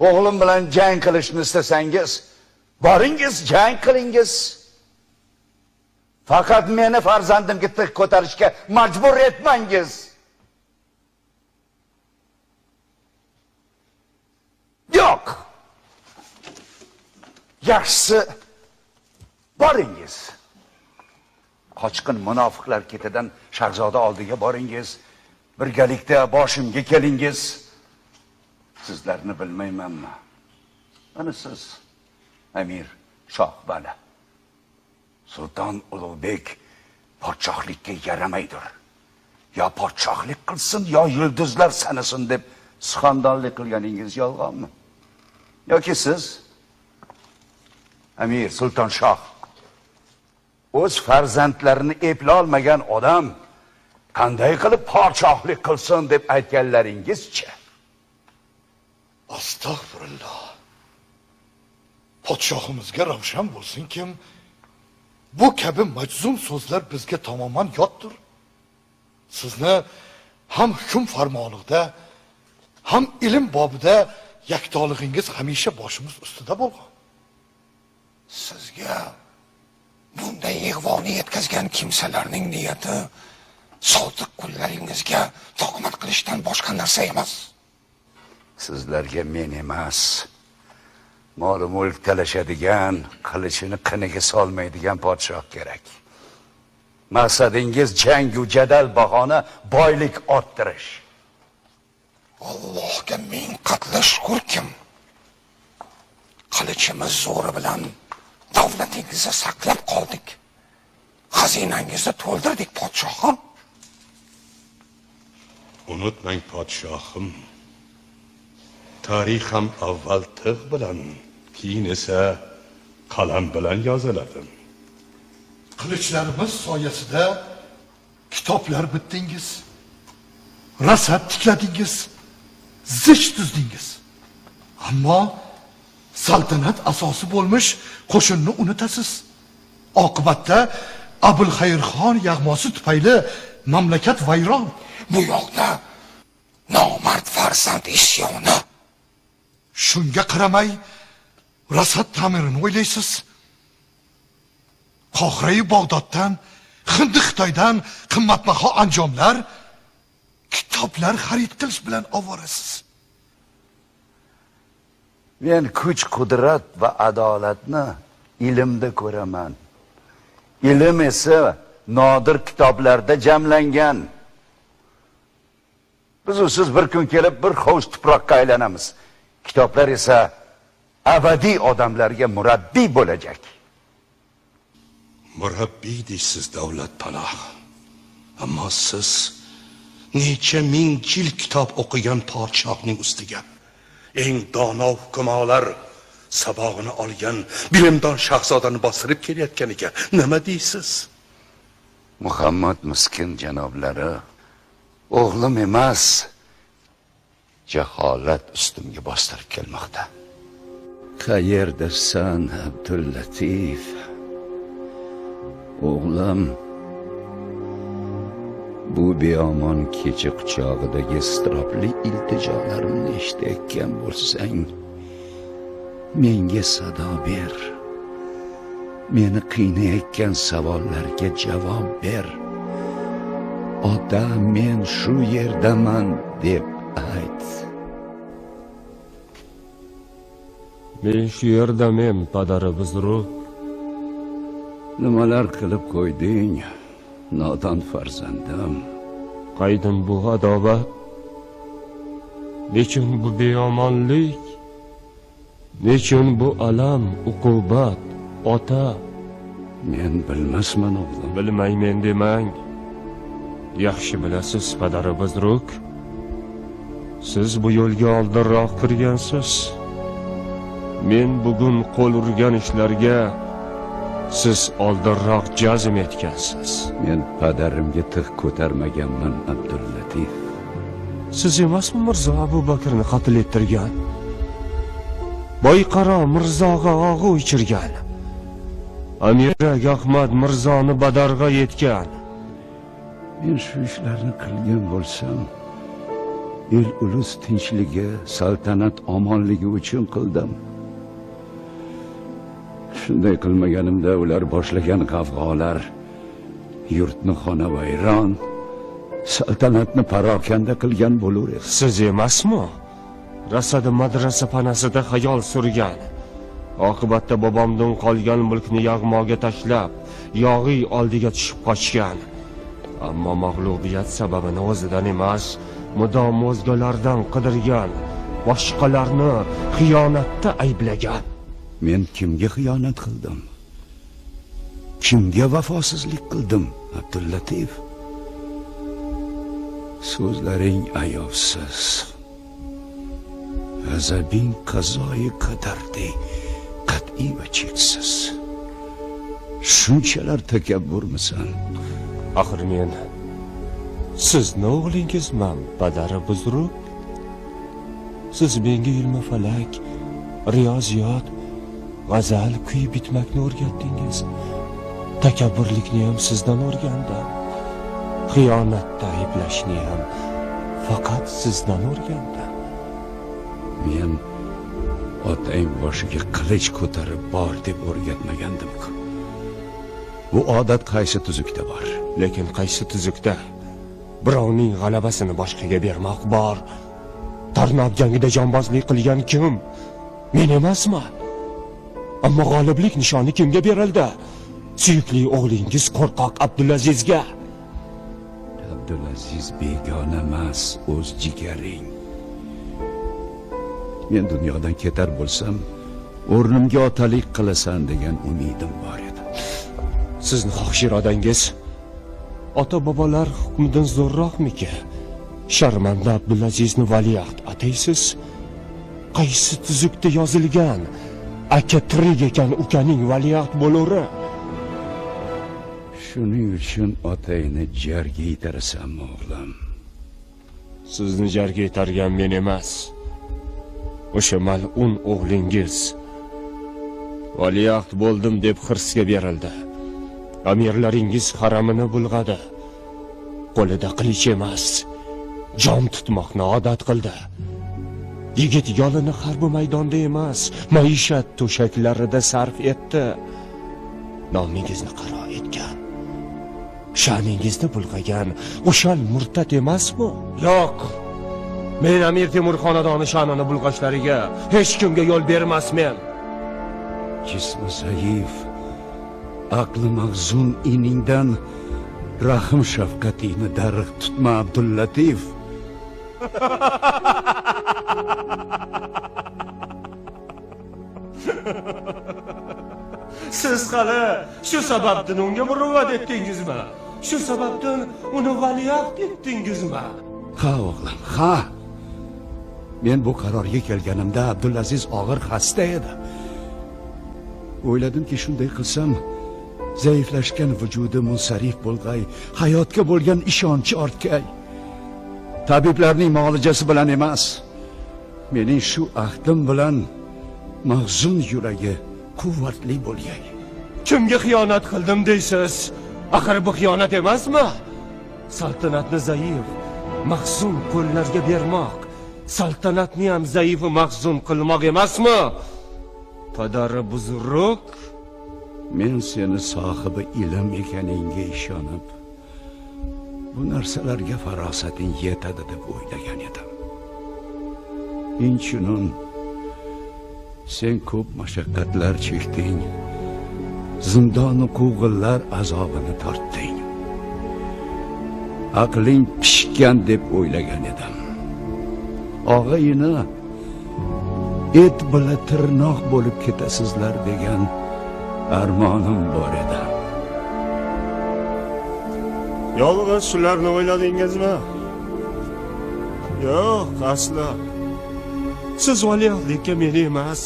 ئوغلۇم بىلەن جەڭ قىلىشنى ئىستىسەڭىز، بارىڭىز، جەڭ قىلىڭىز. پەقەت مېنى پەرزەنتىمگە تىك كۆتۈرۈشكە مەجبۇر ئەتمەڭىز. ياق. ياخشىسى، بارىڭىز. قاچقىن مۇناپىقلار كېتىدىن شاھزادە ئالدىغا بارىڭىز. بىرگىلىكتە بېشىمغا كېلىڭىز. سىزلەرنى بىلمەيمەنمۇ؟ ئەنە سىز، ئەمىر شاھ ۋەلى. سۇلتان ئۇلۇغبېك پادىشاھلىققا يارىمايدۇ. يا پادىشاھلىق قىلسۇن، يا يۇلتۇزلار سانىسۇن دەپ سۇخاندانلىق قىلغىنىڭىز يالغانمۇ؟ ياكى سىز، ئەمىر سۇلتان شاھ، ئۆز پەرزەنتلىرىنى ئېپلالمىغان ئادەم قانداق قىلىپ پادىشاھلىق قىلسۇن دەپ ئېيتقانلىرىڭىزچە؟ ئەستەغپۇرۇللا. پادىشاھىمىزغا راۋشان بولسۇنكىم، بۇ كەبى مەجزۇم سۆزلەر بىزگە تامامەن ياتتۇر. سىزنى ھەم ھۆكۈم پەرمانىڭىزدا، ھەم ئىلىم بابىدا يەكتالىقىڭىز ھەمىشە بېشىمىز ئۈستىدە بولغان. سىزگە بۇنداق ئىغۋانى يەتكۈزگەن كىمسىلەرنىڭ نىيىتى سادىق قۇللىرىڭىزگە تۆھمەت قىلىشتىن باشقا نەرسە ئەمەس. سىزلەرگە مېنى ئەمەس، مال-مۈلۈك تەلىشىدىغان، قىلىچىنى قېنىغا سالمايدىغان پادىشاھ كېرەك. مەقسىتىڭىز جەڭگۇ جېدەل، باھانە، بايلىق ئارتتۇرۇش. ئاللاھقا مىڭ قەتلى شۈكۈركىم، قىلىچىمىز زورى بىلەن دۆلىتىڭىزنى ساقلاپ قالدۇق، خەزىنىڭىزنى تولدۇردۇق، پادىشاھىم. ئۇنتۇماڭ، پادىشاھىم، تارىخ ھەم ئاۋۋال تىغ بىلەن، كېيىن ئىسە قەلەم بىلەن يازىلىدۇ. قىلىچلىرىمىز سايىسىدە كىتابلار بىتتىڭىز، رەسىد تىكلەدىڭىز، زىچ تۈزدىڭىز. ئەمما سەلتەنەت ئاساسى بولمىش قوشۇننى ئۇنتۇسىز. ئاقىۋەتتە ئەبۇلخەيرخان يەغماسى تۈپەيلى مەملىكەت ۋەيران. بۇ ياقتا نامەرد پەرزەنت ئىسيانى. شۇنىڭغا قارىماي، راسات تەمىرىنى ئويلايسىز؟ قاھرەي باغدادتىن، خىندى خىتايدىن قىممەتباھا ئەنجاملار، كىتابلار خەرىد قىلىش بىلەن ئاۋارىسىز. مەن كۈچ-قۇدرەت ۋە ئادالەتنى ئىلىمدە كۆرىمەن. ئىلىم ئېسى نادىر كىتابلاردا جەملەنگەن. بىز ئۇ سىز بىر كۈن كېلىپ، بىر خۇش تۇپراققا ئايلىنىمىز. كىتابلار ئېسى ئەبەدىي ئادەملەرگە مۇرەببىي بولىدىكەن. مۇرەببىي دەيسىز، دەۋلەت پاناھ. ئەمما سىز نەچچە مىڭ يىل كىتاب ئوقۇغان پادىشاھنىڭ ئۈستىگە ئەڭ دانا ھۆكۈمالار ساۋاقىنى ئالغان بىلىمدان شاھزادىنى باستۇرۇپ كېلىۋاتقىنىغا نېمە دەيسىز؟ مۇھەممەد مىسكىن جانابلىرى، ئوغلۇم ئەمەس، جاھالەت ئۈستۈمگە باستۇرۇپ كەلمەكتە. قەيەردىسەن، ئابدۇللەتىپ؟ ئوغلۇم، بۇ بىئامان كېچە قۇچاغىدىكى ئىزتىراپلىق ئىلتىجالىرىمنى ئىشىتەككەن بولساڭ، مەڭگە سادا بېر. مېنى قىينايەتكەن ساۋاللارغا جاۋاب بېر. «ئاتا، مەن شۇ يەردىمەن» دەپ ئېيت. مەن شۇ يەردىمەن، پەدەر بۇزرۇك. نېمىلەر قىلىپ قويدۇڭ، نادان پەرزەندىم؟ قايدىن بۇ ئاداۋەت؟ نېچۈن بۇ بىئامانلىق؟ نېچۈن بۇ ئالەم، ئوقۇبەت، ئاتا؟ مەن بىلمەسمەن، ئوغلۇم. بىلمەيمەن دېمەڭ. ياخشى بىلەسىز، پەدەر بۇزرۇك. سىز بۇ يولغا ئالدىنراق كىرگەنسىز. مەن بۈگۈن قول ئۇرغان ئىشلارغا سىز ئالدىنراق جەزم ئەتكەنسىز. مەن پەدەرىمگە تىغ كۆتەرمىگەنمەن، ئابدۇللەتىپ. سىز ئەمەسمۇ مىرزا ئەبۇ بەكرىنى قەتل ئەتتۈرگەن؟ بايقارا مىرزاغا ئاغۇ ئىچۈرگەن؟ ئەمىرە ئەخمەت مىرزانى بەدەرغە ئەتكەن؟ مەن شۇ ئىشلارنى قىلغان بولسام، ئېل-ئۇلۇس تىنچلىقى، سەلتەنەت ئامانلىقى ئۈچۈن قىلدىم. شۇنداق قىلمىغىنىمدا، ئۇلار باشلىغان غەۋغالار يۇرتنى خانىۋەيران، سەلتەنەتنى پاراكەندە قىلغان بولۇر ئىدى. سىز ئەمەسمۇ راسادا مەدرەسە پاناسىدا خىيال سۈرگەن، ئاقىۋەتتە بوۋامدىن قالغان مۈلكنى ياغماغا تاشلاپ، ياغىي ئالدىغا چۈشۈپ قاچقان؟ ئەمما مەغلۇبىيەت سەۋەبىنى ئۆزىدىن ئەمەس، مۇدام ئۆزگىلەردىن قىدىرغان، باشقىلارنى خىيانەتتە ئەيىبلىگەن. مەن كىمگە خىيانەت قىلدىم؟ كىمگە ۋاپاسىزلىق قىلدىم، ئابدۇللەتىپ؟ سۆزلىرىڭ ئاياۋسىز. غەزەبىڭ قازايى قەدەردەك قەتئىي ۋە چەكسىز. شۇنچىلەر تەكەببۇرمىسەن؟ ئاخىر مەن سىزنىڭ ئوغلىڭىزمەن، پەدەر بۇزرۇك. سىز مەڭگۈ ئىلمى پەلەك، رىيازىيات، غەزەل، كۈي بىتمەكنى ئۆگەتتىڭىز. تەكەببۇرلۇقنى ھەم سىزدىن ئۆگەندىم. خىيانەتتە ئەيىبلەشنى ھەم پەقەت سىزدىن ئۆگەندىم. مەن ئاتاينىڭ باشىغا قىلىچ كۆتۈرۈپ بار دەپ ئۆگەتمىگەندىمكۇ؟ بۇ ئادەت قايسى تۈزۈكتە بار؟ لېكىن قايسى تۈزۈكتە بىراۋنىڭ غەلىبىسىنى باشقىگە بەرمەك بار؟ تارناپ جەڭگىدە جامبازلىق قىلغان كىم؟ مەن ئەمەسمۇ؟ ئەمما غالىبلىك نىشانى كىمگە بېرىلدى؟ سۆيۈكلۈك ئوغلىڭىز قورقاق ئابدۇلئەزىزگە. ئابدۇلئەزىز بىگانە ئەمەس، ئۆز جىگەرىڭ. مەن دۇنيادىن كېتەر بولسام، ئورنۇمغا ئاتالىق قىلىسەن دېگەن ئۈمىدىم بار ئىدى. سىزنىڭ خاھىش ئىرادەڭىز ئاتا-بابالار ھۆكمىدىن زورراقمىكىن؟ شەرمەندە ئابدۇلئەزىزنى ۋەلىئەھد ئاتايسىز. قايسى تۈزۈكتە يازىلغان ئاكا تىرىك ئىكەن ئۇكىنىڭ ۋەلىئەھد بولۇرى؟ شۇنىڭ ئۈچۈن ئاتاينى جەرگە يېتىرىسەنمۇ، ئوغلۇم؟ سىزنى جەرگە يېتەرگەن مەن ئەمەس، ئۇ شۇ مەلئۇن ئوغلىڭىز. ۋەلىئەھد بولدۇم دەپ خىرىسقا بېرىلدى. ئەمىرلىرىڭىز ھەرىمىنى بۇلغىدى. قولىدا قىلىچ ئەمەس، جام تۇتماقنى ئادەت قىلدى. يىگىت يالىنى خەربۇ مەيداندا ئەمەس، مەئىشەت تۆشەكلىرىدە سەرپ ئەتتى. نامىڭىزنى قارا ئەتكەن، شەنىڭىزنى بۇلغىغان ئوشال مۇرتەت ئەمەسمۇ؟ ياق! مەن ئەمىر تېمۇر خانىدانى شانىنى بۇلغاشلىرىغا ھېچكىمگە يول بەرمەسمەن. جىسمى زەئىپ، ئەقلى مەخزۇن ئىنىڭدىن رەھىم-شەپقىتىنى دەرەخ تۇتما، ئابدۇللەتىپ. سىز قېنى شۇ سەۋەبتىن ئۇنى مۇرۇۋۋەت ئەتتىڭىزمۇ؟ شۇ سەۋەبتىن ئۇنى ۋەلىئەھد ئەتتىڭىزمۇ؟ ھا، ئوغلۇم، ھا. مەن بۇ قارارغا كەلگىنىمدە ئابدۇلئەزىز ئاغىر خەستە ئىدى. ئويلىدىمكى، شۇنداق قىلسام، زەئىپلەشكەن ۋۇجۇدى مۇنسەرىپ بولغاي، ھاياتقا بولغان ئىشەنچى ئارتقاي. تەبىبلەرنىڭ مۇئالىجىسى بىلەن ئەمەس، مېنىڭ شۇ ئەھدىم بىلەن مەخزۇن يۈرىكى قۇۋۋەتلىك بولغاي. كىمگە خىيانەت قىلدىم دەيسىز؟ ئاخىر بۇ خىيانەت ئەمەسمۇ؟ سەلتەنەتنى زەئىپ، مەخزۇن قوللارغا بەرمەك، سەلتەنەتنى ھەم زەئىپ، مەخزۇن قىلماق ئەمەسمۇ؟ پەدەرى بۇزرۇك. مەن سېنى ساھىبى ئىلىم ئىكەنلىكىڭگە ئىشىنىپ، بۇ نەرسىلەرگە پاراسىتىڭ يېتىدۇ دەپ ئويلىغان ئىدىم. ئىنچۇنۇن، سەن كۆپ مۇشەققەتلەر چەكتىڭ، زىندانۇ قوغۇنلار ئازابىنى تارتتىڭ. ئەقلىڭ پىشقان دەپ ئويلىغان ئىدىم. ئاغىنە ئىت بىلەن تىرناق بولۇپ كېتىسىزلەر دېگەن ئارمانىم بار ئىدى. يالغۇز شۇلارنى ئويلىدىڭىزمۇ؟ ياق، ئەسلا. سىز ۋەلىئەھدكە مېنى ئەمەس،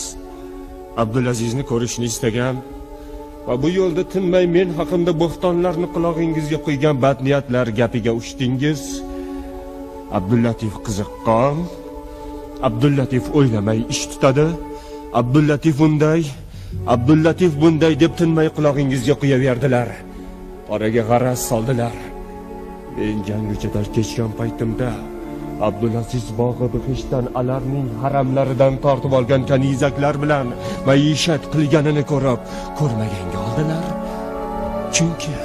ئابدۇلئەزىزنى كۆرۈشنى ئىستىگەن ۋە بۇ يولدا تىنماي مەن ھەققىمدە بوھتانلارنى قۇلاغىڭىزغا قۇيغان بەدنىيەتلەر گەپىگە ئۇچتىڭىز. ئابدۇللەتىپ قىزىققان، ئابدۇللەتىپ ئويلىماي ئىش تۇتىدۇ، ئابدۇللەتىپ ئۇنداي، ئابدۇللەتىپ بۇنداي دەپ تىنماي قۇلاغىڭىزغا قۇيۇۋەردىلەر. ئارىغا غەرەز سالدىلار. مەن جەڭگى چاتاق كەچكەن پايتىمدا، ئابدۇلئەزىز باغى بېھىشتتىن ئالارنىڭ ھەرەملىرىدىن تارتىۋالغان كەنىزەكلەر بىلەن مەئىشەت قىلغىنىنى كۆرۈپ، كۆرمىگەنگە ئالدىلار. چۈنكى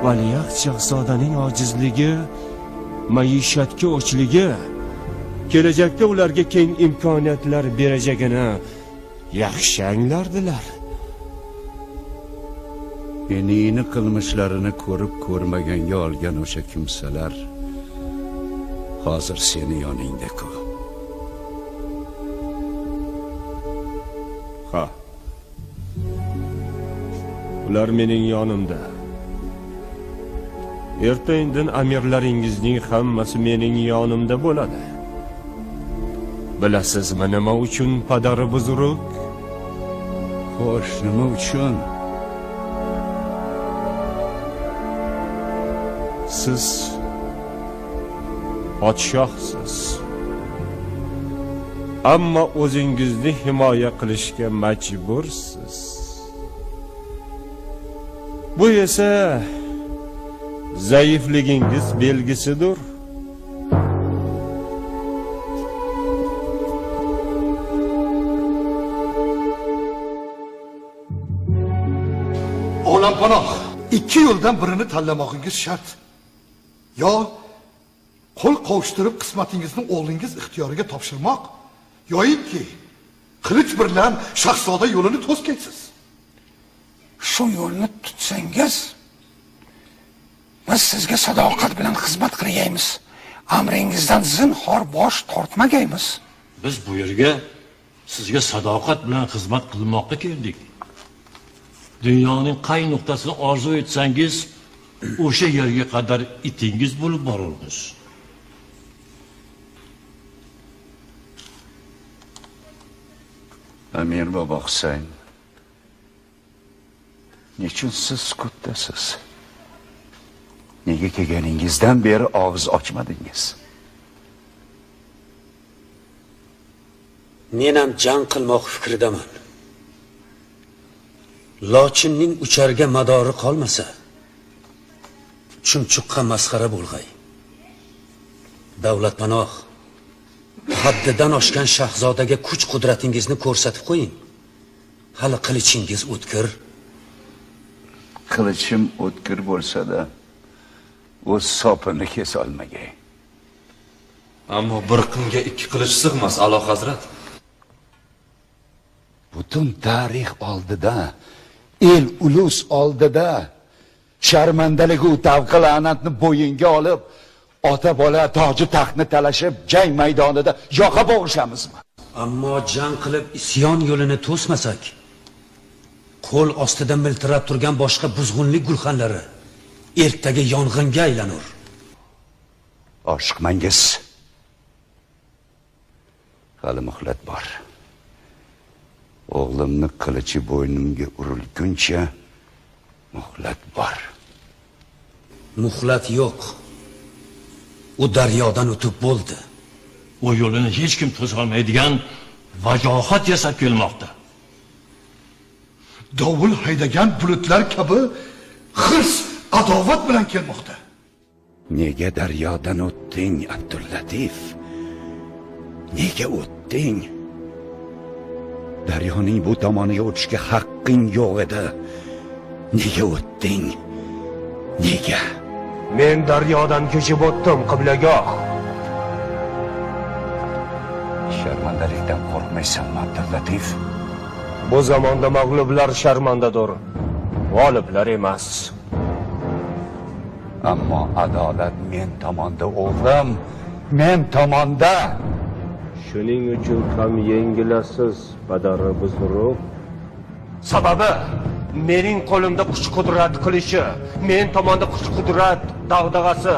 ۋەلىئەھد شاھزادىنىڭ ئاجىزلىقى، مەئىشەتكە ئوچلۇقى، كېلەچەكتە ئۇلارغا كەڭ ئىمكانىيەتلەر بېرىجىكىنى ياخشى ئاڭلاردىلار. ئىنىنى قىلمىشلىرىنى كۆرۈپ كۆرمىگەنگە ئالغان ئوشا كىمسىلەر ھازىر سېنى يانىڭدىكۇ. ھا. ئۇلار مېنىڭ يانىمدا. ئەرتەڭدىن ئەمىرلىرىڭىزنىڭ ھەممىسى مېنىڭ يانىمدا بولىدۇ. بىلەسىزمۇ نېمە ئۈچۈن، پەدەرى بۇزرۇك؟ خوش، نېمە ئۈچۈن؟ سىز پادىشاھسىز. ئەمما ئۆزىڭىزنى ھىمايە قىلىشقا مەجبۇرسىز. بۇ ئېسە زەئىپلىكىڭىز بەلگىسىدۇر. ئوغلانپاناھ، ئىككى يولدىن بىرىنى تاللىماقىڭىز شەرت. يا قول قوۋۇشتۇرۇپ قىسمىتىڭىزنى ئوغلىڭىز ئىختىيارىغا تاپشۇرماق، ياكى قىلىچ بىلەن شاھزادە يولىنى توسقايسىز. شۇ يولنى تۇتسىڭىز، بىز سىزگە ساداقەت بىلەن خىزمەت قىلىيەيمىز. ئەمرىڭىزدىن زىنھار باش تارتمايمىز. بىز بۇ يەرگە سىزگە ساداقەت بىلەن خىزمەت قىلماققا كەلدۇق. دۇنيانىڭ قاي نۇقتىسىنى ئارزۇ ئەتسەڭىز، ئوشۇ يەرگە قەدەر ئېتىڭىز بولۇپ بارىمىز. ئەمىر بابا ھۈسەيىن، نېچۈن سىز سۈكۈتتىسىز؟ نېگە كەلگىنىڭىزدىن بېرى ئاغزى ئاچمىدىڭىز؟ مېنىڭ جەڭ قىلماق پىكرىدىمەن. لاچىننىڭ ئۇچارغا مادارى قالمىسا، چۇمچۇققا مەسخىرە بولغاي. دەۋلەتپاناھ، ھەددىدىن ئاشقان شاھزادىگە كۈچ-قۇدرىتىڭىزنى كۆرسىتىپ قويۇڭ. ھېلى قىلىچىڭىز ئۆتكۈر. قىلىچىم ئۆتكۈر بولسا-دا، ئۆز سوپىنى كېسەلمىگەي. ئەمما بىر قىنغا ئىككى قىلىچ سىغماس، ئالا ھەزرەت. پۈتۈن تارىخ ئالدىدا، ئېل-ئۇلۇس ئالدىدا شەرمەندىلىكى ئۇ تاۋقى لەنەتنى بويۇنغا ئېلىپ، ئاتا-بالا تاجۇ تەختنى تالىشىپ، جەڭ مەيدانىدا ياقا بوغۇشامىزمۇ؟ ئەمما جەڭ قىلىپ ئىسيان يولىنى توسمىساق، قول ئاستىدا مىلتىراپ تۇرغان باشقا بۇزغۇنلۇق گۈلخانلىرى ئەتىگە يانغىنغا ئايلىنار. ئاشىقمەنگىز. ھېلى مۆھلەت بار. ئوغلۇمنى قىلىچى بوينۇمغا ئۇرۇلغۇنچە مۆھلەت بار. مۆھلەت يوق. ئۇ دەريادىن ئۆتۈپ بولدى. ئۇ يولىنى ھېچكىم توسالمايدىغان ۋاجاھەت ياساپ كەلمەكتە. داۋۇل ھەيدىگەن بۇلۇتلار كەبى ھىرس، ئاداۋەت بىلەن كەلمەكتە. نېگە دەريادىن ئۆتتۈڭ، ئابدۇللەتىپ؟ نېگە ئۆتتۈڭ؟ دەريانىڭ بۇ تامانىغا ئۆتۈشكە ھەققىڭ يوق ئىدى. نېگە ئۆتتۈڭ؟ نېگە؟ مەن دەريادىن كېچىپ ئۆتتۈم، قىبلىگاھ. شەرمەندىلىكتىن قورقمايسەنمۇ، ئابدۇللەتىپ؟ بۇ زاماندا مەغلۇپلار شەرمەندىدۇر، غالىپلار ئەمەس. ئەمما ئادالەت مەن تاماندا، ئوغلۇم، مەن تاماندا. شۇنىڭ ئۈچۈن ھەم يەڭگىلەرسىز، پەدەر بۇزرۇق. سەۋەبى، مېنىڭ قولۇمدا كۈچ-قۇدرەت قىلىچى، مەن تاماندا كۈچ-قۇدرەت دەغدىغىسى،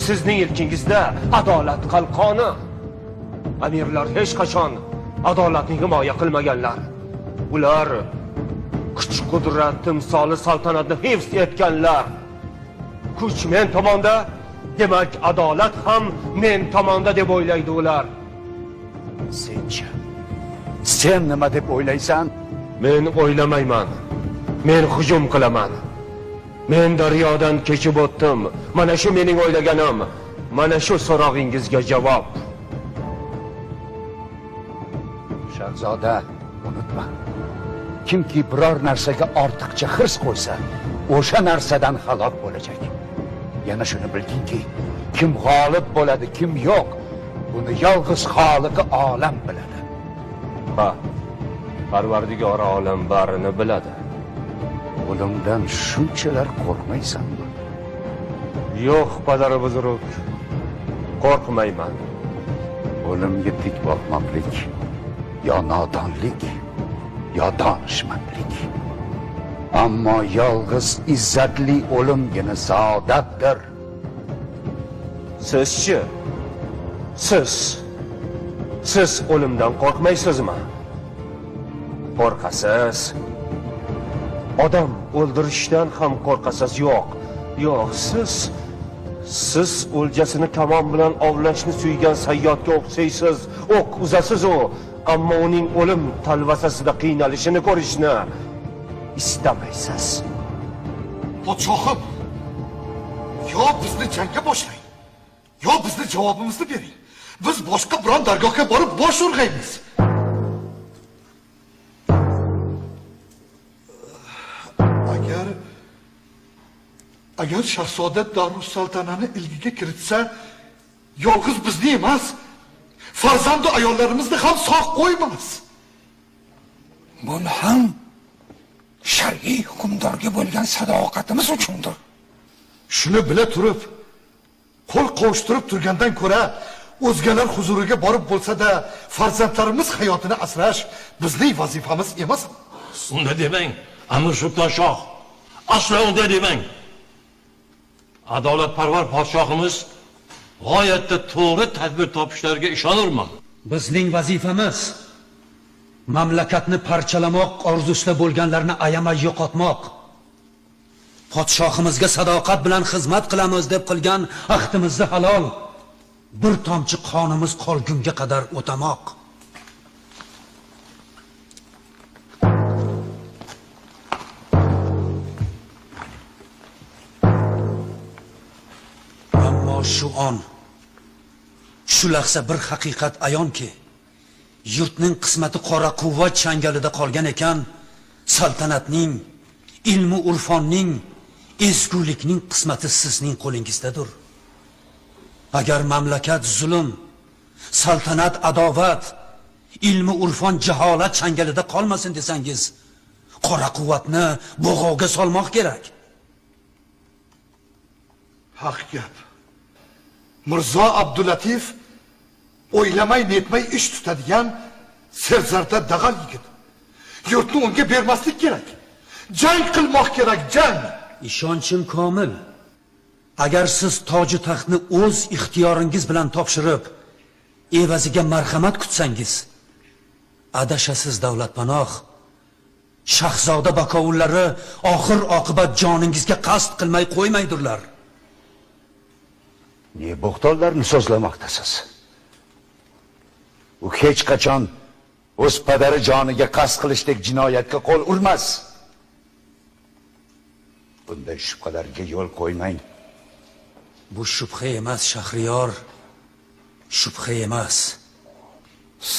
سىزنىڭ ئىلكىڭىزدە ئادالەت قالقانى. ئەمىرلەر ھېچقاچان ئادالەتنى ھىمايە قىلمىغانلار. ئۇلار كۈچ-قۇدرەت تىمسالى سەلتەنەتنى ھىفز ئەتكەنلەر. كۈچ مەن تاماندا، دېمەك، ئادالەت ھەم مەن تاماندا دەپ ئويلايدۇ ئۇلار. سەنچە؟ سەن نېمە دەپ ئويلايسەن؟ مەن ئويلىمايمەن. مەن ھۇجۇم قىلىمەن. مەن دەريادىن كېچىپ ئۆتتۈم. مانا شۇ مېنىڭ ئويلىغىنىم. مانا شۇ سوراغىڭىزغا جاۋاب. شاھزادە، ئۇنتۇما، كىمكى بىرەر نەرسىگە ئارتۇقچە ھىرس قويسا، ئوشۇ نەرسىدىن ھالاك بولىدۇ. يەنە شۇنى بىلگىنكى، كىم غالىب بولىدۇ، كىم يوق، بۇنى يالغۇز خالىقى ئالەم بىلىدۇ. ھا، پەرۋەردىگارى ئالەم بارىنى بىلىدۇ. ئۆلۈمدىن شۇنچىلەر قورقمايسەنمۇ؟ يوق، پەدەر بۇزرۇق، قورقمايمەن. ئۆلۈمگە تىك باقماقلىق يا نادانلىق، يا دانىشمەندلىك. ئەمما يالغۇز ئىززەتلىك ئۆلۈمگىنە سائادەتتۇر. سىزچى؟ سىز، سىز ئۆلۈمدىن قورقمايسىزمۇ؟ قورقىسىز. ئادەم ئۆلدۈرۈشتىن ھەم قورقىسىز. يوق، يوق، سىز، سىز ئۆلجىسىنى كامان بىلەن ئاۋلاشنى سۆيگەن سەييادقا ئوخشايسىز. ئوق ئۇزىسىزۇ، ئەمما ئۇنىڭ ئۆلۈم تەلۋەسىسىدە قىينىلىشىنى كۆرۈشنى ئىستەمەيسىز. پادىشاھىم، يا بىزنى جەڭگە باشلاڭ، يا بىزنى جاۋابىمىزنى بېرىڭ. بىز باشقا بىرەر دەرگاھقا بېرىپ باش ئۇرغايمىز. ئەگەر، ئەگەر شاھزادە دارۇسسەلتەنەنى ئىلگىگە كىرىتسە، يالغۇز بىزنى ئەمەس، پەرزەنتۇ ئاياللىرىمىزنى ھەم ساق قويماس. بۇ ھەم شەرئىي ھۆكۈمدارغا بولغان ساداقىتىمىز ئۈچۈندۇر. شۇنى بىلە تۇرۇپ، قول قوۋۇشتۇرۇپ تۇرغاندىن كۆرە، ئۆزگىلەر ھۇزۇرىغا بارىپ بولسا-دە، پەرزەنتلىرىمىز ھاياتىنى ئاسراش بىزنىڭ ۋەزىپىمىز ئەمەسمۇ؟ ئۇنداق دېمەڭ، ئەمىر سۇلتان شاھ. ئەسلا ئۇنداق دېمەڭ. ئادالەتپەرۋەر پادىشاھىمىز غايەتتە توغرا تەدبىر تاپىشلىرىغا ئىشىنىمەن. بىزنىڭ ۋەزىپىمىز مەملىكەتنى پارچىلىماق ئارزۇسىدا بولغانلارنى ئايىماي يوقاتماق. پادىشاھىمىزغا ساداقەت بىلەن خىزمەت قىلىمىز دەپ قىلغان ئەھدىمىزنى ھالال، بىر تامچە قانىمىز قالغۇنغا قەدەر ئۆتەماق. ئەمما شۇ ئان، شۇ لەھزە بىر ھەقىقەت ئايانكى، يۇرتنىڭ قىسمىتى قارا قۇۋۋەت چاڭگىلىدا قالغان ئىكەن، سەلتەنەتنىڭ، ئىلمۇ ئۇرفاننىڭ، ئەزگۈلۈكنىڭ قىسمىتى سىزنىڭ قولىڭىزدادۇر. ئەگەر مەملىكەت زۇلۇم، سەلتەنەت ئاداۋەت، ئىلمۇ ئۇرفان جاھالەت چاڭگىلىدا قالمىسۇن دېسەڭىز، قارا قۇۋۋەتنى بۇغاۋغا سالماق كېرەك. ھەق گەپ. مىرزا ئابدۇلەتىپ ئويلىماي نېتمەي ئىش تۇتىدىغان سەرزەردە داغال يىگىت. يۇرتنى ئۇنىڭغا بەرمەسلىك كېرەك. جەڭ قىلماق كېرەك، جەڭ! ئىشەنچىم كامىل. ئەگەر سىز تاجۇ تەختنى ئۆز ئىختىيارىڭىز بىلەن تاپشۇرۇپ، ئەۋەزىگە مەرھەمەت كۈتسەڭىز، ئاداشاسىز، دەۋلەتپاناھ. شاھزادە باكاۋۇللىرى ئاخىر ئاقىبەت جانىڭىزغا قەست قىلماي قويمايدۇرلار. نە بوھتانلارنى سۆزلىمەكتىسىز؟ ئۇ ھېچقاچان ئۆز پەدىرى جانىغا قەست قىلىشتەك جىنايەتكە قول ئۇرماس. بۇنداق شۈبھىلەرگە يول قويماڭ. بۇ شۈبھە ئەمەس، شەھرىيار. شۈبھە ئەمەس.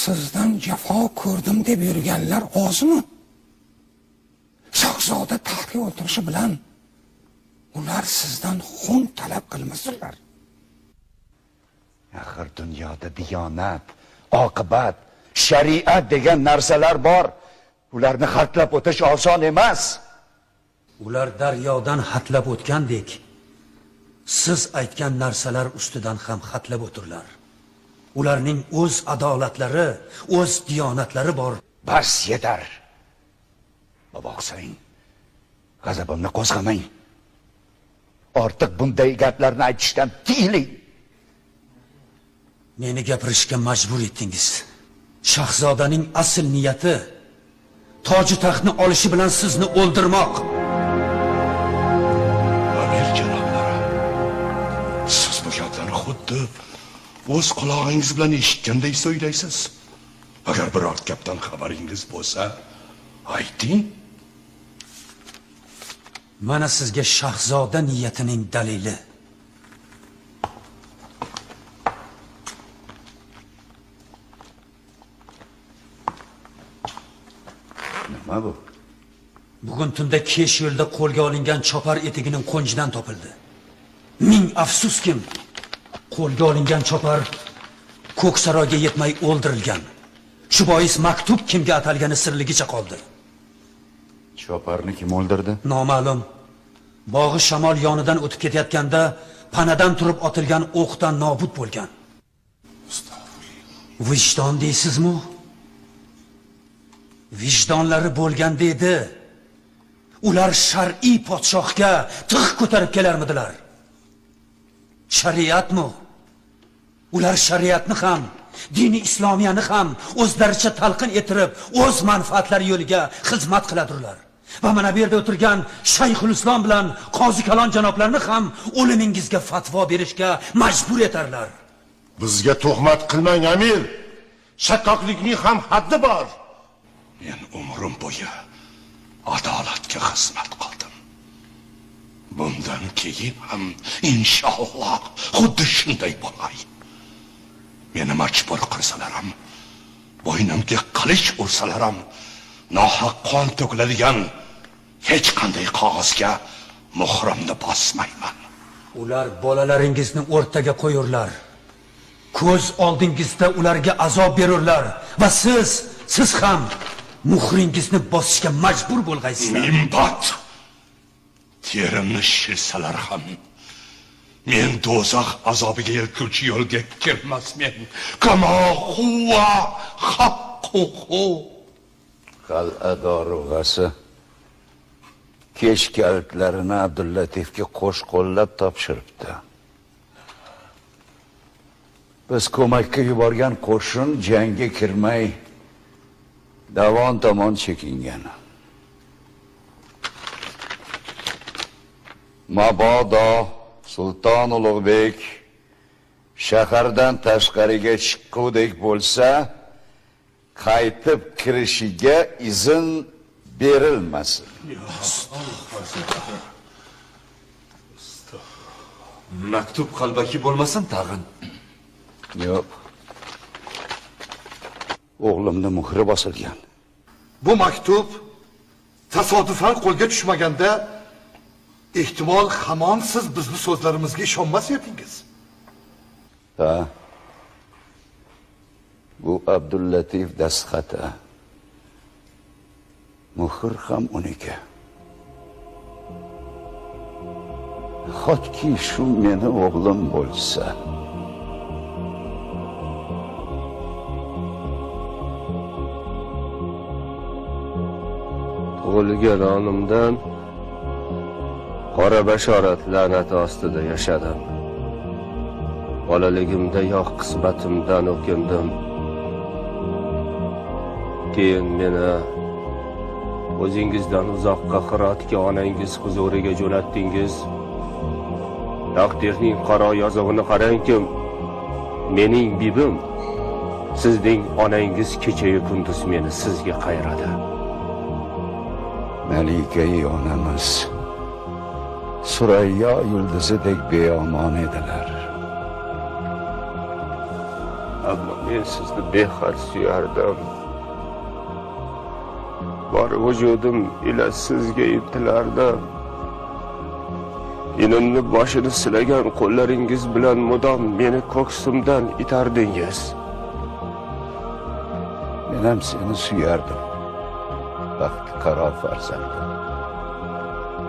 سىزدىن جاپا كۆردۈم دەپ يۈرگەنلەر ئازمۇ؟ شاھزادە تەختكە ئولتۇرۇشى بىلەن ئۇلار سىزدىن خۇن تەلەپ قىلمىسۇنلار. ئاخىر دۇنيادا دىيانەت، ئاقىۋەت، شەرىئەت دېگەن نەرسىلەر بار. ئۇلارنى خەتلەپ ئۆتۈش ئاسان ئەمەس. ئۇلار دەريادىن خەتلەپ ئۆتكەندەك، سىز ئېيتقان نەرسىلەر ئۈستىدىن ھەم خەتلەپ ئۆتۈرلەر. ئۇلارنىڭ ئۆز ئادالەتلىرى، ئۆز دىيانەتلىرى بار. بەس، يېتەر! بابا ھۈسەيىن، غەزىپىمنى قوزغىماڭ. ئارتۇق بۇنداق گەپلەرنى ئېيتىشتىن تىيىلىڭ. مېنى گەپىرىشكە مەجبۇر ئېتىڭىز. شاھزادىنىڭ ئەسلى نىيىتى تاجۇ تەختنى ئېلىشى بىلەن سىزنى ئۆلتۈرمەك. ئەمىر جانابلىرى، سىز بۇ گەپلەرنى خۇددى ئۆز قۇلاقىڭىز بىلەن ئېشىتكەندەك سۆزلەيسىز. ئەگەر بىرەر گەپتىن خەۋىرىڭىز بولسا، ئېيتىڭ. مانا سىزگە شاھزادە نىيىتىنىڭ دەلىلى. نېمە بۇ؟ بۈگۈن تۈندە كېش يولىدا قولغا ئېلىنغان چاپار ئېتىكىنىڭ قونجىدىن تاپىلدى. مىڭ ئەپسۇسكىن، قولغا ئېلىنغان چاپار كوكسارايغا يەتمەي ئۆلتۈرۈلگەن. شۇ بويىس مەكتۇپ كىمگە ئاتالغىنى سىرلىگىچە قالدى. چاپارنى كىم ئۆلتۈردى؟ نامەلۇم. باغۇ شامال يېنىدىن ئۆتۈپ كېتىۋاتقاندا پانادىن تۇرۇپ ئاتىلغان ئوقتا نابۇت بولغان. ۋىجدان دەيسىزمۇ؟ ۋىجدانلىرى بولغان ئىدى، ئۇلار شەرئىي پادىشاھقا تىغ كۆتۈرۈپ كېلەرمىدىلەر؟ شەرىئەتمۇ؟ ئۇلار شەرىئەتنى ھەم، دىنى ئىسلامىيەنى ھەم ئۆزلەرچە تەلقىن ئېتىرىپ، ئۆز مەنپەئەتلىرى يولىغا خىزمەت قىلىدۇرلار. ۋە مانا بۇ يەردە ئولتۇرغان شەيخۇلئىسلام بىلەن قازى كالان جانابلارنى ھەم ئۆلۈمىڭىزگە فەتۋا بېرىشكە مەجبۇر ئېتەرلەر. بىزگە تۆھمەت قىلماڭ، ئەمىر. شەققاقلىقنىڭ ھەم ھەددى بار. مەن ئۆمرۈم بويى ئادالەتكە خىزمەت قىلدىم. بۇندىن كېيىن ھەم، ئىنشائاللا، خۇددى شۇنداق بولاي. مېنى مەجبۇر قىلسىلەرم، بوينۇمغا قىلىچ ئۇرسىلەرم، ناھەق قان تۆكۈلىدىغان ھېچقانداق قەغەزگە مۇھرۇمنى باسمايمەن. ئۇلار بالىلىرىڭىزنى ئورتىغا قويۇرلار. كۆز ئالدىڭىزدا ئۇلارغا ئازاب بېرۇرلار. ۋە سىز، سىز ھەم مۇھرىڭىزنى باسىشقا مەجبۇر بولغايسىلەر. مىمبات! تېرىمنى شىلسىلەر ھەم، مەن دوزاخ ئازابىغا ئەكىلىشچى يولغا كىرمەسمەن. كما هو حقه. قەلئە دارۇغاسى كېش كەلتىلەرنى ئابدۇللەتىپكە قوش قوللاپ تاپشۇرۇپتۇ. بىز كۆمەككە يۈبەرگەن قوشۇن جەڭگە كىرمەي، داۋان تامان چېكىنگەن. مابادا سۇلتان ئۇلۇغبېك شەھەردىن تاشقىرىغا چىققۇدەك بولسا، قايتىپ كىرىشىگە ئىزىن بېرىلمەسۇن. مەكتۇپ قەلبەكى بولمىسۇن تاغىن. يوق. ئوغلۇمنىڭ مۆھرى باسىلغان. بۇ مەكتۇپ تاسادىپەن قولغا چۈشمىگەندە، ئېھتىمال، ھامان سىز بىزنىڭ سۆزلىرىمىزگە ئىشەنمەس ئىدىڭىز. ھە. بۇ ئابدۇللەتىپ دەستخەتى. مۆھۈر خام ئۇنىڭكى. خاتكى شۇ مېنى ئوغلۇم بولسا. تۇغۇلغان ئانامدىن قارا باشارەت لەنەت ئاستىدا ياشادىم. بالىلىكىمدە ياق قىسمىتىمدىن ئۆكۈندۈم. كېيىن مېنى ئۆزىڭىزدىن ئۇزاققا قىراتتىكى ئاناڭىز ھۇزۇرىغا جۆنەتتىڭىز. تەقدىرنىڭ قارا يازغىنى قاراڭكىم، مېنىڭ بىبىم، سىزنىڭ ئاناڭىز كېچەيۇ كۈندۈز مېنى سىزگە قايرىدى. مەلىكەي ئانىمىز سۈرەييا يۇلدۇزىدەك بىئامان ئىدىلەر. ئەمما مەن سىزنى بىقەد سۆيەردىم. بار ۋۇجۇدۇم ئىلە سىزگە ئىنتىلەردىم. ئىنىمنى باشىنى سىلىگەن قوللىرىڭىز بىلەن مۇدام مېنى كۆكسۈمدىن ئىتەردىڭىز. مېنىڭ سېنى سۆيەردىم، بەختى قارا پەرزەنتىم.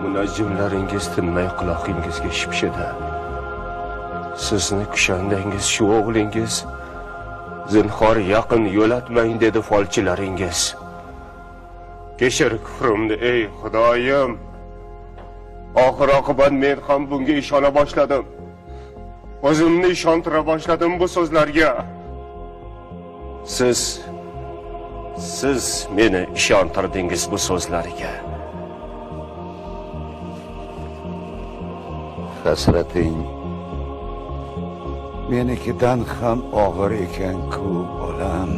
مۇنەججىملىرىڭىز تىنماي قۇلاقىڭىزغا شىپشىدى. سىزنى كۈشەندىڭىز شۇ ئوغلىڭىز. زىنھار يېقىن يۆلەتمەڭ دېدى فالچىلىرىڭىز. كەچۈر كۈفرۈمنى ئەي خۇدايىم. ئاخىر ئاقىبەت مەن ھەم بۇنىڭغا ئىشانا باشلىدىم. ئۆزۈمنى ئىشەندۈرە باشلىدىم بۇ سۆزلەرگە. سىز، سىز مېنى ئىشەندۈردىڭىز بۇ سۆزلەرگە. ھەسرىتىڭ مېنىڭكىدىن ھەم ئاغىر ئىكەنكۇ، بالام.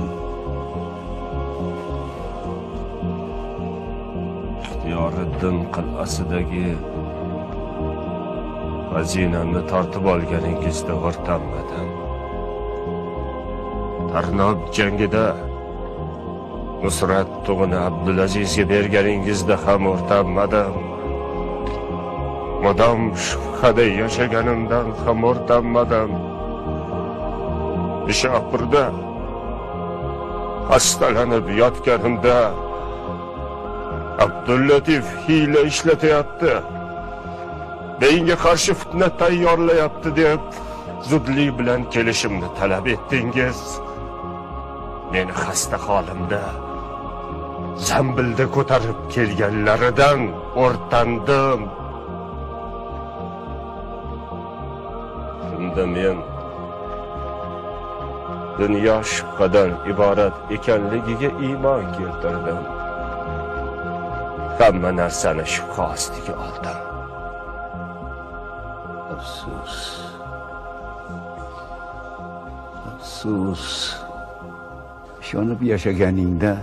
ئىختىيارىددىن قەلئەسىدىكى خەزىنەمنى تارتىپ ئالغىنىڭىزدا ھۆرتەنمىدىم. تەرناپ جەڭگىدە نۇسرەت تۇغىنى ئابدۇلئەزىزگە بەرگىنىڭىزدە ھەم ھۆرتەنمىدىم. مۇدام شۇبھىدە ياشىغىنىمدىن ھەم ھۆرتەنمىدىم. نىشاپۇردا خەستىلىنىپ ياتقىنىمدا ئابدۇللەتىپ ھىيلە ئىشلىتىۋەتتى، مەڭگە قارشى پىتنە تەييارلايۋەتتى دەپ، زۇدلۇق بىلەن كېلىشىمنى تەلەپ ئەتتىڭىز. مەن خەستە ھالىمدا زەمبىلدە كۆتۈرۈپ كەلگەنلىرىدىن ھۆرتەندىم. شۇندا مەن دۇنيا شۇبھىدىن ئىبارەت ئىكەنلىكىگە ئىمان كەلتۈردۈم. ھەممە نەرسىنى شۇبھە ئاستىغا ئالدىم. ئەپسۇس. ئەپسۇس. ئىشىنىپ ياشىغىنىڭدا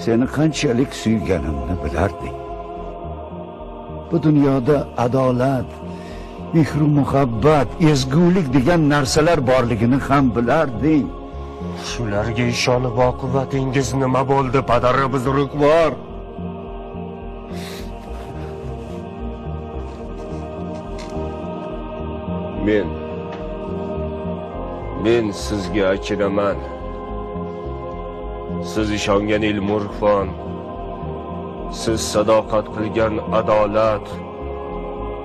سېنى قانچىلىك سۆيگىنىمنى بىلەردىڭ. بۇ دۇنيادا ئادالەت، مېھرۇ مۇھەببەت، ئەزگۈلۈك دېگەن نەرسىلەر بارلىقىنى ھەم بىلەردىڭ. شۇلارغا ئىشىنىپ ئاقىۋىتىڭىز نېمە بولدى، پەدەر بۇزرۇگۋار؟ مەن، مەن سىزگە ئەكىنىمەن. سىز ئىشەنگەن ئىلمۇ ئىرفان، سىز ساداقەت قىلگەن ئادالەت،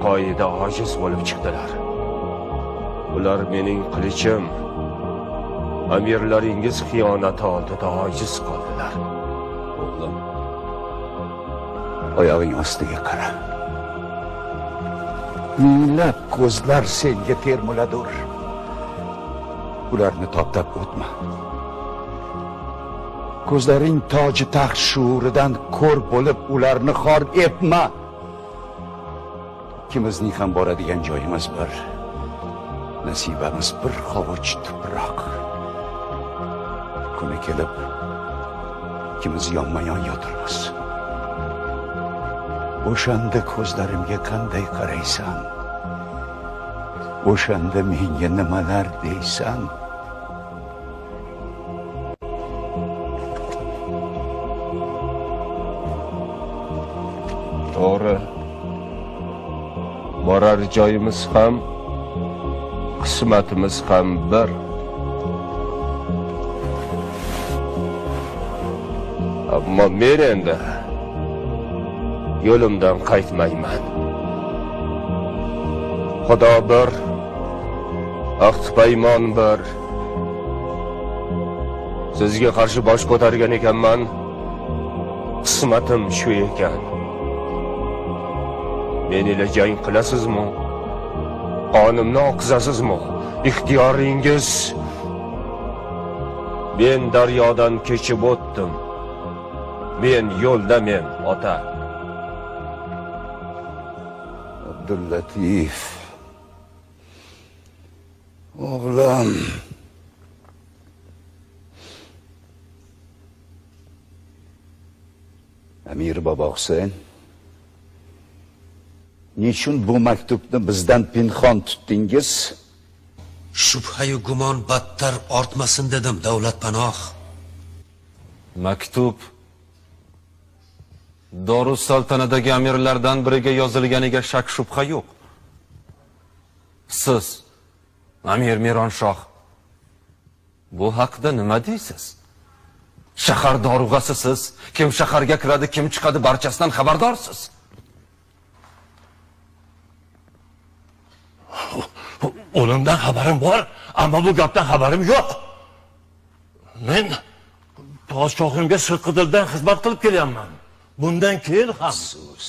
قائىدە ئاجىز بولۇپ چىقتىلار. ئۇلار مېنىڭ قىلىچىم، ئەمىرلىرىڭىز خىيانىتى ئالدىدا ئاجىز قالدىلار. ئوغلۇم، ئاياغىڭ ئاستىغا قارا. مىڭلاپ كۆزلەر سەنگە تەرمىلىدۇر. ئۇلارنى تاپتاپ ئۆتمە. كۆزلىرىڭ تاجى تەخت شۇرىدىن كور بولۇپ، ئۇلارنى خار ئەتمە. ئىككىمىزنىڭ ھەم بارىدىغان جايىمىز بىر، نەسىبىمىز بىر قاۋۇچ تۇپراق. كۈنى كېلىپ، ئىككىمىز يانما-يان ياتىرمىز. ئوشاندا كۆزلىرىمگە قانداق قارايسەن؟ ئوشاندا مېنگە نېمىلەر دەيسەن؟ توغرا. بارار جايىمىز ھەم، قىسمىتىمىز ھەم بىر. ئەمما مەن ئەمدى يولۇمدىن قايتمايمەن. خۇدا بىر، ئەھدى پەيمان بىر. سىزگە قارشى باش كۆتەرگەن ئىكەنمەن. قىسمىتىم شۇ ئىكەن. مەن ئىلە جەڭ قىلاسىزمۇ؟ قانىمنى ئاققۇزاسىزمۇ؟ ئىختىيارىڭىز. مەن دەريادىن كېچىپ ئۆتتۈم. مەن يولدا مەن، ئاتا. ئابدۇللەتىپ. ئوغلۇم. ئەمىر بابا ھۈسەيىن، نېچۈن بۇ مەكتۇپنى بىزدىن پىنھان تۇتتىڭىز؟ شۈبھەيۇ گۇمان بەتتەر ئارتماسۇن دېدىم، دەۋلەتپاناھ. مەكتۇپ دارۇسسەلتەنەدىكى ئەمىرلەردىن بىرىگە يازىلغىنىغا شەك-شۈبھە يوق. سىز، ئەمىر مىرانشاھ، بۇ ھەقتە نېمە دەيسىز؟ شەھەر دارۇغاسى سىز. كىم شەھەرگە كىرىدۇ، كىم چىقىدۇ، بارچىسىدىن خەۋەردارسىز. ئۇنىڭدىن خەۋىرىم بار، ئەمما بۇ گەپتىن خەۋىرىم يوق. مەن پادىشاھىمغا سىرتقى دىلدىن خىزمەت قىلىپ كېلىمەن. بۇندىن كېيىن ھەم. سۇس.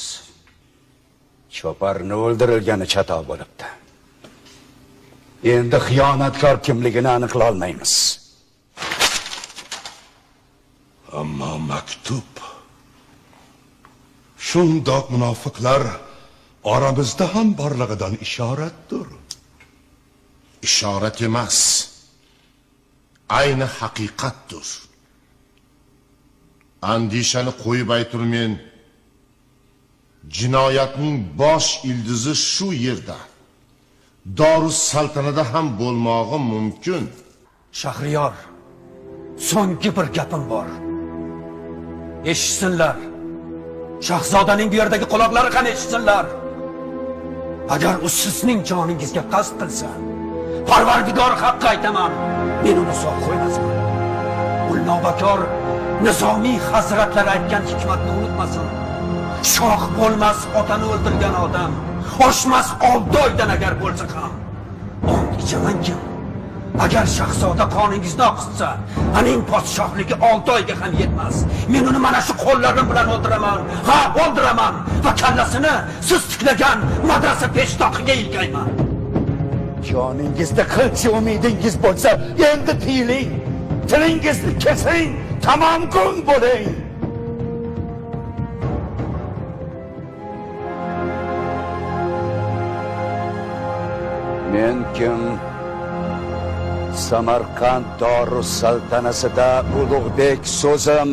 چوپاننى ئۆلتۈرگىنى چاتاق بولۇپتۇ. ئەمدى خىيانەتكار كىملىكىنى ئېنىقلىيالمايمىز. ئەمما مەكتۇپ شۇنداق مۇناپىقلار ئارىمىزدا ھەم بارلىقىدىن ئىشارەتتۇر. ئىشارەت ئەمەس، ئەينى ھەقىقەتتۇر. ئەندىشىنى قويۇپ ئېيتۇرمەن، جىنايەتنىڭ باش ئىلدىزى شۇ يەردە، دارۇسسەلتەنەتتە ھەم بولماغى مۇمكىن. شەھرىيار، سوڭقى بىر گېپىم بار. ئېشىتسۇنلار. شاھزادىنىڭ بۇ يەردىكى قۇلاقلىرى قان ئېشىتسۇنلار. ئەگەر ئۇ سىزنىڭ جانىڭىزغا قەست قىلسا، پەرۋەردىگار ھەققە ئېيتىمەن، مەن ئۇنى ساق قويماسمەن. ئۇ ناباكار نىزامى ھەزرەتلەر ئېيتكەن ھېكمەتنى ئۇنتۇماسۇن. شاھ بولماس ئاتىنى ئۆلتۈرگەن ئادەم، ئاشماس ئالتە ئايدىن ئەگەر بولسا خان. ئاندىچە مەن كىم؟ ئەگەر شاھزادە قانىڭىزنى ئاقىتسا، ئۇنىڭ پادىشاھلىقى ئالتە ئايغا ھەم يەتمەس. مەن ئۇنى مانا شۇ قوللىرىم بىلەن ئۆلتۈرىمەن. ھە، ئۆلتۈرىمەن. ۋە كاللىسىنى سىز تىكلىگەن مەدرەسە پېشتاقىغا ئىلگەيمەن. جانىڭىزدا قىلچە ئۈمىدىڭىز بولسا، ئەمدى تىيىلىڭ. تىلىڭىزنى كېسىڭ، تامام گۇڭ بولۇڭ. مەن كىم؟ سامارقاند دارۇسسەلتەنەتىدە ئۇلۇغ بەگ سۆزۈم.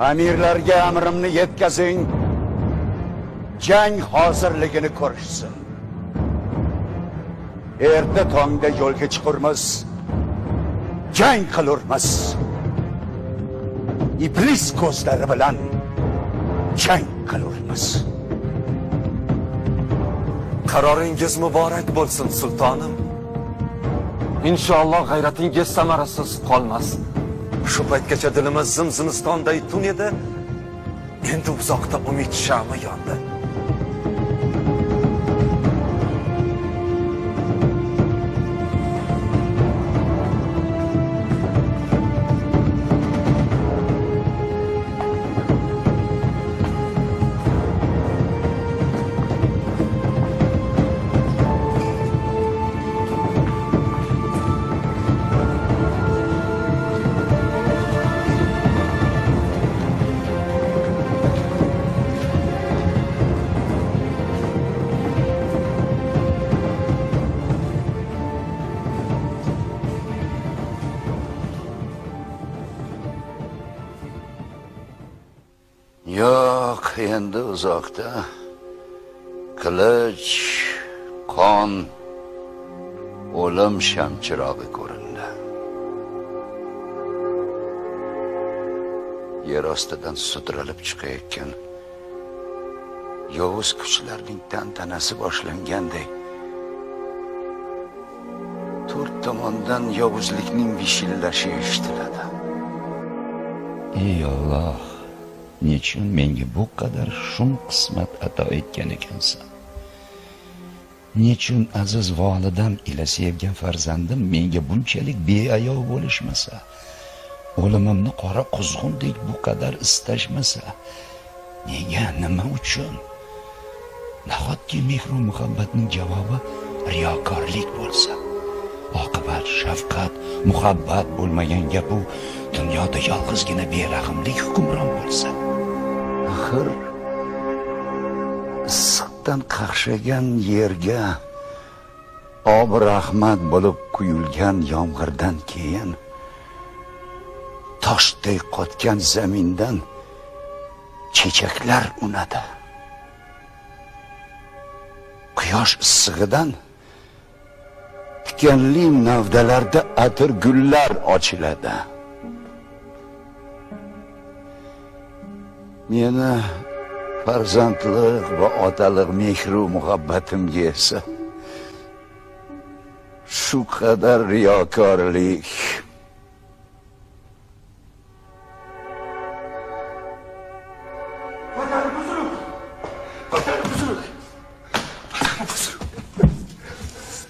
ئەمىرلەرگە ئەمرىمنى يەتكۈزۈڭ، جەڭ ھازىرلىقىنى كۆرۈشسۇن. ئەتە تاڭدا يولغا چىقىرمىز، جەڭ قىلۇرمىز. ئىبلىس كۆزلىرى بىلەن جەڭ قىلۇرمىز. قارارىڭىز مۇبارەك بولسۇن، سۇلتانىم. ئىنشائاللا، غەيرىتىڭىز سەمەرىسىز قالماس. شۇ پەيتكىچە دىلىمىز زىم-زىمىستاندەك تۇنىدى. ئەمدى ئۇزاقتا ئۈمىد شامى ياندى. ياق، ئەمدى ئۇزاقتا قىلىچ قان، ئۆلۈم شەمچىراغى كۆرۈندى. يەر ئاستىدىن سۇدۇرۇلۇپ چىقىۋاتقان ياۋۇز كۈچلەرنىڭ تەنتەنىسى باشلانغاندەك، تۆت تاماندىن ياۋۇزلۇقنىڭ ۋىشىللىشى ئېشىتىلىدۇ. ئەي ئاللاھ، نېچۈن مەڭگە بۇ قەدەر شۇم قىسمەت ئاتا ئەتكەن ئىكەنسەن؟ نېچۈن ئەزىز ۋالىدەم ئىلى سۆيگەن پەرزەندىم مەڭگە بۇنچىلىك بىئاياۋ بولۇشمىسا؟ ئۆلۈمۈمنى قارا قۇزغۇندەك بۇ قەدەر ئىستەشمىسە؟ نېگە، نېمە ئۈچۈن؟ ناھەتكى مېھرۇ مۇھەببەتنىڭ جاۋابى رىياكارلىق بولسا؟ ئاقىۋەت، شەپقەت، مۇھەببەت بولمىغان گەپۇ، دۇنيادا يالغۇزغىنا بىرەھىملىك ھۆكۈمران بولسا؟ ئاخىر ئىسسىقتىن قاقشىغان يەرگە ئابۇ رەھمەت بولۇپ قۇيۇلغان يامغۇردىن كېيىن، تاشتەك قاتقان زېمىندىن چېچەكلەر ئۈنىدۇ. قۇياش ئىسسىقىدىن تىكەنلىك نەۋدىلەردە ئەتىر گۈللەر ئاچىلىدۇ. مېنى پەرزەنتلىك ۋە ئاتىلىق مېھرۇ مۇھەببىتىمگە ئەسە شۇ قەدەر رىياكارلىق.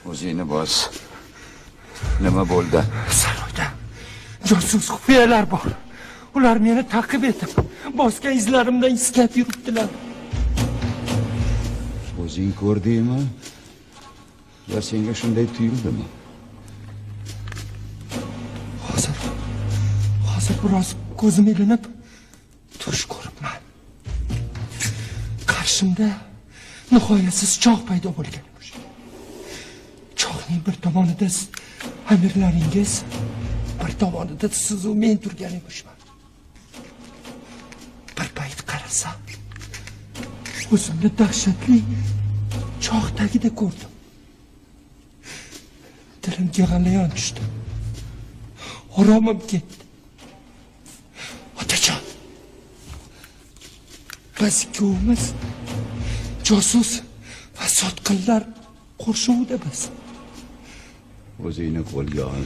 ئۆزۈڭنى بوس. نېمە بولدى؟ سارايدا جاسۇس خۇپىيەلەر بار. ئۇلار مېنى تەقىب ئېتىپ، باسقان ئىزلىرىمدىن ئىسكەپ يۈرۈپتىلەر. ئۆزۈڭ كۆردۈڭمۇ؟ يا سەڭگە شۇنداق تۇيۇلدىمۇ؟ ھازىر، ھازىر بىراز كۆزۈم ئىلىنىپ، چۈش كۆرۈپمەن. قارشىمدا نىھايەتسىز چاغ پەيدا بولغان ئىمىش. چاغنىڭ بىر تامانىدا س-، ئەمىرلىرىڭىز، بىر تامانىدا سىزۇ مەن تۇرغان ئىمىشمەن. بىر پەيت قارىسام، ئۆزۈمنى دەھشەتلىك چاغ تېگىدە كۆردۈم. دىلىم غەلىيان چۈشتى. ئارامىم كەتتى. ئاتاجان، بىز ئىككىمىز جاسۇس ۋە ساتقىنلار قورشىۋىدا بىز. ئۆزۈڭنى قولغا ئال.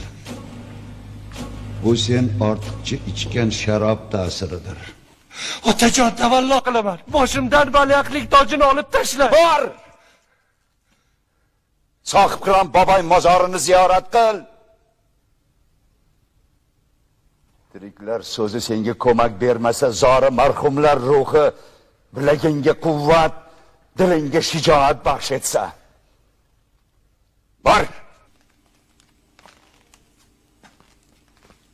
بۇ سەن ئارتۇقچە ئىچكەن شاراب تەسىرىدۇر. ئاتاجان، تەۋەللا قىلىمەن. باشىمدىن بەلەخلىك تاجىنى ئېلىپ تاشلا. بار! ساھىبقىران باباي مازارىنى زىيارەت قىل. تىرىكلەر سۆزى سەڭگە كۆمەك بەرمىسە، زارى مەرھۇملار روھى بىلىكىڭگە قۇۋۋەت، دىلىڭگە شىجائەت بەخش ئەتسە. بار!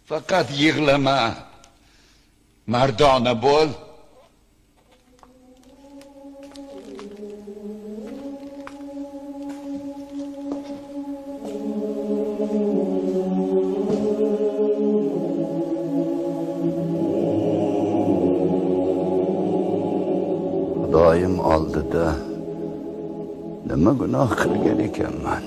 پەقەت يىغلىما، مەردانە بول. خۇدايىم ئالدىدا نېمە گۇناھ قىلغان ئىكەنمەن؟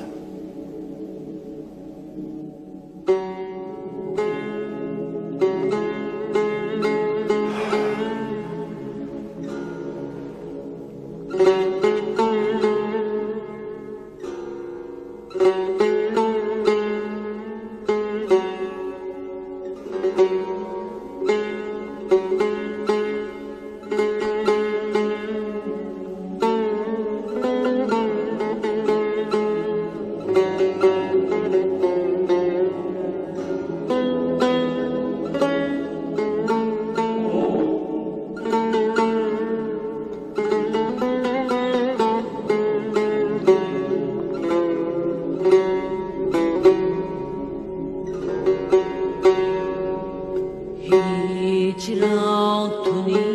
ھىجران تۈنى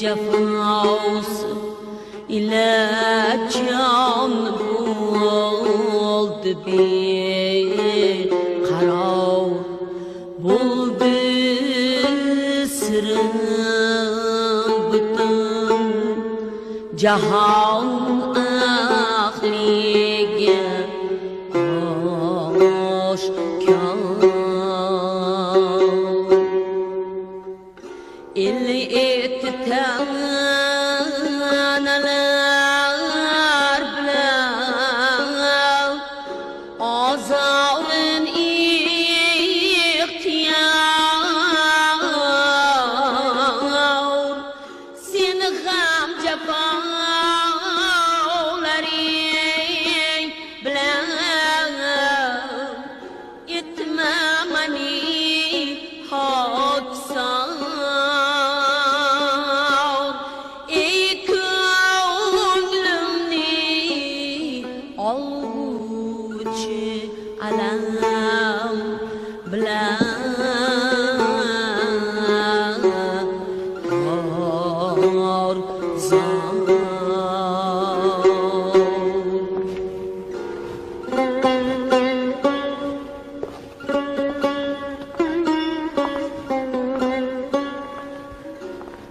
جاپاسى ئىلە جان بولدى بىقارار. بولدى سىرىم پۈتۈن جاھان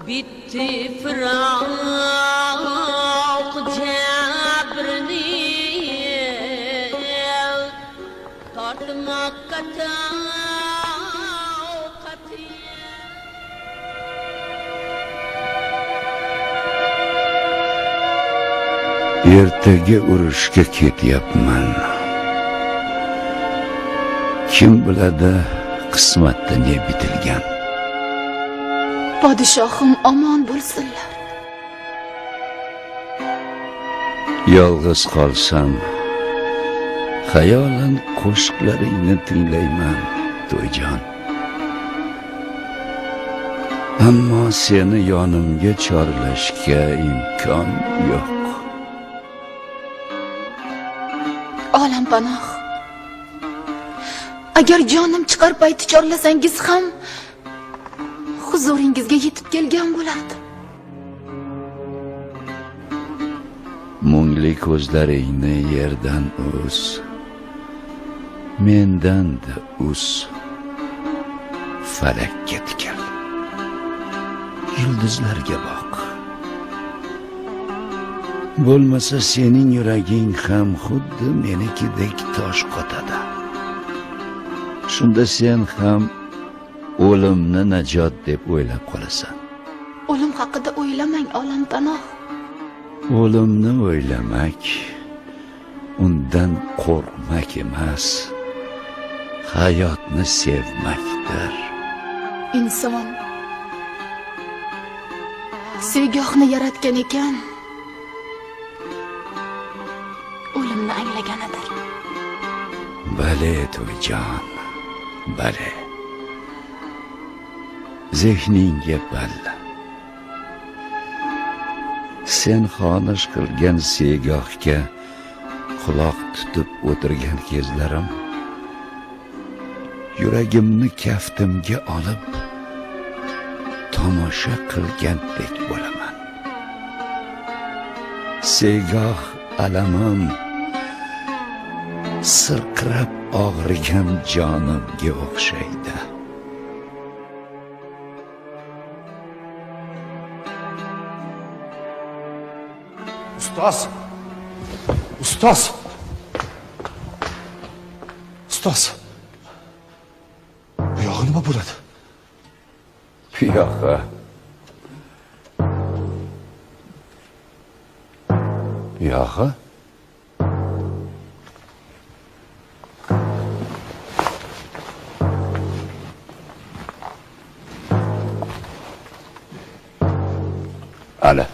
بىتتى فىراق جەبرىنى تارتماققا تاقىتى. ئەتىگە ئۇرۇشقا كېتىياپمەن. كىم بىلەدۇ، قىسمەتتە نە بىتىلگەن. پادىشاھىم ئامان بولسۇنلار. يالغۇز قالسام، خىيالەن قوشۇقلىرىڭنى تىڭلايمەن، تويجان. ئەمما سېنى يېنىمغا چارلاشقا ئىمكان يوق. ئالەمپاناھ، ئەگەر جانىم چىقار پەيتى چارلىسىڭىز ھەم، ھۇزۇرىڭىزغا يېتىپ كەلگەن بولاتتىم. مۇڭلۇق كۆزلىرىڭنى يەردىن ئۈز، مەندىن-دە ئۈز. پەلەككە تىكىل، يۇلتۇزلارغا باق. بولمىسا سېنىڭ يۈرىكىڭ ھەم خۇددى مېنىڭكىدەك تاش قاتىدۇ. شۇندا سەن ھەم ئۆلۈمنى ناجات دەپ ئويلاپ قالىسەن. ئۆلۈم ھەققىدە ئويلىماڭ، ئالەمپاناھ. ئۆلۈمنى ئويلىماق، ئۇندىن قورقماق ئەمەس، ھاياتنى سۆيمەكتۇر. ئىنسان سۆيگۈنى ياراتقان ئىكەن، ئۆلۈمنى ئەڭلىگەنىدۇر. بەلى، تويجان، بەلى. زېھنىڭگە بەل. سەن خانىش قىلغان سۆيگۈگە قۇلاق تۇتۇپ ئولتۇرغان كېزلىرىم، يۈرىكىمنى كەفتىمگە ئېلىپ، تاماشا قىلغاندەك بولىمەن. سۆيگۈ ئالىمىم سىرقىراپ ئاغرىغان جانىمغا ئوخشايدۇ. ئۇستاز! ئۇستاز! ئۇستاز! بۇ ياغى نېمە بولدى؟ بۇ ياغى. بۇ ياغى. ئالە.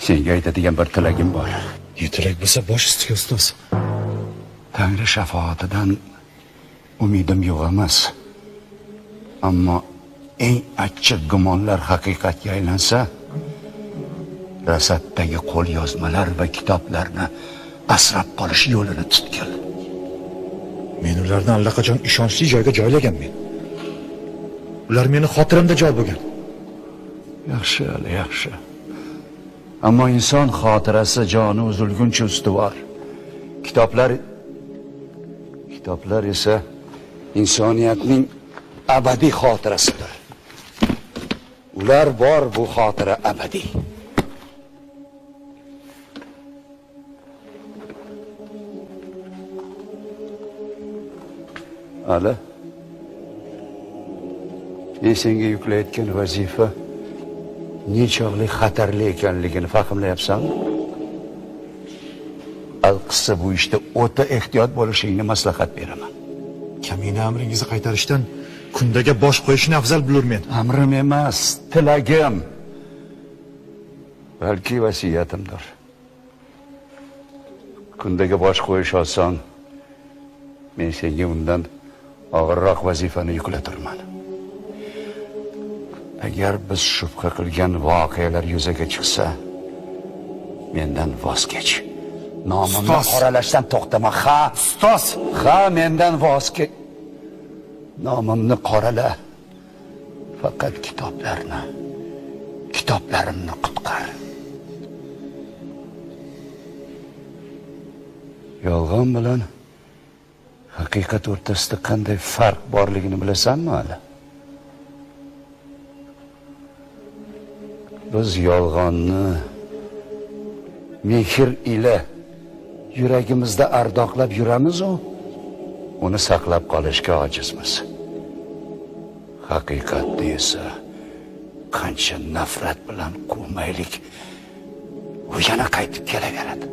سەنگە ئېيتىدىغان بىر تىلىكىم بار. نە تىلەك بولسا باش ئۈستىگە، ئۇستاز. تەڭرى شاپائىتىدىن ئۈمىدىم يوق ئەمەس. ئەمما ئەڭ ئاچچىق گۇمانلار ھەقىقەتكە ئايلانسا، رەسىدىكى قوليازمىلار ۋە كىتابلارنى ئاسراپ قېلىش يولىنى تۇتقىن. مەن ئۇلارنى ئاللىقاچان ئىشەنچلىك جايغا جايلىغانمەن. ئۇلار مېنىڭ خاتىرەمدە جاي بولغان. ياخشى، ياخشى. ئەمما ئىنسان خاتىرىسى جانى ئۈزۈلگۈنچە ئۈستىۋار. كىتابلار، كىتابلار ئىسە ئىنسانىيەتنىڭ ئەبەدىي خاتىرىسىدۇر. ئۇلار بار، بۇ خاتىرە ئەبەدىي. ئالە، مەن سەڭگە يۈكلەيدىغان ۋەزىپە نېچاغلىق خەتەرلىك ئىكەنلىكىنى پەھىملەيسەنمۇ؟ ئەلقىسسە بۇ ئىشتا ئوتا ئېھتىيات بولۇشۇڭنى مەسلىھەت بېرىمەن. كەمىنە ئەمرىڭىزنى قايتۇرۇشتىن كۈندىگە باش قويۇشنى ئەۋزەل بىلۇرمەن. ئەمرىم ئەمەس، تىلىكىم. بەلكى ۋەسىيىتىمدۇر. كۈندىگە باش قويۇش ئاسان. مەن سەڭگە ئۇندىن ئاغىرراق ۋەزىپىنى يۈكلەتتۈرىمەن. ئەگەر بىز شۈبھە قىلغان ۋەقەلەر يۈزىگە چىقسا، مەندىن ۋاز كەچ. نامىمنى ئۇستاز! قارىلاشتىن توختىما، خا! ئۇستاز! خا، مەندىن ۋاز كەچ. نامىمنى قارىلا. پەقەت كىتابلارنى، كىتابلىرىمنى قۇتقار. يالغان بىلەن ھەقىقەت ئوتتۇرىسىدا قانداق پەرق بارلىقىنى بىلەسەنمۇ ھەلى؟ بىز يالغاننى مېھىر ئىلە يۈرىكىمىزدە ئارداقلاپ يۈرىمىزۇ، ئۇنى ساقلاپ قالىشقا ئاجىزمىز. ھەقىقەتنى ئېسە قانچە نەپرەت بىلەن قوۋمايلىك، ئۇ يەنە قايتىپ كېلىۋېرىدۇ.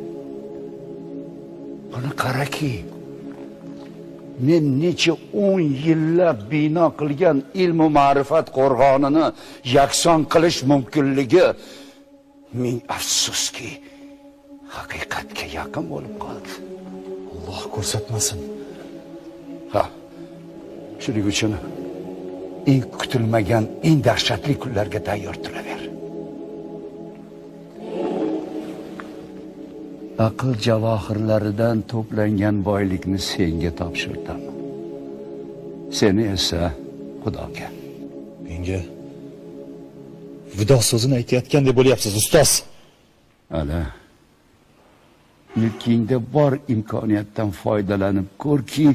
بۇنى قاراكى، مەن نەچچە ئون يىللاپ بىنا قىلغان ئىلمۇ مەرىپەت قورغىنىنى يەكسان قىلىش مۇمكىنلىكى، مىڭ ئەپسۇسكى، ھەقىقەتكە يېقىن بولۇپ قالدى. ئاللاھ كۆرسەتمىسۇن. ھا، شۇنىڭ ئۈچۈن ئەڭ كۈتۈلمىگەن، ئەڭ دەھشەتلىك كۈنلەرگە تەييار تۇرۇۋەر. ئەقىل جەۋاھىرلىرىدىن توپلانغان بايلىقنى سەڭگە تاپشۇردۇم. سېنى ئېسە خۇداغا. مەڭگە ۋىدا سۆزىنى ئېيتىۋاتقاندەك بولۇۋاتىسىز، ئۇستاز. ئانا، مۈلكىڭدە بار ئىمكانىيەتتىن پايدىلىنىپ كۆركى،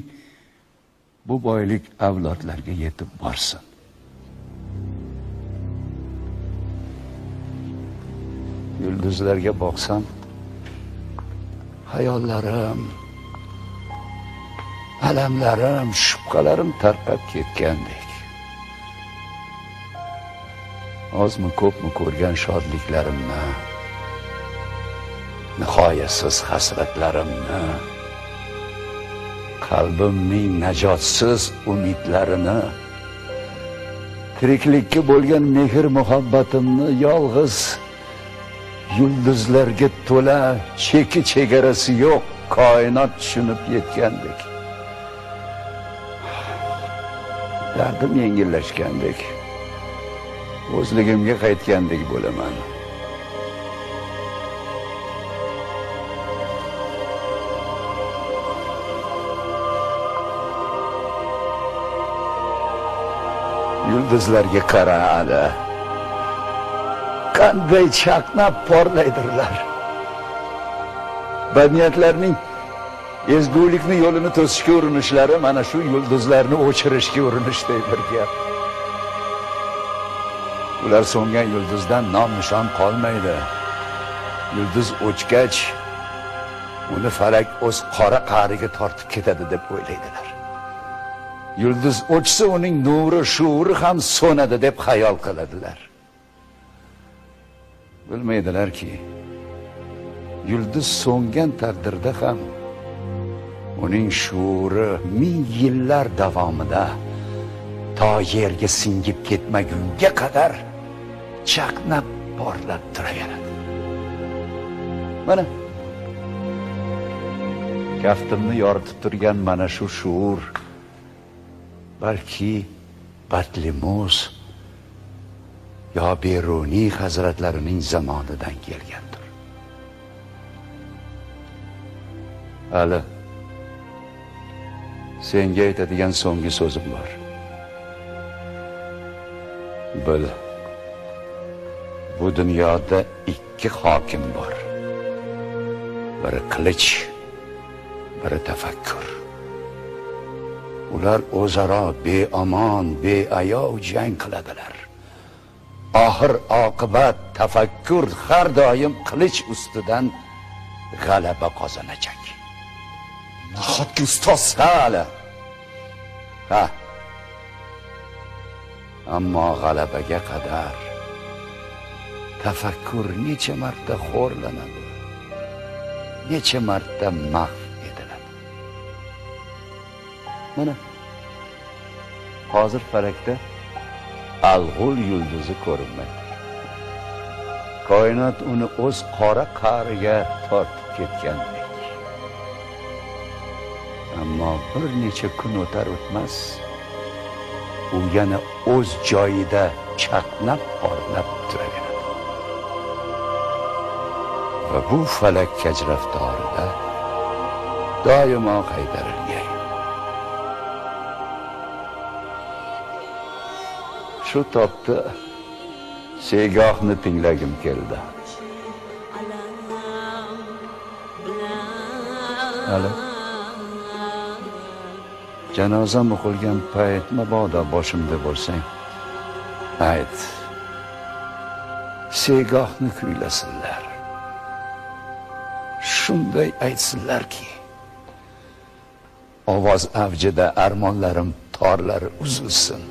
بۇ بايلىق ئەۋلادلارغا يېتىپ بارسۇن. يۇلدۇزلارغا باقسام، خىياللىرىم، ئەلەملىرىم، شۈبھىلىرىم تارقاپ كەتكەندەك. ئازمۇ كۆپمۇ كۆرگەن شادلىقلىرىمنى، نىھايەتسىز ھەسرەتلىرىمنى، قەلبىمنىڭ ناجاتسىز ئۈمىدلىرىنى، تىرىكلىككە بولغان مېھىر-مۇھەببىتىمنى يالغۇز يۇلدۇزلارغا تولا، چېكى-چېگراسى يوق كائىنات چۈشىنىپ يەتكەندەك. دەردىم يەڭگىللەشكەندەك، ئۆزلۈكۈمگە قايتقاندەك بولىمەن. يۇلدۇزلارغا قارا ھەدە. قانداق چاقناپ پارلايدۇلار. بەدنىيەتلەرنىڭ ئەزگۈلۈكنى يولىنى توسۇشقا ئۇرۇنۇشلىرى مانا شۇ يۇلدۇزلارنى ئۆچۈرۈشكە ئۇرۇنۇشتەك بىر گەپ. ئۇلار سۇنغان يۇلدۇزدىن نام-نىشان قالمايدۇ. يۇلدۇز ئۆچكەچ، ئۇنى پەلەك ئۆز قارا قەھرىگە تارتىپ كېتىدۇ دەپ ئويلايدۇلار. يۇلدۇز ئۆچسە، ئۇنىڭ نۇرى، شۇئۇرى ھەم سۇنىدۇ دەپ خىيال قىلىدۇلار. بىلمەيدۇلەركى، يۇلدۇز سۇنغان تەقدىردە ھەم ئۇنىڭ شۇئۇرى مىڭ يىللار داۋامىدا تا يەرگە سىڭىپ كەتمىگۈنگە قەدەر چاقناپ پارلاپ تۇرۇۋېرىدۇ. مانا، كەفتىمنى يورۇتۇپ تۇرغان مانا شۇ شۇئۇر بەلكى بەتلىمۇس يا بىرۇنى ھەزرەتلىرىنىڭ زامانىدىن كەلگەندۇر. ھەلى سەڭگە ئېيتىدىغان سوڭغى سۆزۈم بار. بىل، بۇ دۇنيادا ئىككى ھاكىم بار. بىرى قىلىچ، بىرى تەپەككۇر. ئۇلار ئۆزئارا بىئامان، بىئاياۋ جەڭ قىلىدىلەر. ئاخىر-ئاقىۋەت تەپەككۇر ھەر دائىم قىلىچ ئۈستىدىن غەلىبە قازىنىدىكەن. ناھايىتى ئۇستاز. ھە، ھە. ھە. ئەمما غەلىبىگە قەدەر تەپەككۇر نەچچە مەرتە خورلىنىدۇ، نەچچە مەرتە مەھۋ ئېتىلىدۇ. مانا، ھازىر پەلەكتە ئەلغۇل يۇلدۇزى كۆرۈنمەيدۇ. كائىنات ئۇنى ئۆز قارا قەھرىگە تارتىپ كەتكەندەك. ئەمما بىر نەچچە كۈن ئۆتەر-ئۆتمەس، ئۇ يەنە ئۆز جايىدا چاقناپ پارلاپ تۇرۇۋېرىدۇ. ۋە بۇ پەلەك كەجرەفتارىدا دائىما قايتۇرۇلغاي. شۇ تاپتا سىگاھنى پىڭلەگۈم كەلدى. ئالو. جانازام ئوقۇلغان پەيت مابادا بوشۇمدا بولساڭ، ئېيت، سىگاھنى كۈيلەسۇنلار. شۇنداق ئېيتسۇنلاركى، ئاۋاز ئەۋجىدە ئارمانلىرىم تارلىرى ئۈزۈلسۇن.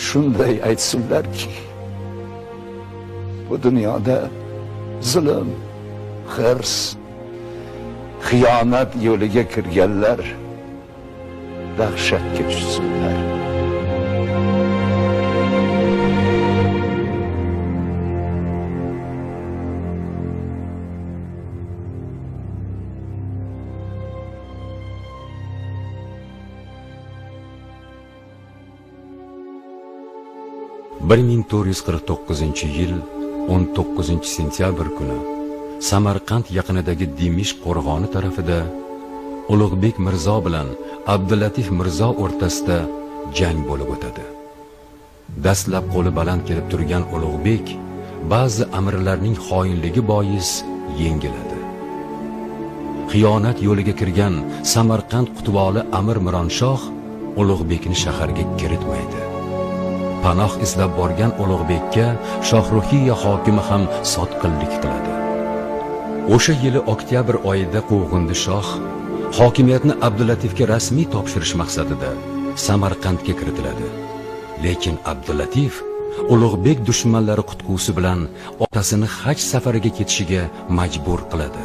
شۇنداق ئېيتسۇنلاركى، بۇ دۇنيادا زۇلۇم، ھىرس، خىيانەت يولىغا كىرگەنلەر دەھشەتكە چۈشسۇنلار. بىر مىڭ تۆت يۈز قىرىق توققۇزىنچى يىل ئون توققۇزىنچى سېنتيابىر كۈنى سەمەرقەنت يېقىنىدىكى دىمىشق قورغانى تەرىپىدە ئۇلۇغبېك مىرزا بىلەن ئابدۇللاتىف مىرزا ئوتتۇرىسىدا جەڭ بولۇپ ئۆتىدۇ. دەسلەپ قولى بالاند كېلىپ تۇرغان ئۇلۇغبېك بەزى ئەمىرلەرنىڭ خائىنلىقى بايىس يېڭىلىدۇ. خىيانەت يولىغا كىرگەن سەمەرقەنت قوتۋالى ئەمىر مىرانشاھ ئۇلۇغبېكنى شەھەرگە كىرىتمەيدۇ. پاناھ ئىزدەپ بارغان ئۇلۇغبېككە شاھرۇخىيە ھاكىمى ھەم ساتقىنلىق قىلىدۇ. ئوشۇ يىلى ئۆكتەبىر ئايىدا قوغۇندى شاھ ھاكىمىيەتنى ئابدۇللاتىفكە رەسمىي تاپشۇرۇش مەقسىتىدە سەمەرقەنتكە كىرىتىلىدۇ. لېكىن ئابدۇللاتىف ئۇلۇغبېك دۈشمەنلىرى قۇتقۇسى بىلەن ئاتىسىنى ھەج سەپىرىگە كېتىشىگە مەجبۇر قىلىدۇ.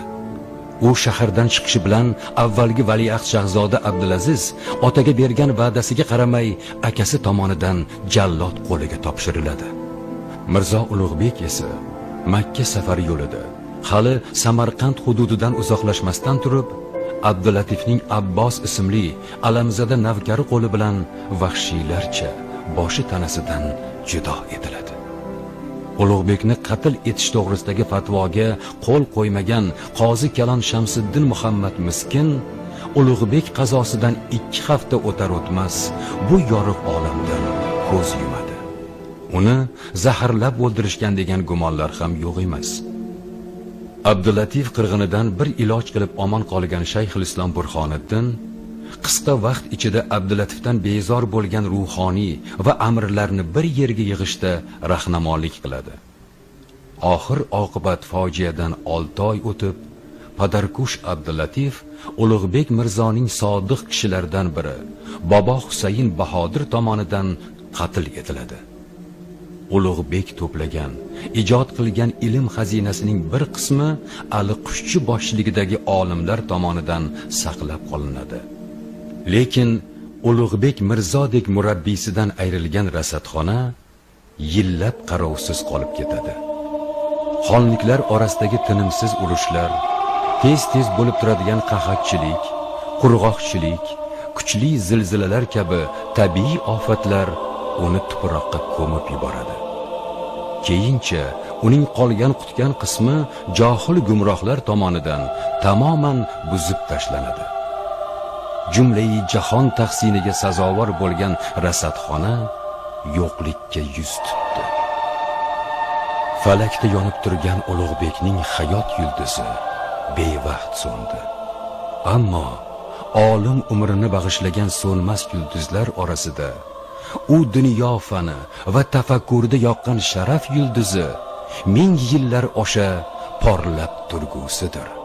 ئۇ شەھەردىن چىقىشى بىلەن ئەۋۋەلگى ۋەلىئەھد شاھزادە ئابدۇلئەزىز ئاتىغا بەرگەن ۋەدىسىگە قارىماي، ئاكىسى تامانىدىن جاللات قولىغا تاپشۇرۇلىدۇ. مىرزا ئۇلۇغبېك ئېسى مەككە سەپەر يولىدا خالى سەمەرقەنت ھۇدۇدىدىن ئۇزاقلاشماستىن تۇرۇپ، ئابدۇللاتىفنىڭ ئابباس ئىسىملى ئالەمزادە نەۋكەر قولى بىلەن ۋەھشىيلەرچە باشى تەنىسىدىن جۇدا ئېتىلىدۇ. ئۇلۇغبېكنى قەتل ئېتىش توغرىسىدىكى پەتىۋاگە قول قويمىغان قازى كالان شەمسىدىن مۇھەممەد مىسكىن ئۇلۇغبېك قازاسىدىن ئىككى ھەپتە ئۆتەر-ئۆتمەس بۇ يورۇق ئالەمدىن كۆز يۇمىدۇ. ئۇنى زەھەرلەپ ئۆلتۈرۈشكەن دېگەن گۇمانلار ھەم يوق ئەمەس. ئابدۇللاتىف قىرغىنىدىن بىر ئىلاج قىلىپ ئامان قالغان شەيخۇلئىسلام بۇرھانىددىن قىسقا ۋاقىت ئىچىدە ئابدۇللاتىفتىن بىزار بولغان روھانىي ۋە ئەمىرلەرنى بىر يەرگە يىغىشتا رەھنىمالىق قىلىدۇ. ئاخىر ئاقىۋەت فاجىئەدىن ئالتە ئاي ئۆتۈپ، پاداركوش ئابدۇللاتىف ئۇلۇغبېك مىرزانىڭ سادىق كىشىلەردىن بىرى بابا ھۈسەيىن باھادىر تامانىدىن قەتل ئېتىلىدۇ. ئۇلۇغبېك توپلىغان، ئىجاد قىلغان ئىلىم خەزىنىسىنىڭ بىر قىسمى ئەلى قۇشچى باشچىلىقىدىكى ئالىملار تامانىدىن ساقلاپ قالىنىدۇ. لېكىن ئۇلۇغبېك مىرزادەك مۇرەببىسىدىن ئايرىلغان رەسەتخانا يىللاپ قاراۋسىز قالىپ كېتىدۇ. خانلىكلار ئارىسىدىكى تىنىمسىز ئۇرۇشلار، تېز-تېز بولۇپ تۇرىدىغان قەھەتچىلىك، قۇرغاقچىلىك، كۈچلۈك زىلزىلىلەر كەبى تەبىئىي ئاپەتلەر ئۇنى تۇپراققا كۆمۈپ يۇبارىدۇ. كېيىنچە ئۇنىڭ قالغان-قۇتقان قىسمى جاھىل گۇمراھلار تامانىدىن تامامەن بۇزۇپ تاشلىنىدۇ. جۈملىئى جاھان تەھسىنىگە سازاۋەر بولغان رەسەتخانا يوقلۇققا يۈز تۇتتى. پەلەكتە يېنىپ تۇرغان ئۇلۇغبېكنىڭ ھايات يۇلتۇزى بىۋاقىت سۇندى. ئەمما ئالىم ئۆمرىنى باغىشلىغان سۇنماس يۇلتۇزلار ئارىسىدا ئۇ دۇنيا پانى ۋە تەپەككۇردا ياققان شەرەپ يۇلتۇزى مىڭ يىللار ئاشا پارلاپ تۇرغۇسىدۇر.